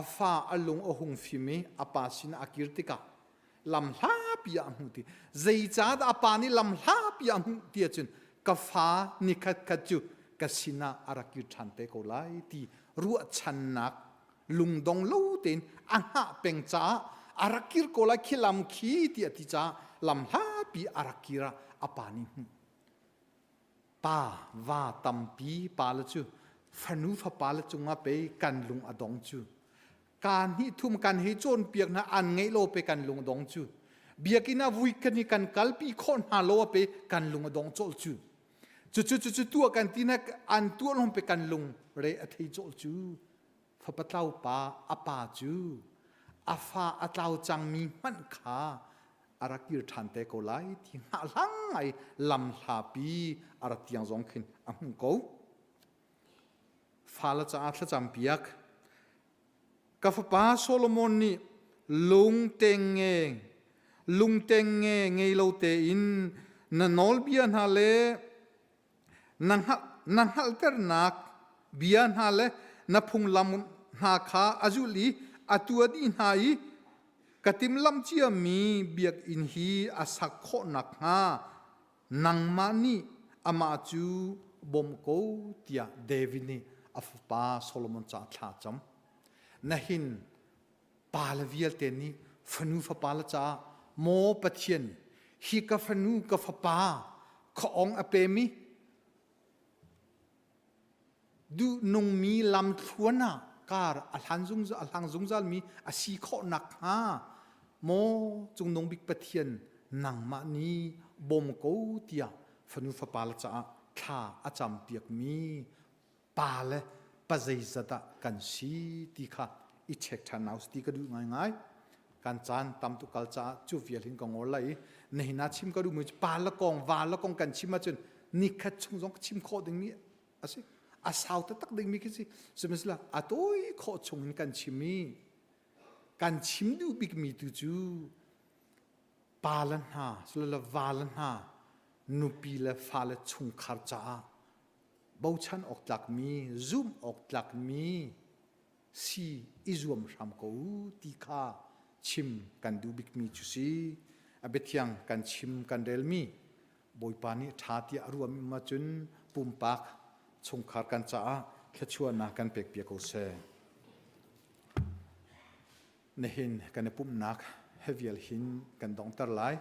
a fa a lung a hung fim i a pa sinah a kir tikah lamhlapi ah a hmuh ti zeicahdah a pa nih lamhlapi ah a hmuh ti ahcun ka fa nikhat khat cu ka sinah a rak kir ṭhan te ko lai ti ruahchannak lungdong lo tein a hngah peng caah a rak kir ko lai khi lam khi ti a ti caah lamhlapi a rak kir ah a pa nih hmuh Pa va tampi pa le cu fanu fapa le cungah pei kan lung a dong cu. Kaa hnih thum kan hei cawnpiak hna an ngeih lo pe kan lung a dong cu. Biakinn ah vui kan i kan kalpi khawh hna lo ah pe kan lung a dong cawlh cu. Cucu cucu tuah kan ti nak an tuah lawng pe kan lung re a thei cawlh cu. Fapa tlau pa a pa cu a fa a tlau cangmi hmanh kha a rak kir ṭhan te ko lai ti hngahhlang ngai lamhlapi a rat tiang zong khin a hmuh ko. Fale caah thlacam piak. Ka fapa Solomon nih lungteng nge lungteng nge ngei lo tein na nawlbia hna le na hngalh na hngalhternak bia hna le na phunglam hna kha a zulh i a tuah dih hna i ka timhlamh ciami biakinn hi a sak khawh nakhnga nangmah nih amah cu bawm ko tiah David nih a fapa Solomon caah thla a cam. Nahin pale vialte nih fanu fapa le caah maw Pathian hi ka fanu ka fapa khaong a pemi duhnungmi lamthluan ah kar a hlan zungzal a hlang zungzal mi a si khawh nakhnga maw cungnung bik Pathian nangmah nih bawm ko tiah fanu fapa le caah thla a campiak mi pa le pa zeizat ah kan si ti kha i check ṭhan hna usih ti ka duh ngaingai. Kan caan tam tuk kal caah cu vial hin ka ngol lai i nihin ah chim ka duhmi cu pa le kong va le kong kan chim ahcun nikhat chung zong chim khawh dingmi a si. A sau taktak dingmi khi si. Sihmanhsehlaw a tawi khawh chung in kan chim i kan chim duh bikmi tu cu pa le hna silole va le hna nupi le fale chungkhar caah bochan awk tlakmi zumh awk tlakmi si i zuam hram ko u ti kha chim kan duh bikmi cu si. A biathiang kan chim kan relmi Bawipa nih ṭha tiah a ruahmi um ahcun pumpak chungkhar kan caah thluachuahnak kan pekpiak ko seh. Nihin kan i pumhnak he vial hin kan donghter lai.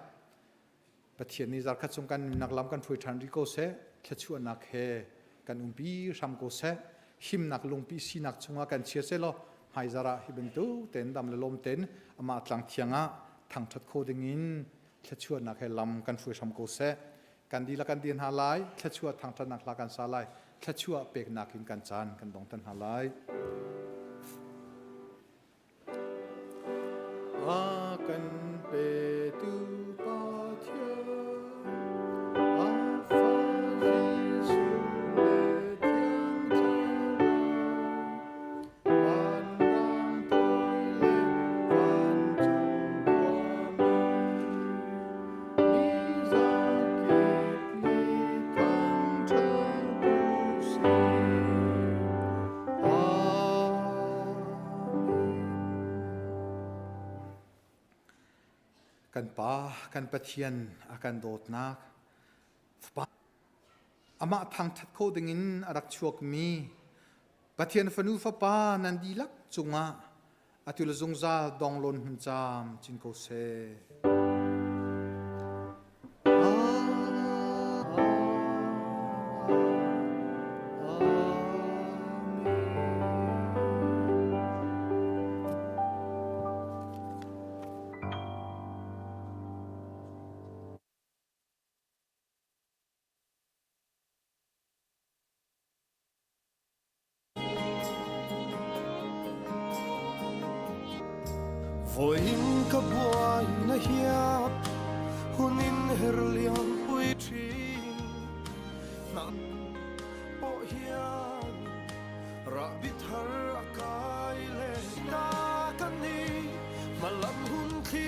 Pathian nih zarkhat chung kan nunnak lam kan hruai ṭhan rih ko seh. Thluachuahnak he kan umpi hram ko seh. Himnak lungpi sinak chungah kan chia seh law hmaizar ah hi bantuk tein dam le lawm tein amah tlang thiang ah thangṭhat kho dingin thluachuahnak he lam kan hruai hram ko seh. Kan dihlak kan dir hna lai. Thluachuah thangṭhatnak hla kan sa lai. Thluachuah peknak in kan caan kan dongter hna lai. A kan petu Pathian, a Fa Jesuh le Thiang Thlarau, vanram toi le vancung khuami, mi zakip nih thangṭhat u sih. Kan Pa, kan Pathian a kan dawtnak, Fapa amah thangṭhat kho dingin a rak chuakmi Pathian fanu fapa nan dihlak cungah atu le zungzal donglawn hmun caam cin ko seh. Voin ka buai na hiap hunin herliam pui thin na pawh hian rahbi thar.